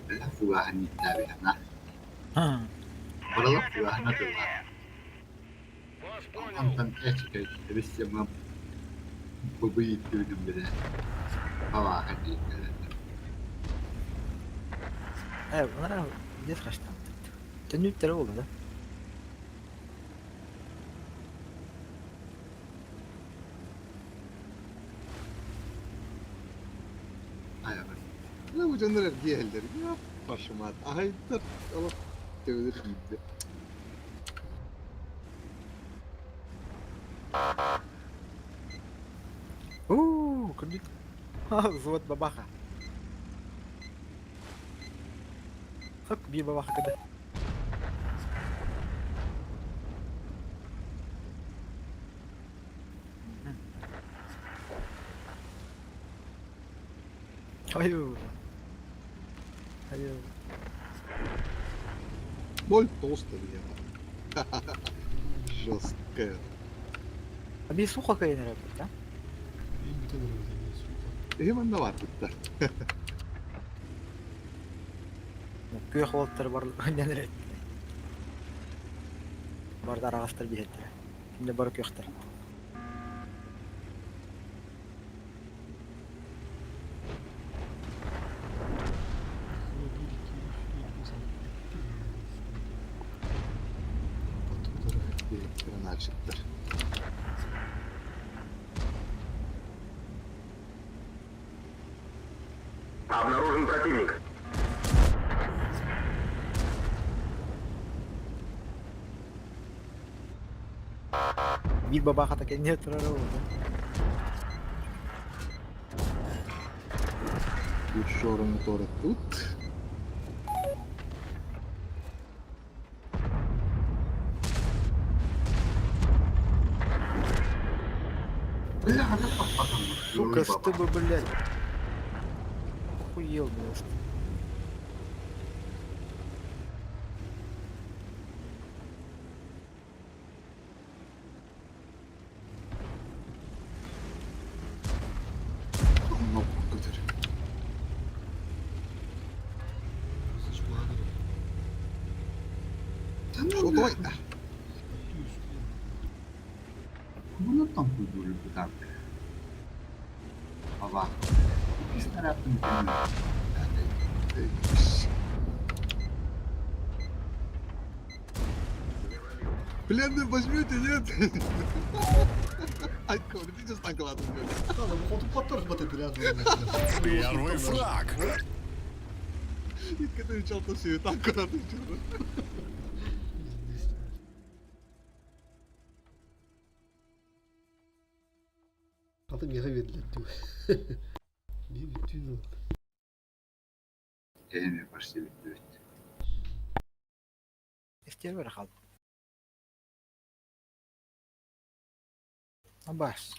Бля, фугаһын иттээбиһэнэ. Баралар фугаһына тыллар. Вас понял! Антон эчикэй эбиссема быбый иттибитин билэ. Бабааха дииккэлэр. Э, bunlar не страшно. Төннүттэр буолла да. Айабас. Бу дьоннор эргиэһэллэр. Пашымаат. Аһайдар олох төбөлөр киирдэ. Уу, күндүт. Взвод бабаха. Хак биир бабаха кыда. Айуу. Айуу. Ноль толсто меня. Жесткая. А би сухо кайын эрэ да? Бүтэн эрэр сука. Эһи манна баар кытта. Күөх уолтар бар нэнэр Барда араҕастар биһэттэрэ. Кинилэр бары күөхтэр. Начаттар. Обнаружен противник. Биир бабаахата кэнниэ турар ол. Үч орын тут. Бля, она попадала. Сука, чтобы, блядь. Охуел, блядь. Много көтөр. Что давай? Bunu там куйдуру там. Ава. Biz tarafını Пленный возьмете, нет? Ай, идите с танка ладно. Первый фраг. Когда начал все танка надо. Хата меха берилер дүү. Би бүтүн ол. Эми почти бүттү. Эстер бар қалды. Абас.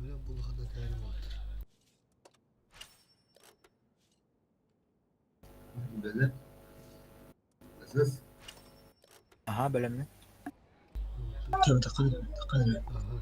Бля булхана тәрим отыр. Böyle. Nasıl? Аха, бөлемні. Таққан, таққан. Аха.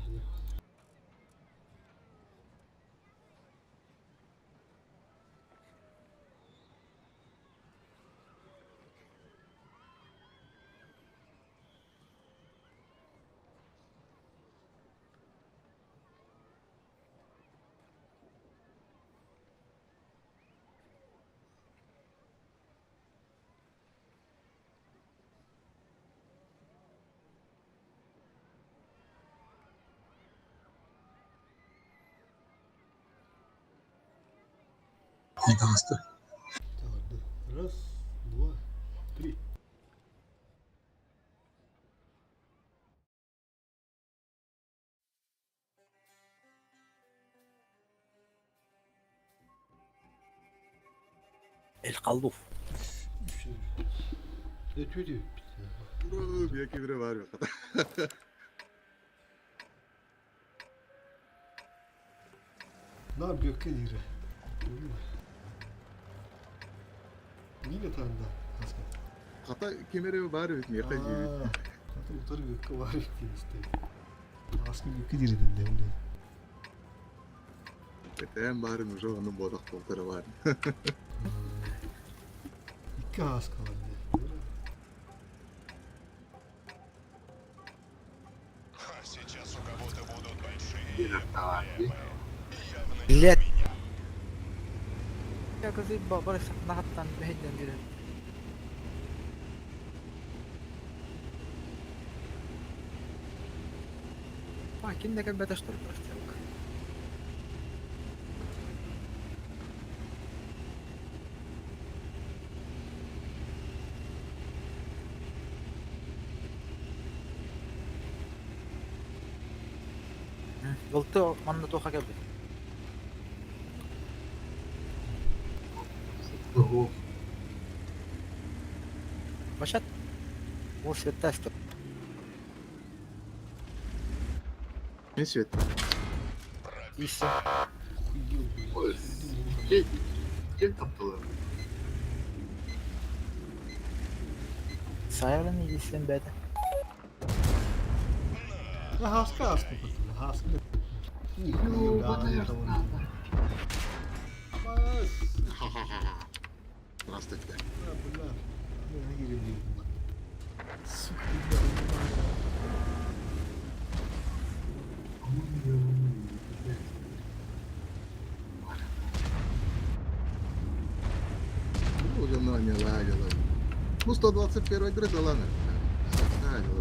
Таҕыста. Раз, два, три. Эль Халлуф. Өтүү Ура, бияки бире бар yok. Нар gökке дире. Миге танда. Аска. Хата кемере бар бит, меха жибит. Хата утары gökке бар бит исте. Аска gökке дире дende öyle. Этен барын уже onun бодак толтыры бар. Икки аска бар. Сейчас у кого-то будут большие Давай. Блять. Я кызы бар нахаттан бэйден бирен. Ба, ким деген бетеш тур просто. Болты манна тоха келди. Ого. Башат. Ол светтасты. Не свет. Иси. Ой, Кел, кел таптылар. Сайран идисен бәді. Хаска аска patlı. Haska. Yo, bana yardım. Здравствуйте. Сука. Ну, уже на не ладила. Ну, 121 игры дала на. Ладила.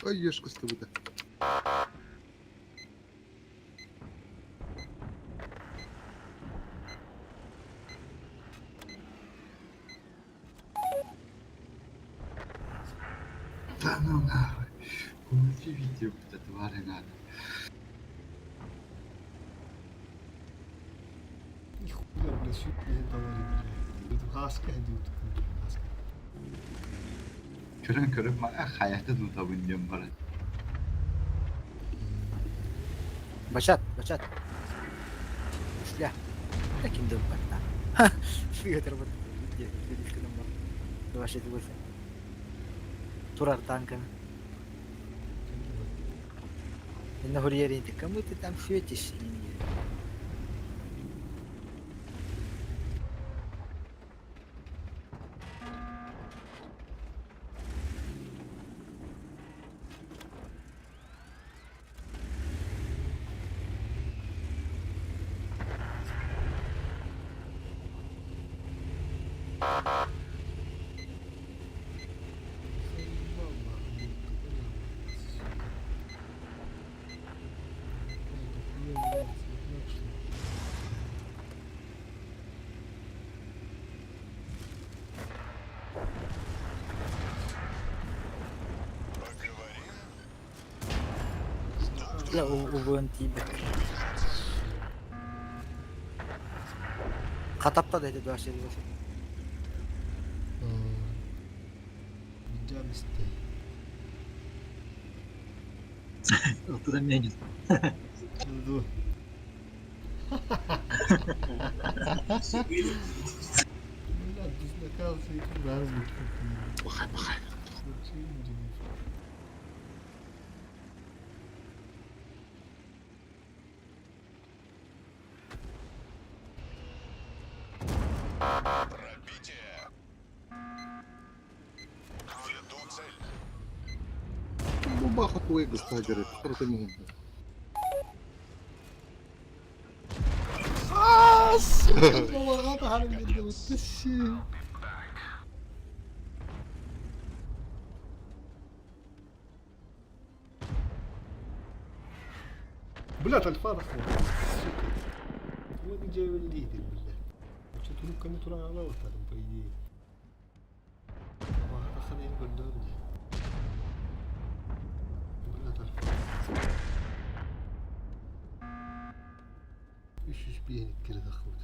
Ой, ешка с тобой. Да ну нахуй. Помоги видео, это твари надо. Нихуя, бля, сюда не давали, бля. Хаска идет. Хаска. Көрөн көрөн мага хаятын утабын диэн баран. Башат, башат. Исля. Да ким деп батта. Фигатыр бат. Ваша дугасы. Турар танками. На курьере ты кому ты там светишь? Бля, убуын тиби. Катапта деди дуашы дугасы. Виджамисте. Оттуда меня нет. Ду. Бля, диснаказы и разных. Пахай, пахай. Баха тугай гыстаадьары харата миһин. Сука, балаға тахарым берді өттіші. Блядь, альфа нахуй. Сука. Вот где лидер, блядь. Что трубка не тура она вот там, по идее. Балаға тахарым берді. Блядь, альфа. 301 кире таххыбыт.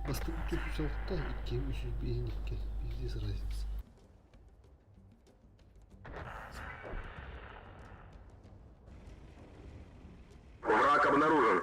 Бастакы 206, икки 302. Пиздец разница. Враг обнаружен.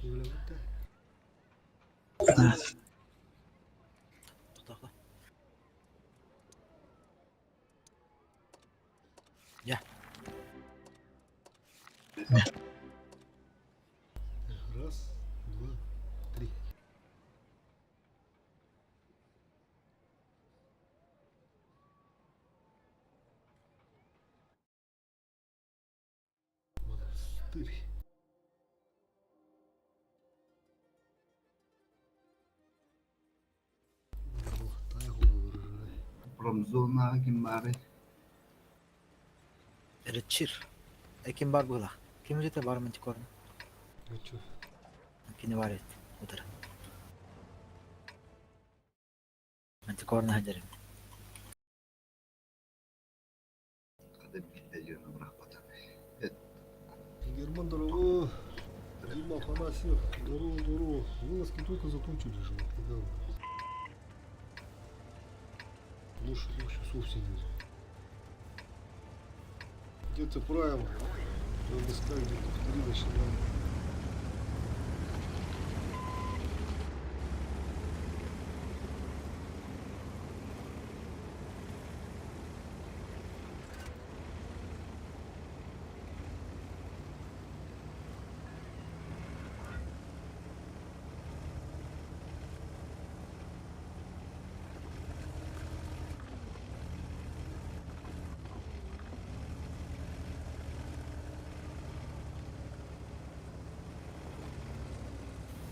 Бөлөмөттө. Тутахла. Я. Раз, два, три. Монастырь. Промзона ким бары. Речир. Ким бар было? Ким жете бар мантикорн? А чё? Кини бар эт. Утыр. Мантикорн хадерим. Хада битте жөнө бирак Герман, здорово. Дима Афанасьев, здорово, здорово. Вылазки только закончились же, вот недавно. Лучше 2 часов сидели. Где-то правило. Надо сказать, где-то в 3 начинаем.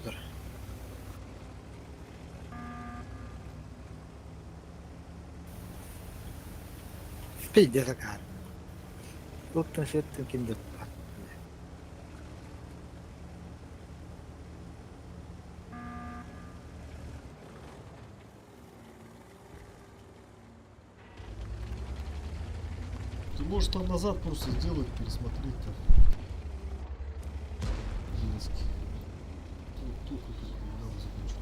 Dur. Пиздец акар. Туттun сеттин ким деп. Ты можешь там назад просто сделать, пересмотреть там. Вылазки. Вот только недавно закончил.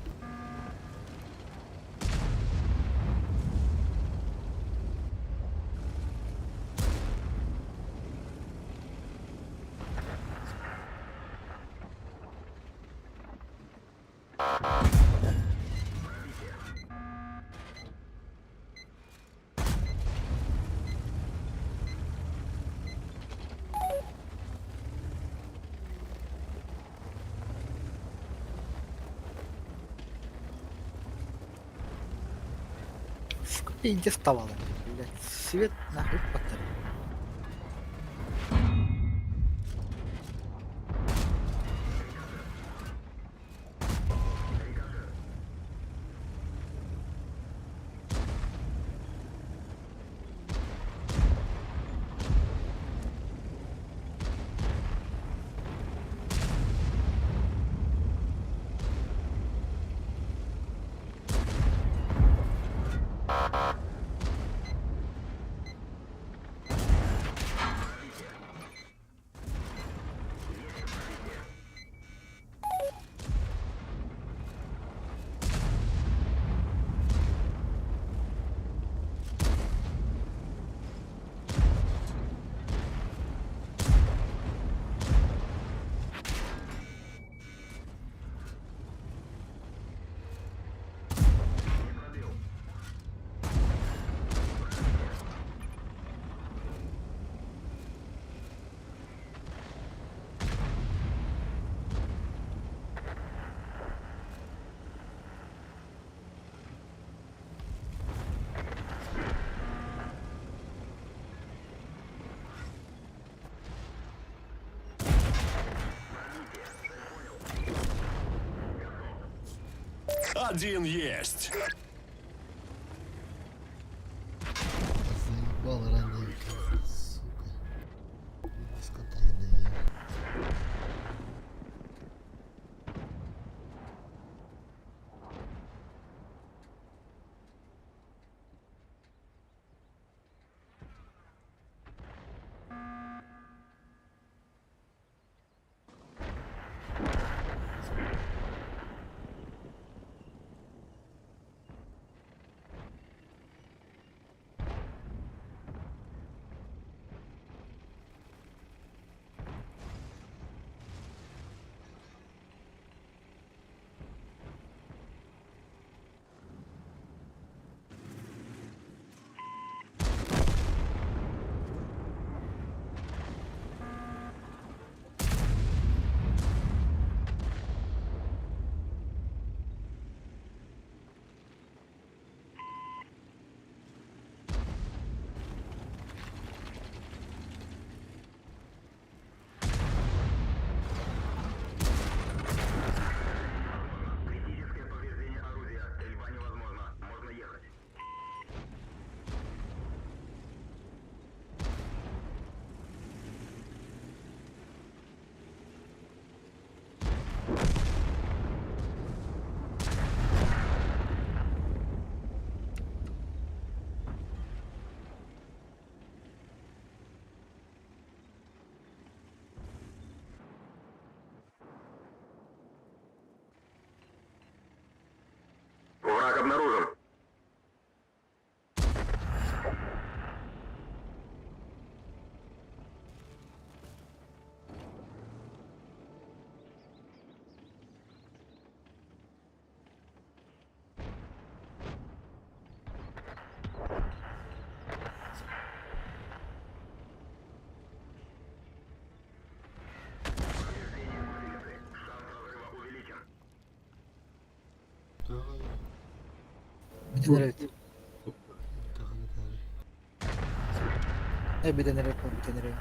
Пиздец вставала. Блядь, свет нахуй батарея. Один есть. Заебал ранее, сука. Скотина. Критическое повреждение орудия. Стрельба невозможна. Можно ехать. Враг обнаружен. Повреждение гусеницы. Шанс разрыва увеличен. Бүтэн эрэ. Э бүтэн эрэ бүтэн эрэ.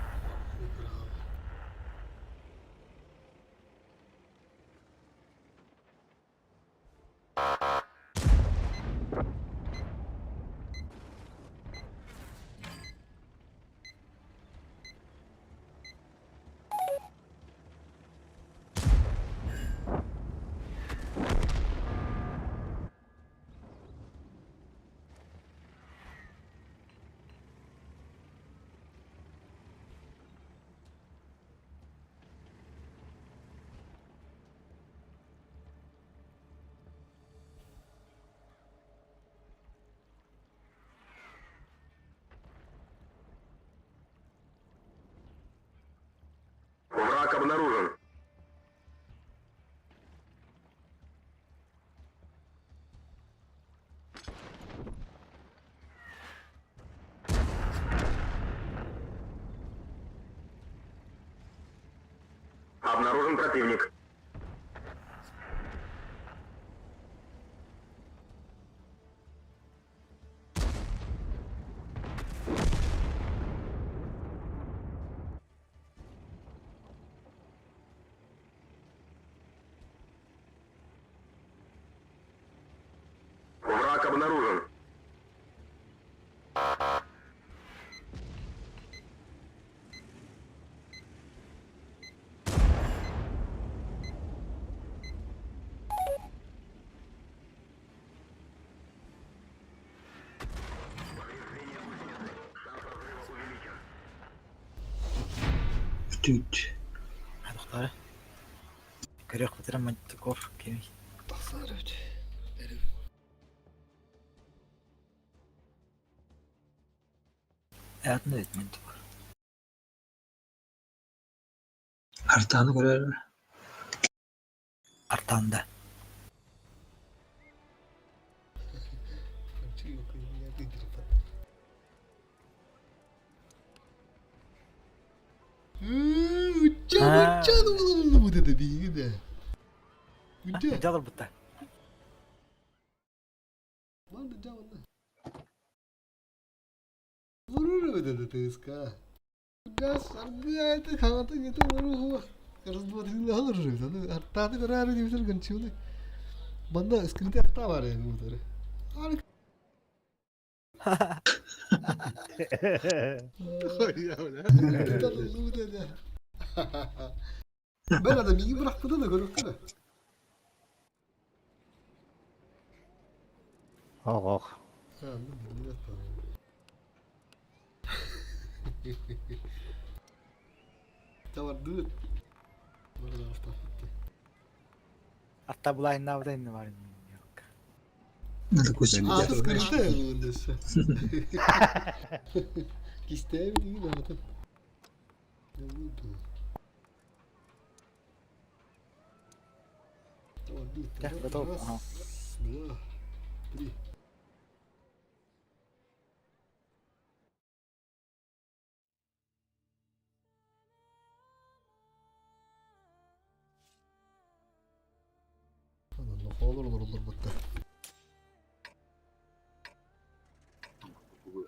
Враг обнаружен. Обнаружен противник. Враг обнаружен. Повреждение гусеницы. Шанс разрыва увеличен. Түт. Тохтары. Көрөх бутырам мантиков кеми. Тахсар öt. Атын да мантиков. Артаны көрөр. Артанда. Уча, уча, вот это биги да. Уча. Жалыр бутта. Ладно, жа, Vurur ödedi ТСК. Газ, аргайты, хаты, где-то вуру. Раз, два, три, alır. Артаны көрөр дейбитер гынчыны. Манна скрытый бар эми утары. Ben adam iyi bıraktı da көрөккө да. Ох, ох. Tamam dur. Burada Hatta булайыннаабыта инне бар. Надо кусить. А, скрытая десе. Кистеби değil zaten. Ne oldu? Tamam bir. Да, готов. Раз, Ага. два, три. Olur olur olur бутта.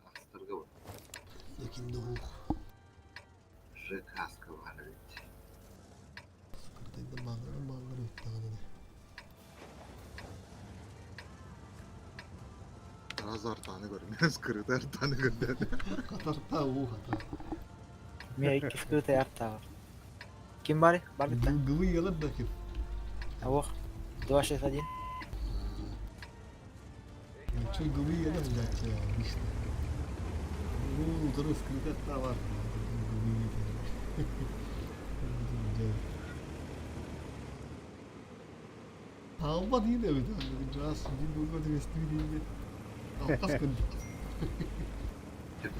Астарга бар. Яким да ух. ЖК-ска бар ведь. Скыртайда маңгыр маңгыр өттәгән. Раз артаны көрүн, скрытый артаны көрдөн. Катарта ух ата. Мен икки скрытый арта бар. Ким бар? Бар битте. Гылы ялып да ким. Ох. 261. Чё гылы ялып блядь, обычно. Ну, дұрыс скрытый бар. Гылы Алма дейді өйт. Жас, дейін бүгін өстүү дейін. Алқас күн.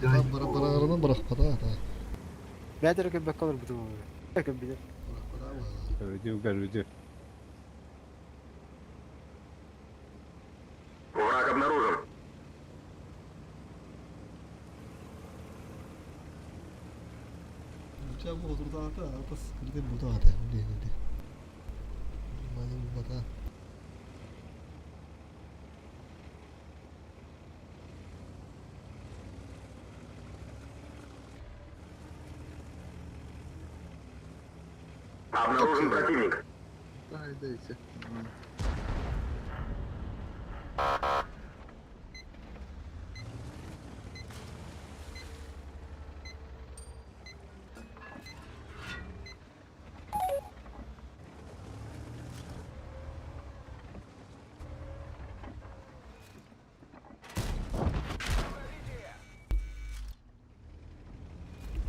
Барағарынан барақпада ата. Бәдер көбөк колор буту. Көб билер. Өдү көрүдү. Враг обнаружен. Uçağım oturdu ata, ata скрытый буду ата. Блин, Внимание, вода. Обнаружен противник. Дай, дайте.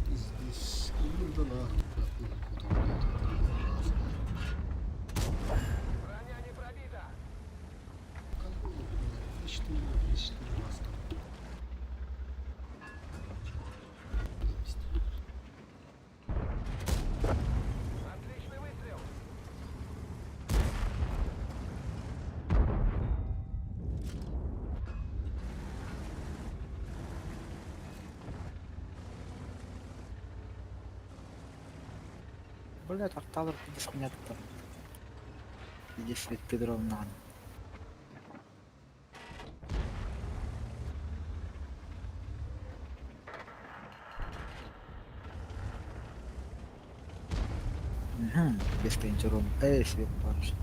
Здесь да нахуй. Блять, арталар кудыс хуйня там. Здесь свет ровно. Угу, без тенчером. Эй, свет парыш.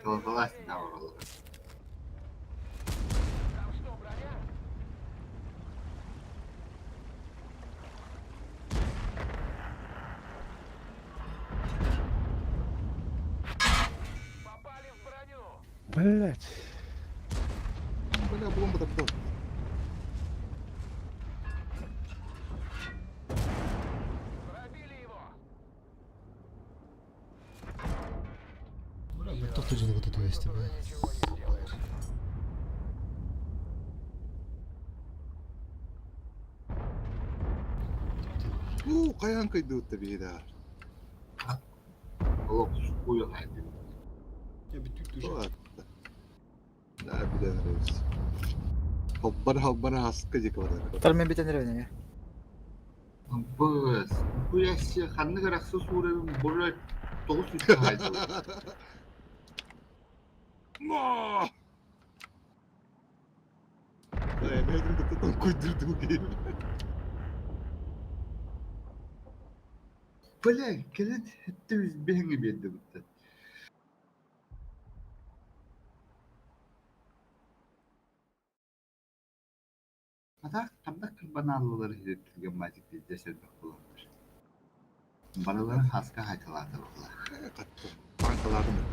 Сакалалас на. Блять. Бля, бомба таптал. Мөлтөх дьону кытта түбэстим ээ. Уу, хайаан кыйдыбытта биһиги Олох суккуйа хайдым. Я бүтүк уже. Да, билэн эрэбис. Халбар халбар хаска диэки барар. Тар мен бүтэн эрэбин эмиэ. Быс, бу яссы ханнык арахса суурабын бура тоҕус үстэ хайдым. Но! Бэйдин кытта толкуйдурдум киһи. Бля, кэлэн хэтте биһиҥи биэрдэ буттан. Атах хардах кырбанааллылар иһиттирген мальчик пиздец элбэх буолаллар. Барыларын хаска хайталаата буолла. Танкаларым.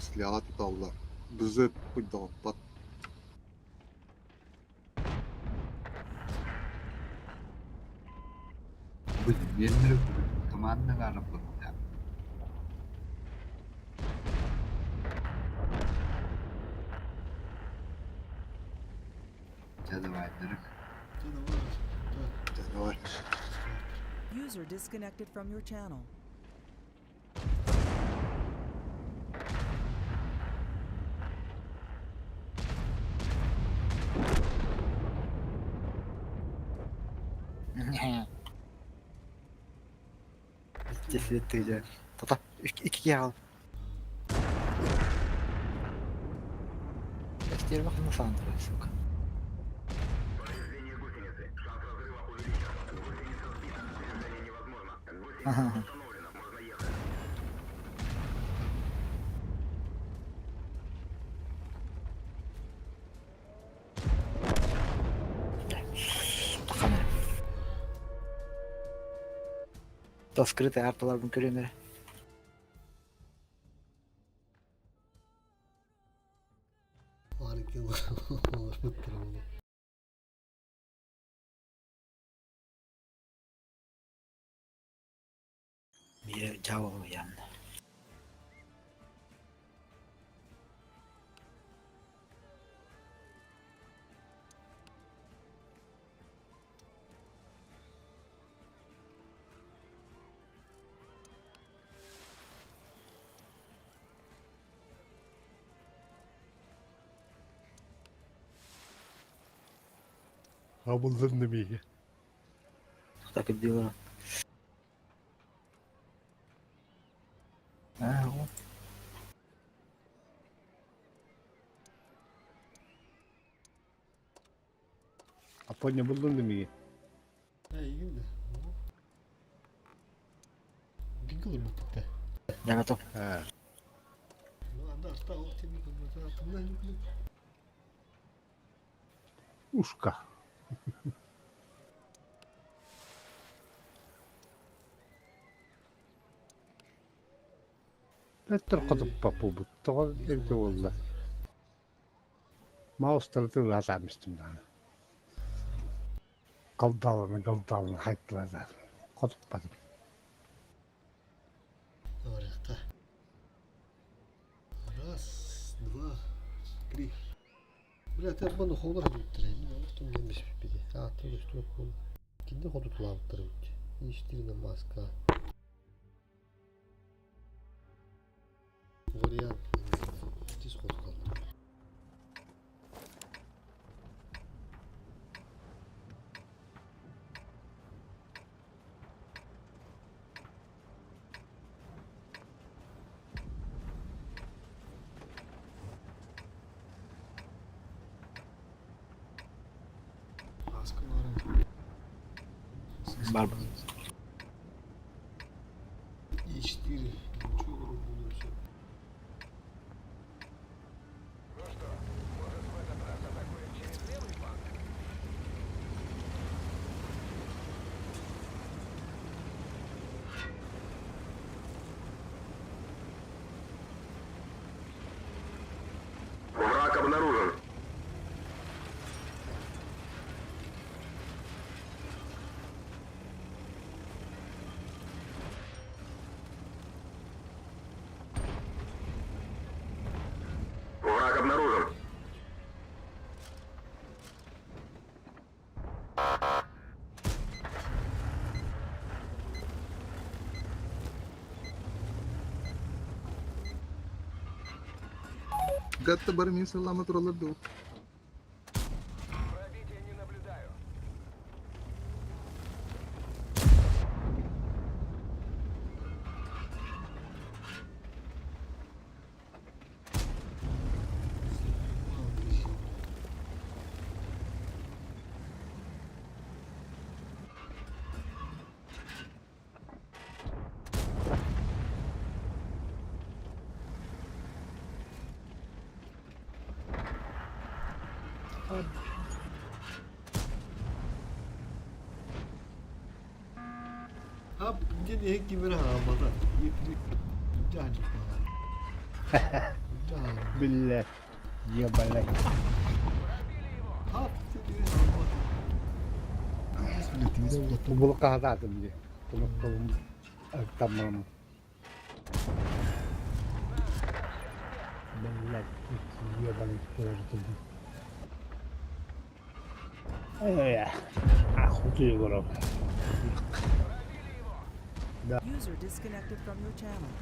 Сляла туталлар. Бызы куйдалаппат. Бу биэннэри команда араппыта. Чэ давайдырык. Чэ давай. Давай. User disconnected from your channel. Тефетти дьэ. Тата икки киһи хаал. Стерва ханна саан турар, сука. Повреждение гусеницы. Шанс разрыва увеличен. Гусеница сбита. Движение невозможно. Гусеница Ага. установлена. Можно ехать. Тахана. То скрытый арталарбын көрүөм эрэ. Маленький олорбуттар буолуо. Биир дьаабы уйаанна. Абылдырны биһи. Так и делаю. А, вот. Апоня булдун миги. Эйигин да. Гигл олорбуппут Я готов. А. Ну, анда арта ол теми көрбөтө тымнан жүкүлүк. Ушка. Петр хотуппа буолбут. Тоҕо эбитэ буолла. Маустары тыллаатаамыстым даҕаны. Голдаланы голдаланы хайттылар. Хотуппатым. Барыахха. Раз, два, три. Бля, ты обману холлар дуттар. Мен олох тумнан биспиппити. Ааттар көстүбэт буолла. Кинди хоту тулаабыттар эбит. Иштир на маска. Вариант. Тис хоту Маска баар. Бар. И4. Ничего буду все. Ну что, может, в этот раз атакуем через левый фланг? обнаружен. Гатта бары мин сыллама туралар дуу. Пробития не наблюдаю. Ha диэн иһин ким эрэ хаалбата. Биллэ, ебалай. Булкаһатаатым дии. Тумуккабын таммам. Биллэ, ебалай көрдүм. Э, ахутую горов. User disconnected from your channel.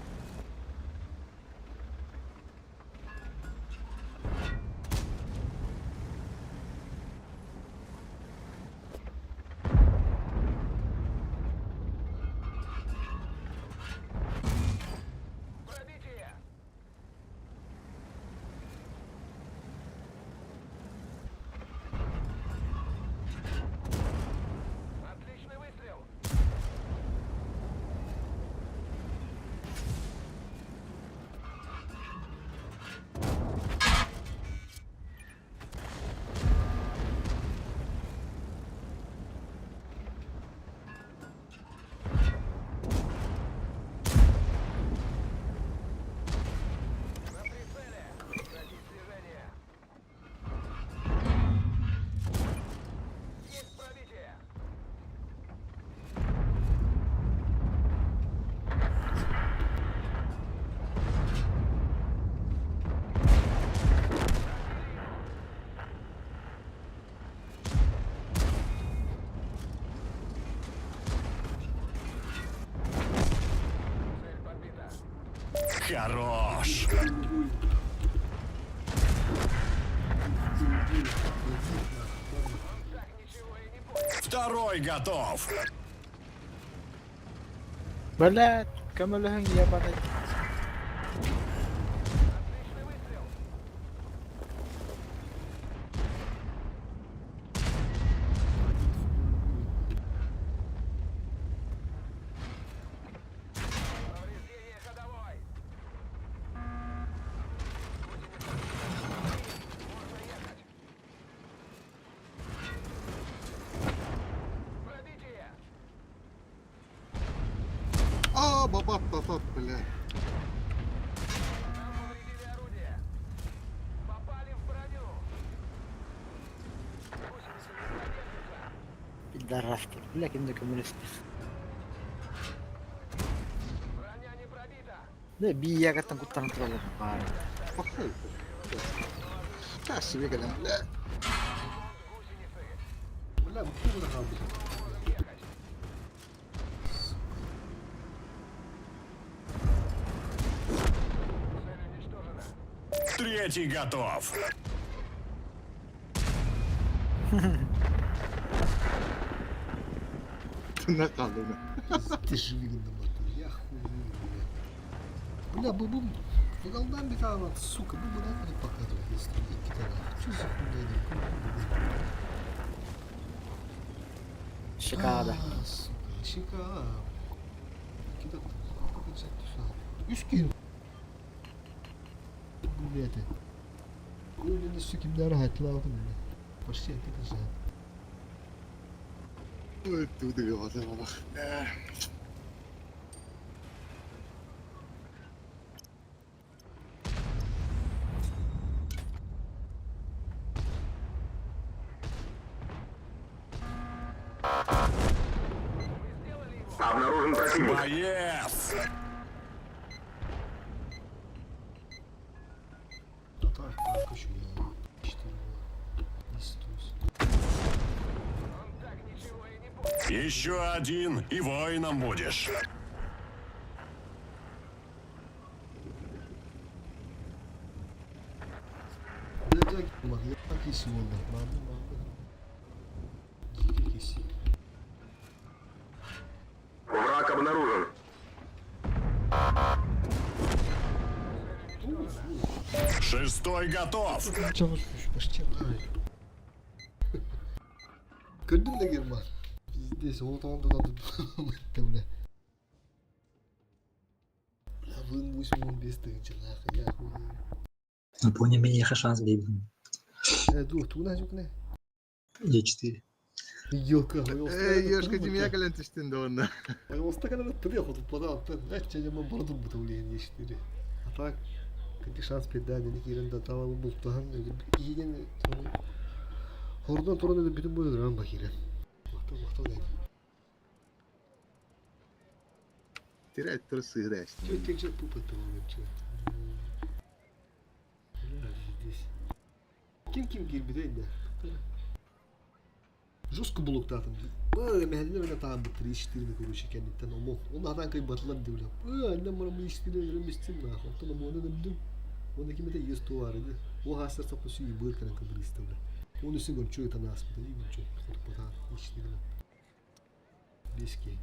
Пробитие! Отличный выстрел! На прицеле! Прекратить слежение! Есть пробитие! Цель подбита. Хорош. Так ничего и не понял. Второй готов. Блядь, көмөлөһүн ебаный. Отличный выстрел! Повреждение ходовой! Можно ехать! Пробитие! А, бабап, бабап, бля. Нам повредили орудие! Попали в броню! Гусеницы не продержатся! Пидорастер. Бля, кимде көмөлөстө. Броня не пробита! Да биягаттан куттанып туралар. Баар. Похуй. Та себе кэлэн, бля. Гусеницы! Бля, bu kadar kaldı. Можем ехать! Цель уничтожена! Третий готов. На kaldı. Ты живигин Я хуй, бля. Бля, бу бу Фугалдан bir tane var, сука, bu buna ne показывает, если iki tane. Что за хуйня? Шикада. А, сука, Шика. İki dakika. Üç gün. Bu ne? Öyle sükimler hayatlı aldım ben. Почти это же. Ой, тут глаза бабах. Обнаружен противник. Боец. Так, так, еще. Еще один и воином будешь. Враг обнаружен. Шестой готов. Көрдүм да Герман. Пиздец, ол тоҕон да бля. Бля, вын 85 тыһыынчалаах, я хуй. Напомни мне, шанс бейбин. Э, ду, тугунан жүкне. Е4. Елка, Эй, Ёшка, тебя кэлэн түстүн да онно. Ойоостакана тыры хотуппата аттан эччэ дьаман бара турбута улиһин ештере. А так, кити шанс педда дени киирэн да таала бултаһан иһигэн хордон туран өлөрбүтүн бу өлөрөн ба киирэн. Махтал махтал дэн. Тирэ тур сыыра Чё текже пупа тугун чё. Здесь. Ким ким киирбитэ инде. Жестко блоктаатым. Мэһэллэр эмэ таан быттыр 3-4 короче кэнниттэн омон. Ол атаан кыйбатылар диэбилэ. Анна мара 3-4 өлөрөн бистим нах. Онтон омону өлөрдүм. Оны ким это есть туары. О хастар сапы сүй быр кэлэн кыбырыста бля. Он үсү гончу ытан ааспыта. И гончу хотуппатаан 3-4 Беске.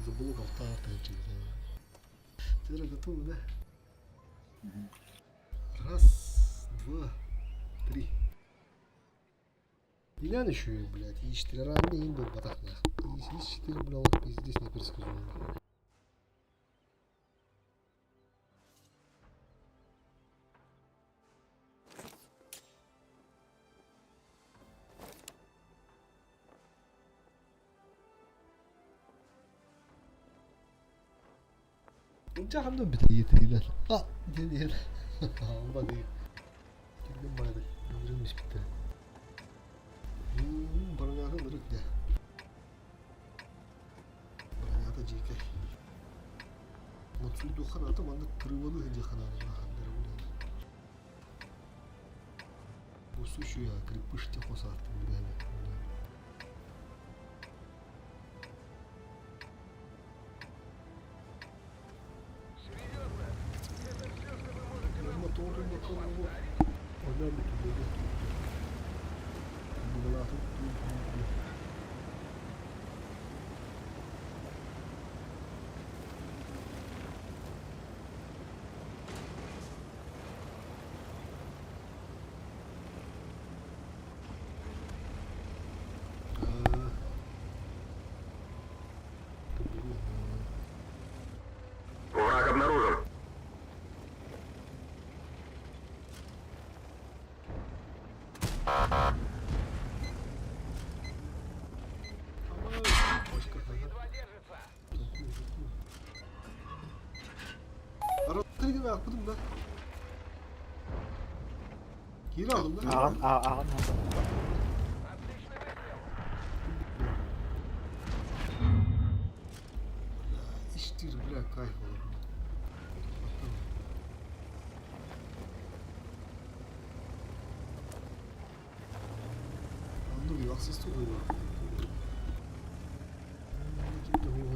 Забыл алтаар тыһынчы. Теперь готовы, да? Раз, два, три. Илян еще, блядь, И4 ранее им был батах нах. И4, бля, вот пиздец непредсказуемо. Жахамдан бит А, диэн Алба диэн. Кирдим байды. Өлөрөм испитте. Бронята ырык да. Бронята жеке. Мацуйду ханата манна кырывалы хыджа хананы хандара булан. Бу сущу я крепыш те хосаттым биле. Мотор, мотор, Она Враг обнаружен. Араттыргын акпыдым да. Кире алдым да. Ағын, ағын. Иштир, бля, кайф olur. Anladım, haksız oluyor. Kimde bu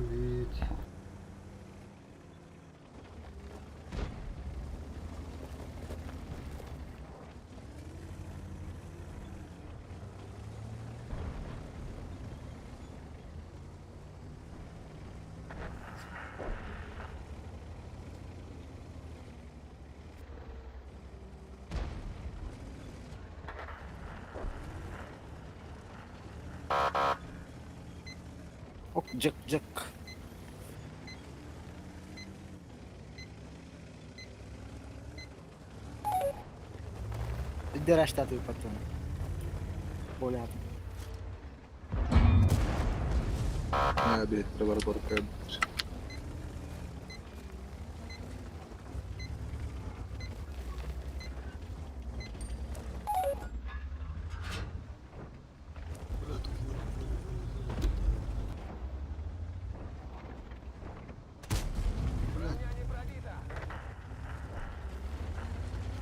Ок, джек, джек. Дераш тату потом. Более. Аа билеттер бар бар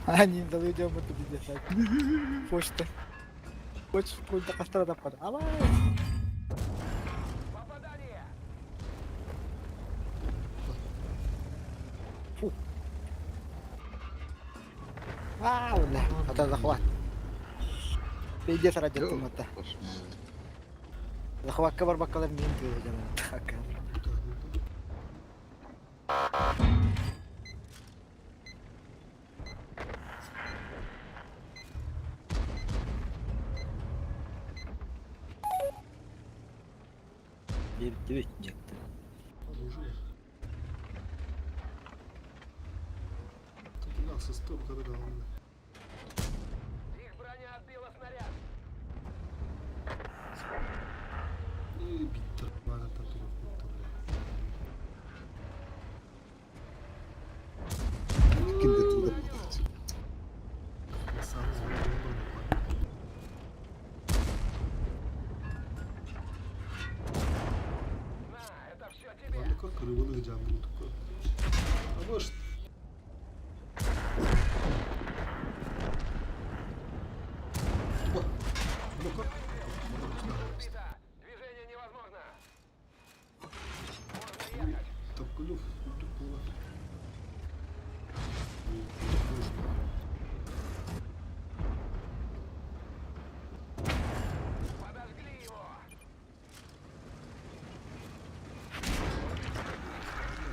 Они дали идем это пиздец. Почта. Почта какой-то костра тапкан. Алай. А, бля, это захват. Пиздец ради автомата. Захватка барбаккалар мин тыылы дьаным. Биирдибит дьикти. Оружие. Тут у нас столько главное. Их броня отбила снаряд. И биттер бана там туруп бля. Кинде туда подать. Сам звонил На, это все тебе. Ладно, как рыбаны жамбыл такой. А может... Туба. Ну как? Разбита. Движение невозможно. Можно ехать. Топкулюв, тупо. Подожгли его.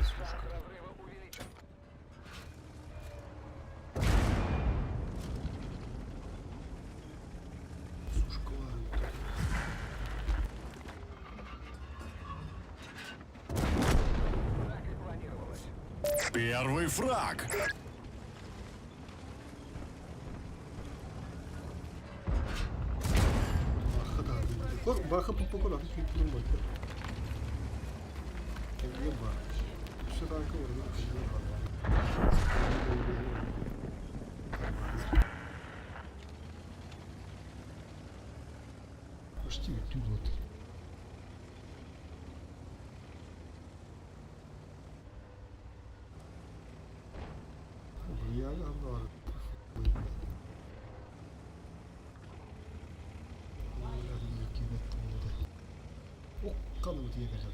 Шанс разрыва увеличен. Так и планировалось. Первый фраг. Баха попокор, а тут не мой. Кемге бар. Şu tanka vurdu, kemge бар. Почти вот. Я говно. Окканы тиэ кэллэ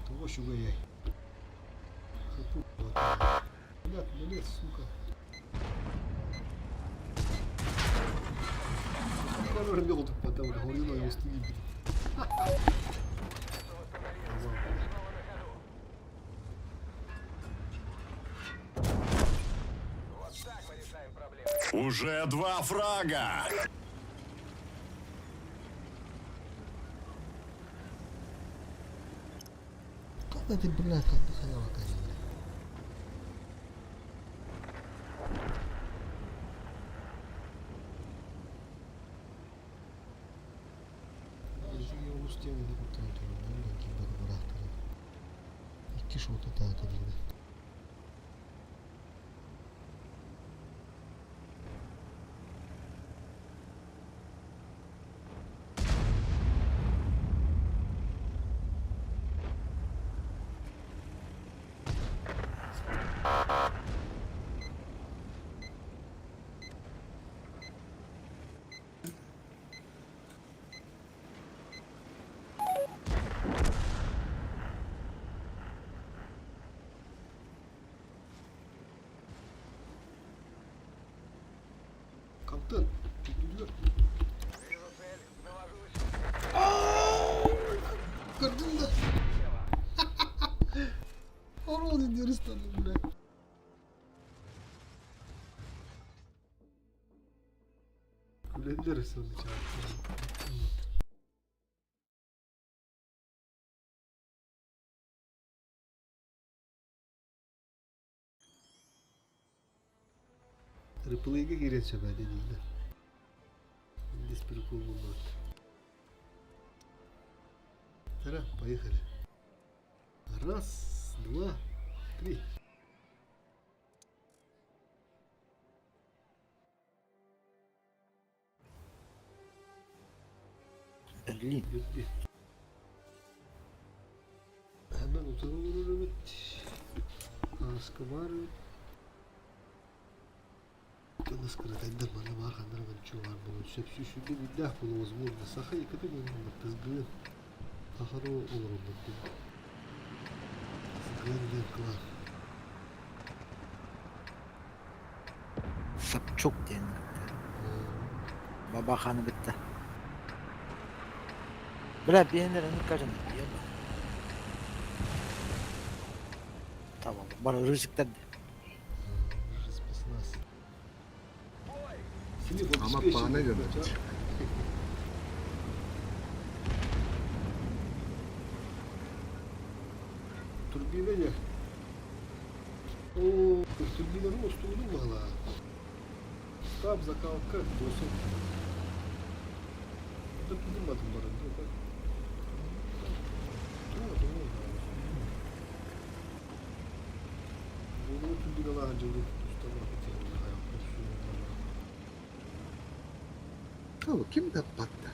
Того шугай. Хапу. Блядь, блядь, сука. Камера мелко потом, говорила, я устыдил. Вот так мы решаем проблемы. Уже два фрага. Как ты, блядь, как ты халява, конечно, блядь. Икки шоты таата диэн. Каптан, Вижу цель. Навожусь. Көрдүң да. Орол диэн бля. Күлэллэр сонно чаап. Replay'e киирэн сөбөдө дииллэр. Здесь прикол был. Тара, поехали. Раз, два, три. Берлин. Берлин. Hemen oturur evet. Аскабар. Кылыс кыратайдар мана бар хандар чугар болу сөпсү сүбе биддах болу возможно саха екаты тызгын ахаро олорундар тызгын диэн кылар. Сапчук диэн. Бабаханы битте. Бля, биэннер кажын. Tamam. Bana рыжиктер. Спецназ. Ама паана дьоно. Турбина не. О, турбина устугуну баҕала. Штаб закалка досун. Это тудумадым барын. Буолугу турбиналаах дьылы усталаах Кого? Ким да батта?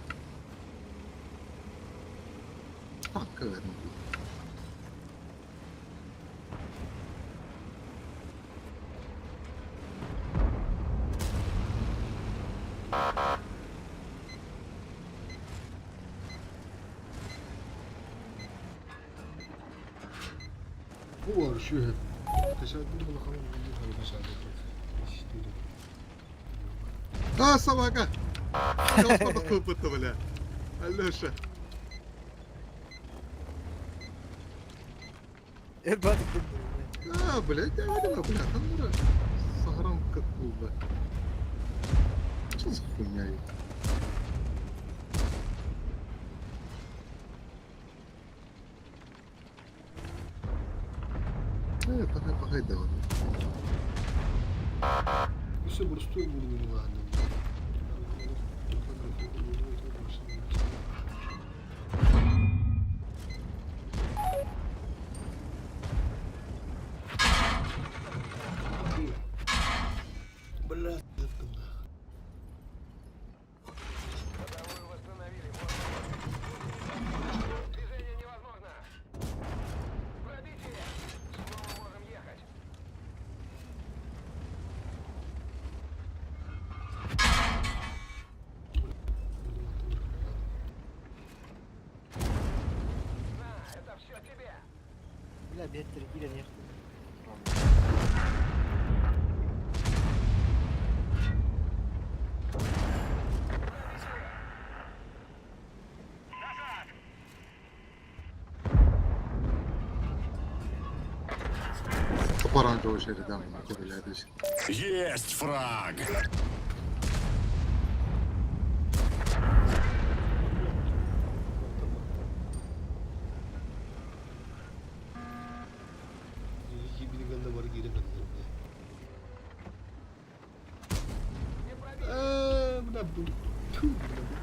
Танка верно. Бу var şu. Teşekkür ederim. А, собака! Опыта, бля. Алеша. А, блядь, я видела, бля, там уже сахаром как бля. Что за хуйня? Пока, пока, да. Все простой буду ладно. Бля, Движение невозможно. Пробитие. Снова можем ехать. На, это все тебе. Бля, биэттер киирэн иһэр. Оранжевый шеридам, блядь. Есть фраг! Ебили бар киирэн Бля, бу. Тьфу, бля, бу.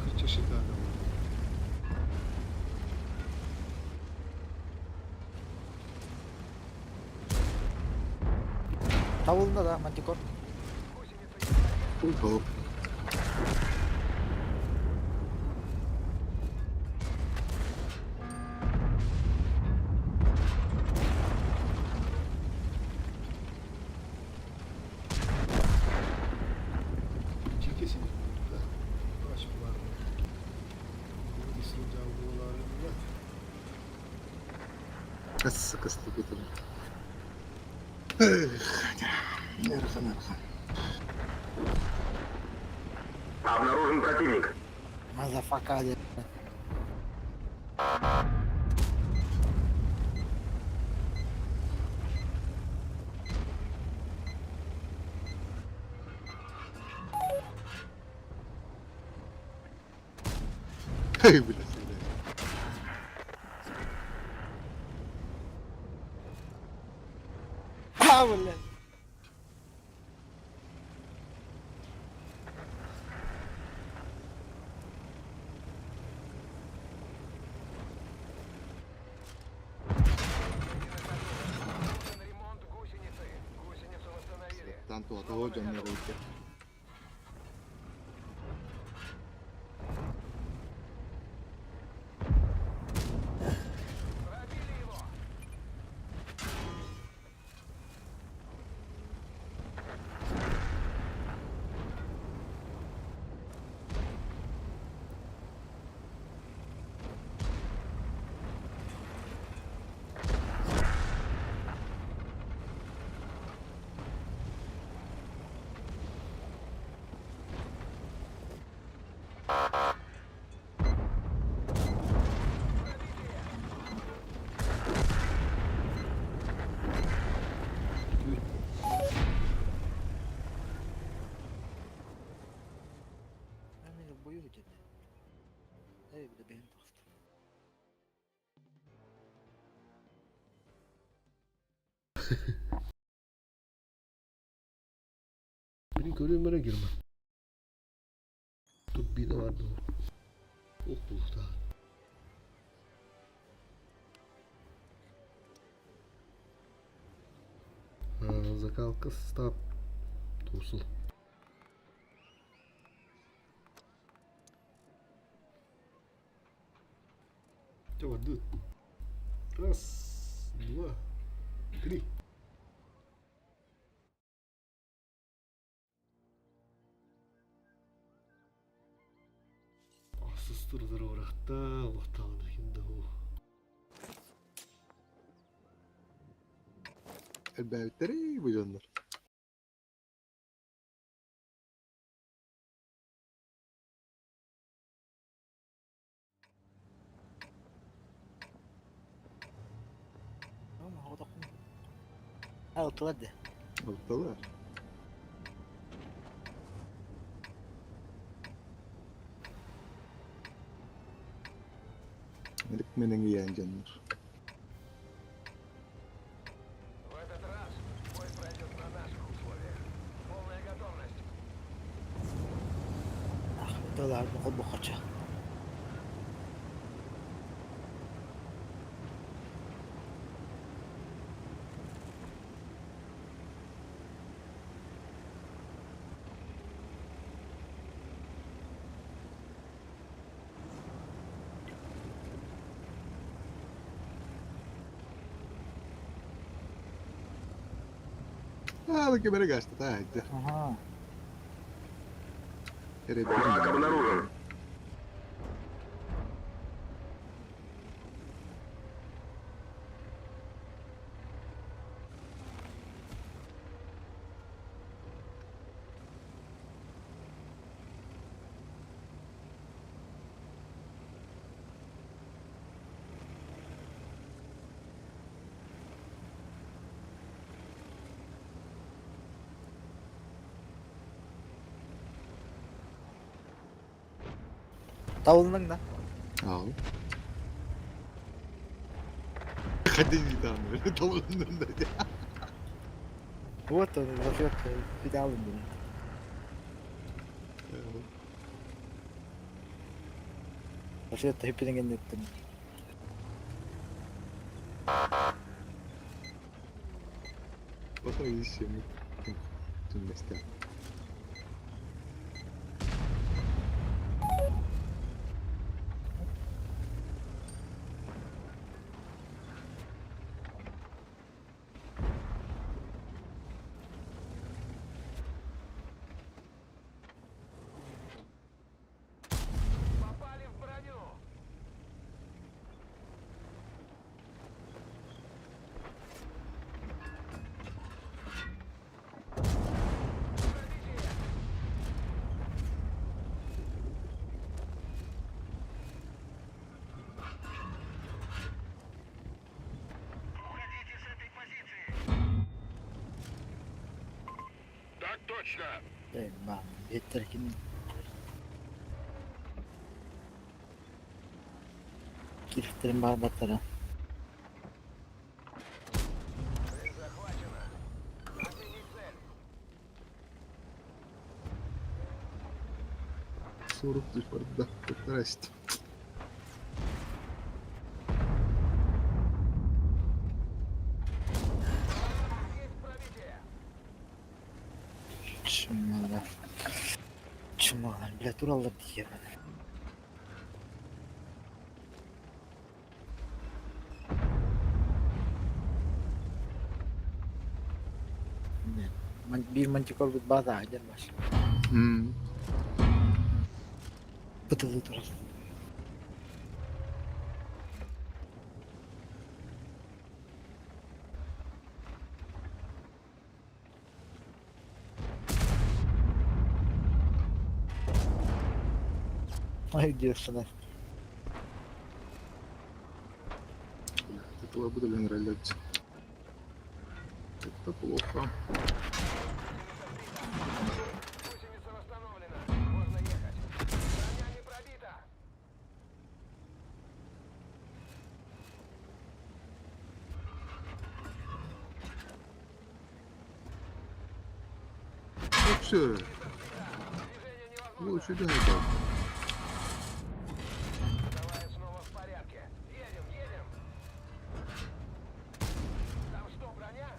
Хочу шикарно. Тавылында да мантикор. Ой, Чиркесин. Да. Aç var. Касса касса Эх, нерха, нерха. Обнаружен противник. Мазафака диэн. Эй, блядь, блядь. А, блядь. Нужен ремонт гусеницы. Гусеницу восстановили. Tanto a todo yo me voy. Пробили его. Эй, бile бэйэм таҕыстым. Beni görüyorum merak girme. Турбина vardı o. Ok buldu daha. Закалка состав Турсул. Чё, Раз, два, три. Сустурдар урахта, улахтаҕына ким да уу. Элбээбиттэрий бу дьоннор. Алтылар да. Алтылар. Эрик менен ийээн дьоннор. В этот раз бой пройдет на наших условиях. Полная готовность. Алтылар бу бухача. Аа, кемере гашта, та айда. Ага. Враг обнаружен. Тавылның да. Ау. Ходи там, толгуннун да. Вот он, зажег педалын блин. Зажег хеппинген еттим. Osa issue түннэстэ. Попали в броню. Уходите с этой позиции. Так точно. Эй, мам, еттер ким. Кирифтерин бар баттара. Цель захвачена. Отменить цель. 40 бар да. Здрасте. Есть пробитие. Чумалар. Чумалар, бля, тураллар дие. Bir мантикор бут база айдер баш. Бытылы турал. Ай, девственная. Этого буду ролять. Это плохо. Гусеница восстановлена. Можно ехать. Броня не пробита. Все. Лучше да это. Давай снова в порядке. Едем, едем. Там что, броня?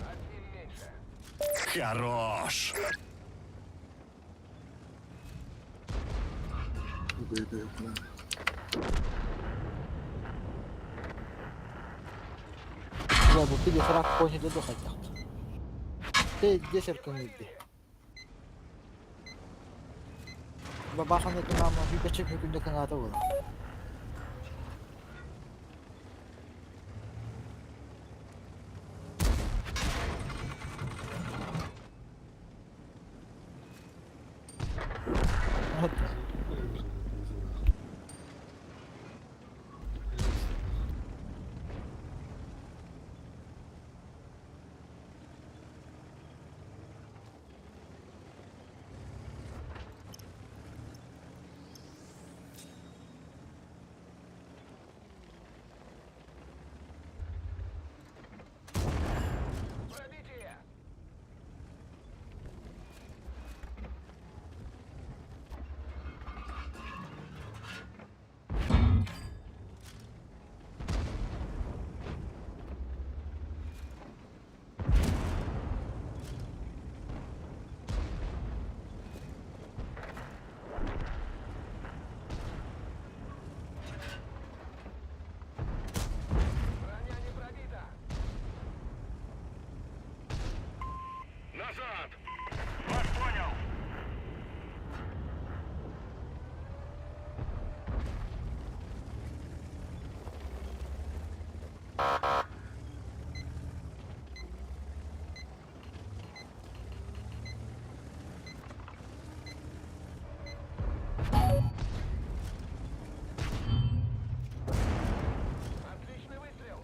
Одним меньше. Хорош. Бля, бу пиде срак понял до хотя. Ты десерт не Бабаханы кынама хүпечек хүкүндө кынаата була. Пробитие! Броня не пробита! Назад! Вас понял! Отличный выстрел!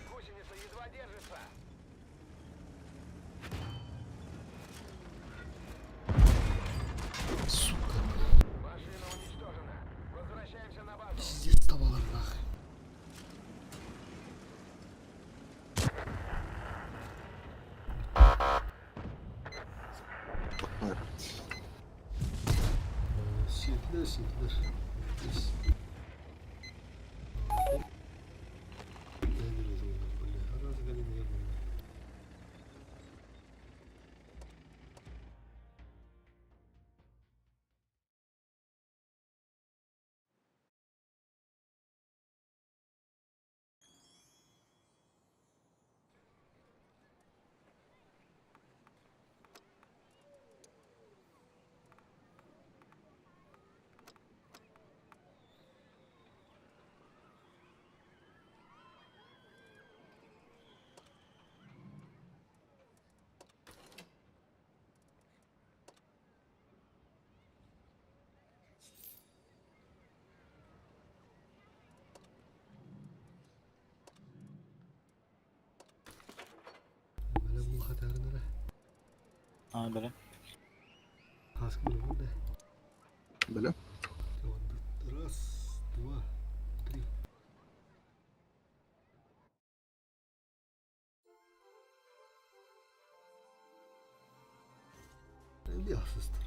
Гусеница едва держится. Сука. Машина уничтожена. Возвращаемся на базу. Пиздец табалар нахуй. Сиtlер, сиtlер. Здесь. Бля, бұл хатарынара. А, бля. Хаска бля, бұл да. Бля. Раз, два, три. Асыстыр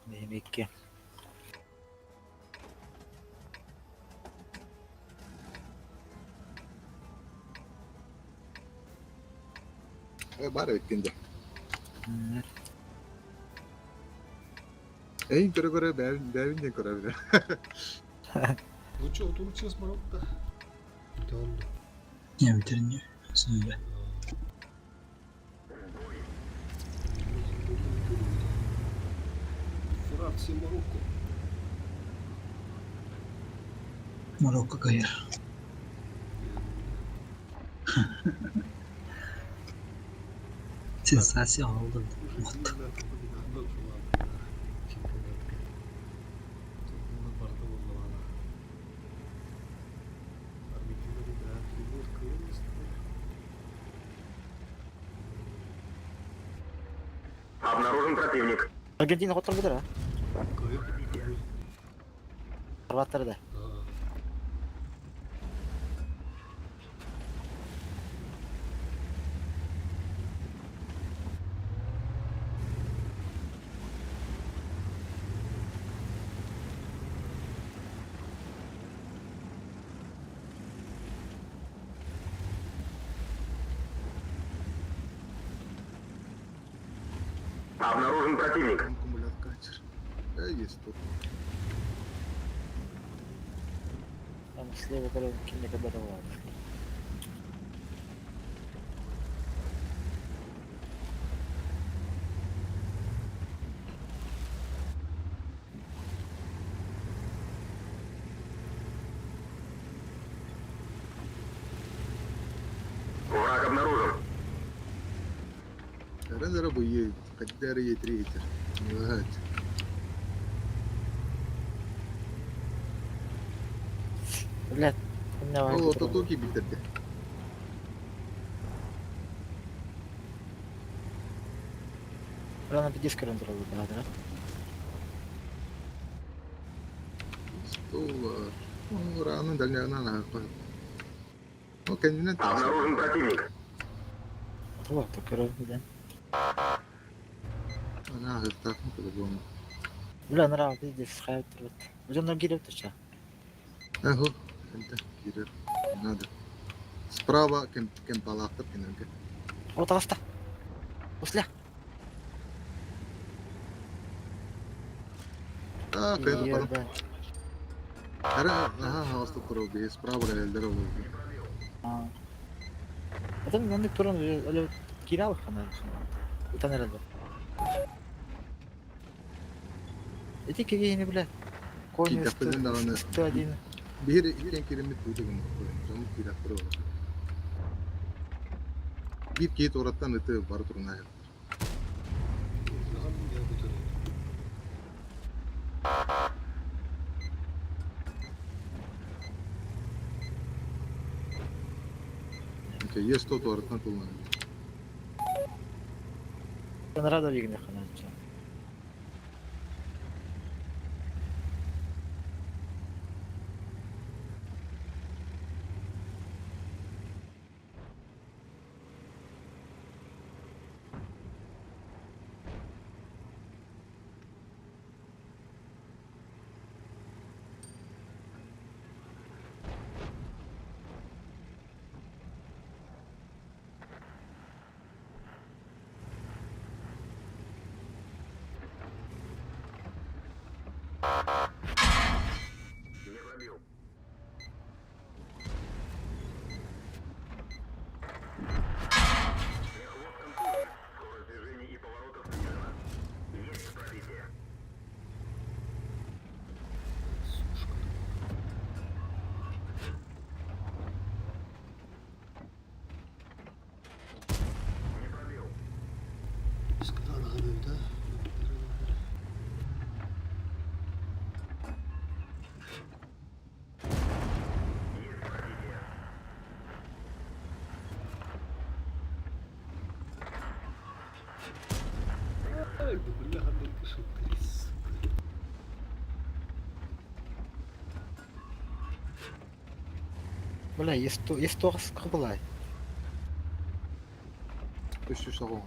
Беймекке. Бар өткенде. Эй, көрө-көрө бәбин бәбин көрө бер. Ну чё, Турция с Марокко? Да он. Не, bitiriniyor. Söyle. Франция, Марокко. Marokko kayar. Сенсация оҥоһуллан вот. Обнаружен противник. Аргентина хотторбутар а? Хорваттар да. Обнаружен противник. Аккумулятор. Есть тут. Там слева көрөн кимне кабата бар. Враг обнаружен. Рендера бу каддер етер. Evet. Блядь, у меня Ол ототу битерди. Рано пиздец көрөн туралы да. Стол. Ранын дальняна на. Ну, kendine Обнаружен противник. Тула көрөн ден. Ана хыттакын по-любому. Бля, нрав пиздец хайып турат. Уже кирип турча. Аху, это кирер. Надо. Справа кем кемпалактыр кенерге. Вот аста. После. А, кайда парам. Ара, ага, аста турал бе, справа элдер ол. Это наннык туран эле кире алып кана. Утан эле. Эти кирени, бля. Кони Китаппеден даҕаны 101. Биир иккен кириммит туутугун дьон киираттар олор. Биир киһи туораттан ыты бары турунаа. Есть то туораттан тулунан. Рада лигне хана. Не пробил. Мехвод контужен. Скорость движений и поворотов снижена. Есть пробитие. Не пробил. Есть пробитие. Бля, есть то, есть то скрыла. Үс үс аҕа.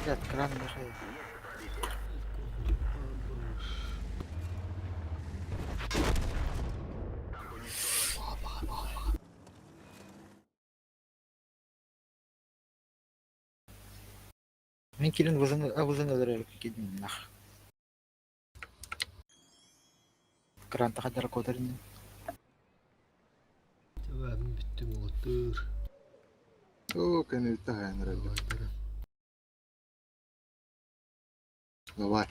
Блядь, кран мешает. Мен килин вызын вызын өлөрөр кидин нах. Кран тахадар кодерин. Бүттүм оттур. Оо, кэнниттэн хайанар. Давай.